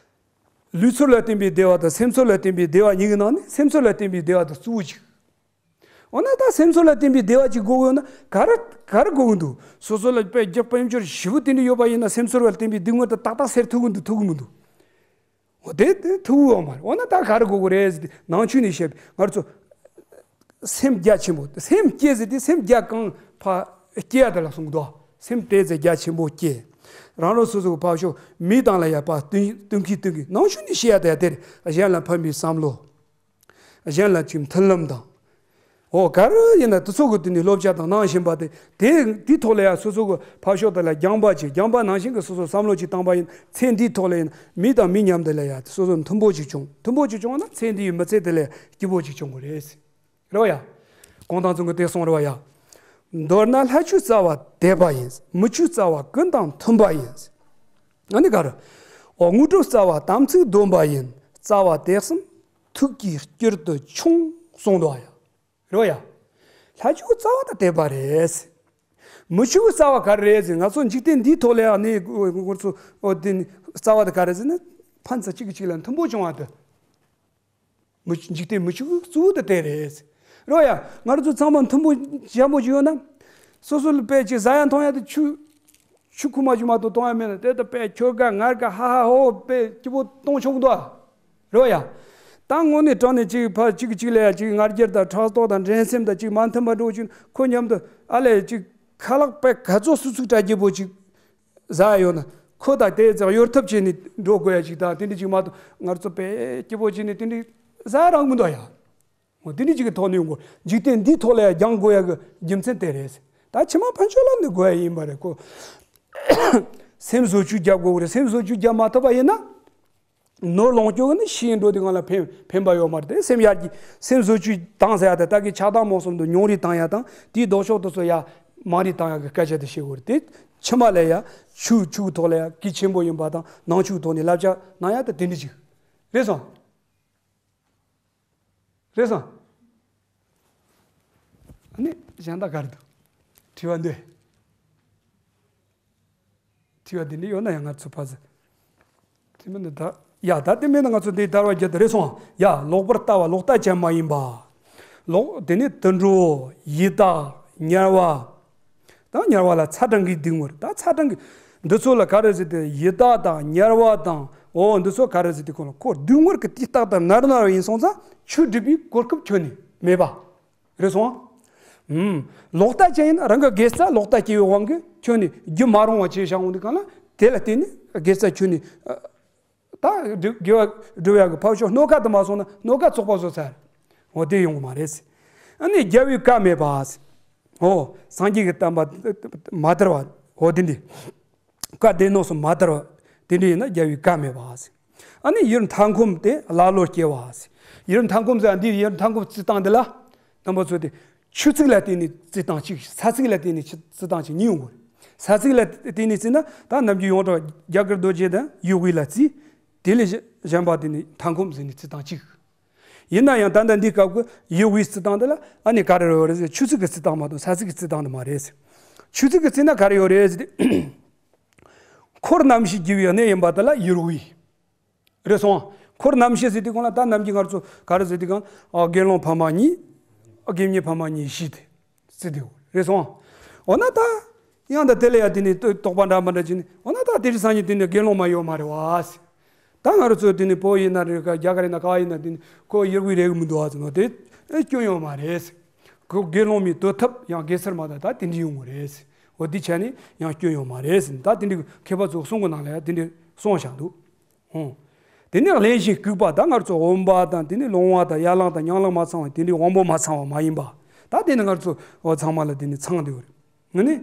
ལུས་ཚོར་ལ་བརྟེན་པའི་བདེ་བ་དང་སེམས་ཚོར་ལ་བརྟེན་པའི་བདེ་བ་གཉིས་ཀྱི་ནང་ནས་སེམས་ཚོར་ལ་བརྟེན་པའི་བདེ་བ་དེ་གཙོ་བོ་གཅིག་འོ་ན་ད་སེམས་ཚོར་ལ་བརྟེན་པའི་བདེ་བ་གཅིག་དགོས་ཡོད་ན་ག་རེ་ག་རེ་དགོས་ཀྱི་འདུག་སོ་སོ་ལ་དཔེ་རྒྱག་དཔལ་འབྱོར་ཞེ་པོ་དེ་འདྲ་ཡོད་པ་ཡིན་ན་སེམས་ཚོར་བ་ལ་བརྟེན་པའི་སྡུག་བསྔལ་དེ་ཏག་ཏག་སེལ་ཐུབ་ཀྱི་འདུག་ཐུབ་ཀྱི་མི་འདུག་འོ་དེ་དེ་ཐུབ་ཀྱི་ཡོད་མ་རེད། འོ་ན་ད་ག་རེ་དགོས་ཀྱི་རེད་ཟེར་ཏེ་ནང་ཆོས་ནས་བཤད་པའི་ང་ཚོ་སེམས་རྒྱ་ཆེན་པོ་སེམས་བསྐྱེད་ཟེར་ཏེ་སེམས་རྒྱ་གང་ཕ་བསྐྱེད་ཡ་དེ་ལ་གསུངས་འདུག་སེམས་དེ་ཚེ་རྒྱ་ཆེན་པོ་བསྐྱེད། རང་རང་སོ་སོ་གི་ཕ་ཤོག་མི་དང་ལ་ཡ་པ་སྟོན་སྟོན་གི་སྟོན་གི་ནང་ཆོས་ནས་བཤད་ཡ་དེ་དེ་རེད། གཞན་ལ་ཕན་པའི་བསམ་བློ། གཞན་ལ་ཅིག་མཐུན་ལམ་དང་། འོ་ག་རེ་ཡིན་ན་དེ་ཚོ་གི་དེ་ནས་བློ་སྦྱོང་དང་གནང་བཞིན་པ་དེ་དེ་དེའི་ཐོག་ལ་ཡང་སོ་སོ་གི་ཕར་ཕྱོགས་དེ་ལ་སྦྱངས་པ་ཅིག་སྦྱངས་པ་ནང་བཞིན་གི་སོ་སོ་བསམ་བློ་ཅིག་བཏང་པ་ཡིན་ཚེ་འདིའི་ཐོག་ལ་ཡིན་མི་དང་མི་མཉམ་དུ་ལ་ཡང་སོ་སོ་མཐུན་པོ་ཅིག་བྱུང་མཐུན་པོ་ཅིག་བྱུང་ན་ཚེ་འདིའི་མི་ཚེ་དེ་ལ་སྐྱིད་པོ་ཅིག་བྱུང་གི་རེད། རེད་བ་ཡ། གུང་ཐང་ཚང་གི་དེ་གསུངས་རེད་བ་ཡ། མདོར་ན་ལྷ་ཆོས་རྩ་བ་དད་པ་ཡིན། མི་ཆོས་རྩ་བ་ཀུན་དང་མཐུན་པ་ཡིན། ཨ་ནི་ག་རེ། འོ་དངོས་གྲུབ་རྩ་བ་དམ་ཚིག་སྡོམ་པ་ཡིན། རྩ་བ་དེ་གསུམ་ཐུགས་ཀྱི་དཀྱིལ་དུ་ཆུང་གསུངས་འདུག་ཡ། རེད་བ་ཡ། ལྷ་ཆོས་རྩ་བ་དང་དད་པ་རེད། མི་ཆོས་ཀྱི་རྩ་བ་ག་རེ་རེད་ཟེར་ང་ཚོ་འཇིག་རྟེན་འདིའི་ཐོག་ལ་ཡང་ནི་ང་ཚོ་འོ་དེ་ནི་རྩ་བ་དེ་ག་རེ་ཟེར་ན་ཕན་ཚུན་གཅིག་གིས་གཅིག་ལ་མཐུན་པོ་བྱུང་བ་དེ། མི་འཇིག་རྟེན་མི་ཆོས་ཀྱི་གཙོ་བོ་དེ་དེ་རེད། རེད་བ་ཡ། ང་ཚོ་ཚང་མ་མཐུན་པོ་འཇམ་པོ་ཅིག་ཡོད་ན། སོ་སོ་ལ་དཔེ་ཅིག་ཟ་ཡ་འཐུང་ཡ་དེ་ཆུ། ཆུ་ཁུག་མ་ཅིག་མ་གཏོགས་གཏོང་ཡ་མེད་ན་དེ་ལྟ་དཔེ་ཁྱོད་དགའ་ང་དགའ་ཧ་ཧ་ཧོ་ཧོ་དཔེ་སྐྱིད་པོ་གཏོང་ཆོག་གི་འདུག་ཨ། རེད་བ་ཡ། ད་དངོས་གནས་དྲང་གནས་ཅིག་ཕ་གཅིག་གིས་གཅིག་ལ་ཡ་ཅིག་ང་རྒྱལ་དང་ཕྲག་དོག་དང་འགྲན་སེམས་དང་ཅིག་མ་མཐུན་པ་འགྲོ་ཅིག་ཁོ་མཉམ་དུ་ཨ་ལས་ཅིག་ཁ་ལག་དཔེ་ག་ཚོད་སུ་ཚུགས་དྲ་རྒྱལ་པོ་ཅིག་ཟ་ཡ་ཡོད་ན་ཁོ་དང་དེ་ཙག་གཡོར་ཐབས་བྱས་ནས་འགྲོ་དགོས་ཡ་ཅིག་དང་དེ་འདྲ་ཅིག་མ་གཏོགས་ང་ཚོ་དཔེ་སྐྱིད་པོ་བྱས་ནས་དེ་འདྲ་ཟ་ཡ་རག་མི་འདུག་ཡ། འོ་དེ་འདྲ་ཅིག་གི་ཐོག་ནས་ཡོང་དགོས། འཇིག་རྟེན་འདིའི་ཐོག་ལ་ཡ་སྦྱང་དགོས་ཡ་གི་རྒྱུ་མཚན་དེ་རེད། ད་ཕྱི་མ་ཕན་ཆོད་ལ་ནི་དགོས་ཡ་ཡིན་པ་རེད་ཁོ། སེམས་བཟོ་བཅོས་རྒྱག་དགོས་རེད། སེམས་བཟོ་བཅོས་རྒྱག་མ་ཐུབ་པ་ཡིན་ན། ནོར་ལོངས་སྤྱོད་ནི་ཤི་ཡིན་འགྲོ་དུས་སྒང་ལ་ཕན་ཕན་པ་ཡོད་མ་རེད་དེ་སེམས་ཡར་གྱི་སེམས་བཟོ་བཅོས་བཏང་ཟེར་ཡ་དེ་ད་གི་ཆགས་སྡང་རྨོངས་གསུམ་དུ་མྱོང་རིས་བཏང་ཡ་དང་དེའི་ལྡོག་ཕྱོགས་དེ་ཚོ་ཡ་མ་རིས་བཏང་ཡ་གི་སྐད་ཆ་དེ་བཤད་དགོས་རེད་དེ་ཕྱི་མ་ལ་ཡ་ཆོས་ཆོས་ཐོག་ལ་ཡ་གལ་ཆེན་པོ་ཡིན་པ་དང་ནང་ཆོས་ཐོག་ནས་བསླབ་བྱ་གནང་ཡ་དེ་དེ་འདྲ་ཅིག་རེད་སོང་། རེད་སོང་། ཨ་ནི་གཞན་དག་ག་རེ་འདུག་དྲི་བ་འདི། དྲི་བ་འདི་འདྲ་ཡོད་ན་ཡང་ང་ཚོ་ཕ་ཟི། དེ་མིན་ན་ད། ཡ་ད་དེ་མིན་ན་ང་ཚོ་འདི་དར་བ་བརྒྱད་དུ་རེད་སོང་། ཡ་ལོག་པར་ལྟ་བ་ལོག་ལྟ་ཅན་མ་ཡིན་པ། ལོག་དེ་ནི་དུད་འགྲོ། ཡི་དྭགས། དམྱལ་བ། ད་དམྱལ་བ་ལ་ཚ་གྲང་གི་སྡུག་བསྔལ་ད་ཚ་གྲང་གི། འདི་ཚོ་ལ་ག་རེ་ཟེར་ཏེ་ཡི་དྭགས་དང་དམྱལ་བ་དང་འོ་འདི་ཚོ་ག་རེ་ཟེར་ཏེ་ཁོ་ལ་ཁོ་སྡུག་བསྔལ་གྱི་དུས་རྟག་ཏུ་མནར་མནར་བ་ཡིན་སོང་ཙང་ཆོས་སྒྲུབ་པའི་གོ་སྐབས་ཁྱོན་ནས་མེད་པ། རེད་སོང་། ཨུམ། ལོག་ལྟ་ཅན་ཡིན་ན་རང་གི་དགེ་རྩ་ལོག་ལྟ་སྐྱེ་བའི་དབང་གིས་ཁྱོན་ནས་རྒྱུ་མ་རུང་བ་བྱས་བཞག་འོང་དུས་གང་ལ་དེ་ལ་བརྟེན་ནས་དགེ་རྩ་ཁྱོན་ནས་ཨ། ད་སྒྲུབ་དགེ་བ་སྒྲུབ་ཡག་གི་ཕར་ཕྱོགས་སྣོད་ཀ་དུ་མ་སོང་ན་སྣོད་ཀ་བཙོག་པ་བཟོ་ཚར། འོ་དེ་ཡོང་གི་མ་རེད། ཨ་ནི་རྒྱལ་བའི་བཀའ་མེད་པ། འོ་སངས་རྒྱས་ཀྱི་བསྟན་པ་མ་དར་བ་འོ་དེ་འདྲ། བཀའ་སྡེ་སྣོད་སུ་མ་དར་བ་དེ་འདྲ་ཡིན་ན་རྒྱལ་བའི་བཀའ་མེད་པ། ཨ་ནི་ཡུལ་མཐའ་འཁོབ་དེ་ཀླ་ཀློར་སྐྱེ་བ། ཡུལ་མཐའ་འཁོབ་ཟེར་འདི་ཡུལ་མཐའ་འཁོབ་རྩི་སྟངས་འདི་ལ། རྣམ་པ་ཚོ་དེ། ཆུ་ཚིགས་ལ་བརྟེན་ནས་རྩི་སྟངས་གཅིག་ས་ཚིགས་ལ་བརྟེན་ནས་ཆུ་རྩི་སྟངས་གཅིག་གཉིས་ཡོང་གི་རེད། ས་ཚིགས་ལ་བརྟེན་ནས་རྩི་ན་ད་ནམ་རྒྱུན་ཡོངས་གྲགས་རྒྱ་གར་རྡོ་རྗེ་དང་ཡུལ་དབུས་ལ་རྩི། དེ་ལས་གཞན་པ་དེ་ནི་མཐའ་འཁོབ་ཟེར་ནས་རྩི་སྟངས་གཅིག་ཡིན་ན་ཡང་ད་ལྟ་འདི་སྐབས་ཀྱི་ཡུལ་དབུས་རྩི་སྟངས་འདི་ལ་ཨ་ནི་ག་རེ་ཡོད་རེད་ཟེར་ཆུ་ཚིགས་ཀྱི་རྩི་སྟངས་མ་གཏོགས་ས་ཚིགས་ཀྱི་རྩི་སྟངས་འདི་མ་རེད། ཆུ་ཚིགས་ཀྱི་རྩི་ན་ག་རེ་ཡོད་རེད་ཟེར་ཏེ། འཁོར་རྣམ་བཞི་རྒྱུ་བའི་གནས་ཡིན་པ་དེ་ལ་ཡུལ་དབུས། རེད་སོང་། འཁོར་རྣམ་བཞི་ཟེར་དུས་གོང་ལ་ད་ནམ་རྒྱུན་ང་ཚོ་ག་རེ་ཟེར་དུས་གང་ཨ་དགེ་སློང་ཕ་མ་གཉིས། ཨ་དགེ་བསྙེན་ཕ་མ་གཉིས་བཞི་དེ་ཟེར་དུས་རེད་སོང་། འོ་ན་ད་ཡང་ད་དེ་ལ་ཡ་དེ་ནི་རྟོག་པ་འདྲ་མ་འདྲ་བྱས་ནས་འོ་ན་ད་དེ་རིང་སང་ཉིན་དེ་ནི་དགེ་སློང་མ་ཡོད་མ་རེད་བ། ད་ང་རང་ཚོ་དེ་ནི་བོད་ཡིན་ན་རེད་ག་རྒྱ་གར་ཡིན་ན་ག་ཡིན་ན་དེ་ནི་ཁོ་ཡུལ་དབུས་རེད་གི་མི་འདུག་བ་ཟེར་ནོ་དེ་ཨེ་སྐྱོན་ཡོད་མ་རེད། ཁོ་དགེ་སློང་མའི་འདོད་ཐབས་ཡང་དགེ་སེར་མ་དང་ད་དེ་འདྲ་ཡོང་གི་རེད། འོ་དེ་བྱས་ནས་ཡང་སྐྱོན་ཡོད་མ་རེད་ཟེར་ད་དེ་འདྲ་མཁས་པ་ཚོ་གསུང་གི་ནང་ལ་ཡང་དེ་འདྲ་གསུངས་བཞག་འདུག་ཨོ། དེ་ནས་གླེན་ཞིང་ལྐུགས་པ་དང་ང་ཚོ་འོན་པ་དང་དེ་ནས་ལོང་བ་དང་ཡར་ལངས་དང་མྱང་ལངས་མ་ཚང་བ་དེ་འདྲའི་དབང་པོ་མ་ཚང་བ་མ་ཡིན་པ། ད་དེ་ནི་ང་ཚོ་འོ་ཚང་མ་ལ་དེ་ནི་ཚང་འདུག་རེད། ངས་ནི།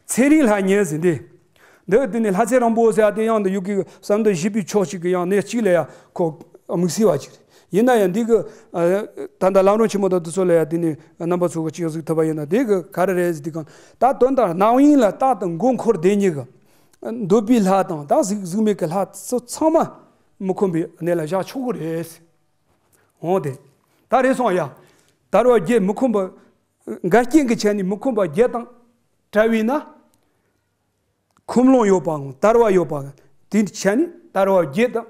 ཚེ་རིང་ལྷ་ཉལ་ཟེར་འདི། འདི་དེ་ནི་ལྷ་ཚེ་རིང་པོ་ཟེར་ཡ་དེ་ཡང་འདི་ཡུལ་གྱི་བསམ་དོན་བཞི་པའི་ཕྱོགས་གཅིག་གི་ཡང་གནས་གཅིག་ལ་ཡ་ཁོ་དམིགས་བསལ་བ་ཅིག་རེད། ཡིན་ན་ཡང་འདི་གི་ད་ལྟ་ལམ་རིམ་ཆེན་མོ་དང་དེ་ཚོ་ལ་ཡ་དེ་ནི་རྣམ་པ་ཚོ་གི་གཅིག་གཟིགས་ཐུབ་པ་ཡིན་ན་དེ་གི་ག་རེ་རེད་ཟེར་དུས་གང་ད་དོན་དག་རྣམ་གཡེང་ལ་རྟག་ཏུ་མགོ་འཁོར་བསྡད་མཁན་གི་འདོད་པའི་ལྷ་དང་ད་གཟུགས་གཟུགས་མེད་ཀྱི་ལྷ་ཚོ་ཚང་མ་མི་ཁོམ་པའི་གནས་ལ་བཞག་ཆོག་གི་རེད། འོ་དེ། ད་རེད་སོང་ཡ། དལ་བ་བརྒྱད་མི་ཁོམ་པ། འགལ་རྐྱེན་གྱི་ཆ་ནས་མི་ཁོམ་པ་བརྒྱད་དང་བྲལ་བས་ན། ཁོམ་ལོང་ཡོད་པའམ་དལ་བ་ཡོད་པ། དེའི་ཆ་ནས་དལ་བ་བརྒྱད་དང་།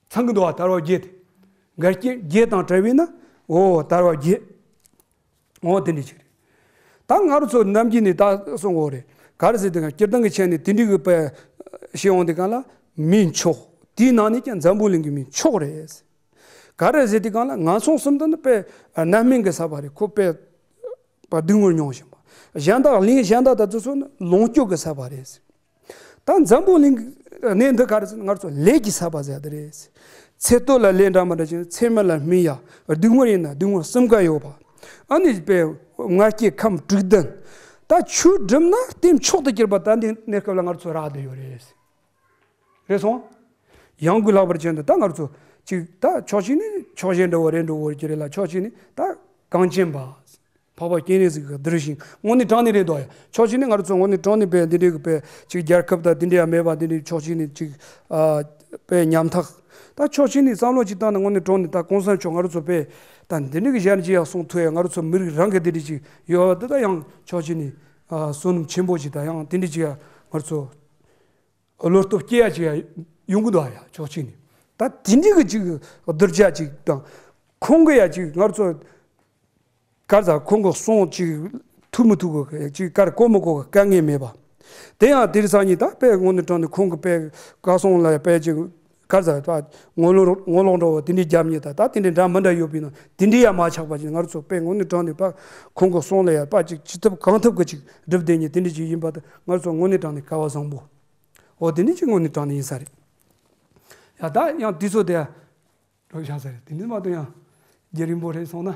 ཚང་གི་འདུག་བ། དལ་བ་བརྒྱད་དེ། འགལ་རྐྱེན་བརྒྱད་དང་བྲལ་བས་ན། འོ་དལ་བ་བརྒྱད། འོ་དེ་འདྲ་ཅིག་རེད། ད་ང་རང་ཚོ་ནམ་རྒྱུན་ནས་ད་གསུང་གི་ཡོད་རེད། ག་རེ་ཟེར་དུས་སྒང་སྤྱིར་བཏང་གི་ཆ་ནས་དེ་འདྲའི་གི་དཔེ་བཤད་ཡོང་དུས་སྒང་ལ་མི་མཆོག་དེའི་ནང་ནས་ཀྱང་འཛམ་བུ་གླིང་གི་མི་མཆོག་རེད། ག་རེ་ཟེར་དུས་སྒང་ལ་ངན་སོང་གསུམ་དུ་ནི་དཔེ་རྣམ་སྨིན་གྱི་ས་པ་རེད། ཁོ་དཔེ་སྡུག་བསྔལ་མྱོང་བཞིན་པ། གཞན་དག་གླིང་གཞན་དག་དང་དེ་ཚོ་ནི་ལོངས་སྤྱོད་ཀྱི་ས་པ་རེད། ད་འཛམ་བུ་གླིང་གནས་འདི་ག་རེ་ཟེར་ན་ང་ཚོ་ལས་ཀྱི་ས་པ་ཟེར་དེ་རེད། ཚེ་སྟོད་ལ་ལས་འདྲ་མི་འདྲ་བྱས་ན་ཚེ་སྨད་ལ་སྨིན་ཡ། སྡུག་བསྔལ་ཡིན་ན་སྡུག་བསྔལ་གསུམ་ཀ་ཡོད་པ། ཨ་ནི་དཔེ་ང་རྒྱལ་ཁམས་དྲུག་ལྡན། ད་ཆོས་སྒྲུབ་ན་རྟེན་མཆོག་ཏུ་གྱུར་པ་ད་འདི་གནས་སྐབས་ལ་ང་ཚོ་རག་བསྡད་ཡོད་རེད། རེད་སོང་། ཡང་སྒོས་ལྷག་པར་ཅན་དུ་ད་ང་ཚོ་ཅིག་ད་ཕྱོགས་གཅིག་ནས་ཕྱོགས་ཞེན་འདྲ་བོ་རེད་འགྲོ་བོ་གི་རེད་ལ། ཕྱོགས་གཅིག་ནས་ད་གངས་ཅན་པ། འཕགས་པ་སྤྱན་རས་གཟིགས་ཀྱི་གདུལ་ཞིང་དངོས་གནས་དྲང་གནས་རེད་འདུག་ཡ། ཕྱོགས་གཅིག་ནས་ང་རང་ཚོ་དངོས་གནས་དྲང་གནས་དཔེ་འདི་འདྲའི་གི་དཔེ་ཅིག་རྒྱལ་ཁབ་དང་འདི་འདྲ་ཡ་མེད་པ། འདི་འདྲའི་ཕྱོགས་གཅིག་ནས་ཅིག་ཨ་དཔེ་ཉམ་ཐག་ད་ཕྱོགས་གཅིག་ནས་བསམ་བློ་ཅིག་བཏང་ན་དངོས་གནས་དྲང་གནས་ད་གོང་ས་མཆོག་ང་རང་ཚོ་དཔེ་ད་འདི་འདྲའི་གི་ཞལ་མཇལ་ཡ་གསུང་ཐུབ་ཡ། ང་རང་ཚོ་མི་རིགས་རང་གི་འདི་འདྲ་ཅིག་ཡོད་པ་འདི་ད་ཡང་ཕྱོགས་གཅིག་ནས་ཨ་བསོད་ནམས་ཆེན་པོ་ཅིག་དང་ཡང་འདི་འདྲ་ཅིག་ཡ་ང་རང་ཚོ་བློ་སྟོབས་སྐྱེ་ཡ་ཅིག་ཡ་ཡོང་གི་འདུག་ཡ། ཕྱོགས་གཅིག་ནས་ད་དེ་འདྲའི་གི་ཅིག་གདུལ་བྱ་ཅིག་དང་ཁོང་གི་ཡ་ཅིག་ང་རང་ཚོ་ག་རེ་ཟ། ཁོང་གི་གསུང་ཅིག་ཐུབ་མི་ཐུབ་གི་ཅིག་ག་རེ་གོ་མི་གོ་གི་དཀའ་ངལ་མེད་པ། དེ་ཡང་དེ་རིང་སང་ཉིན་ད་དཔེ་དངོས་གནས་དྲང་གནས་ཁོང་གི་དཔེ་བཀའ་གསུང་ལ་དཔེ་ཅིག་ག་རེ་ཟ། ད་ངོ་ལོག་ངོ་ལོག་འདྲ་བོ་དེ་འདྲའི་རྒྱབ་ཉེས་ད་ད་དེ་འདྲའི་འདྲ་མི་འདྲ་ཡོད་པས་ན་དེ་འདྲའི་ཡ་མ་ཆགས་པ་ཅིག་ང་རང་ཚོ་དཔེ་དངོས་གནས་དྲང་གནས་ད་ཁོང་གི་གསུང་ལ་ཡ་ད་ཅིག་ཅི་ཐུབ་གང་ཐུབ་གི་ཅིག་སྒྲུབ་བསྡད་ཉེས་དེ་འདྲ་ཅིག་ཡིན་པ་ད་ང་རང་ཚོ་དངོས་གནས་དྲང་གནས་སྐལ་བ་བཟང་པོ། འོ་དེ་འདྲ་ཅིག་དངོས་གནས་དྲང་གནས་ཡིན་ས་རེད། ཡ་ད་ཡང་དུས་ཚོད་དེ་འགྲོ་ཤག་ས་རེད། དེ་འདྲ་མ་གཏོགས་ཡང་རྒྱུན་རིང་པོ་རེད་སོང་ན།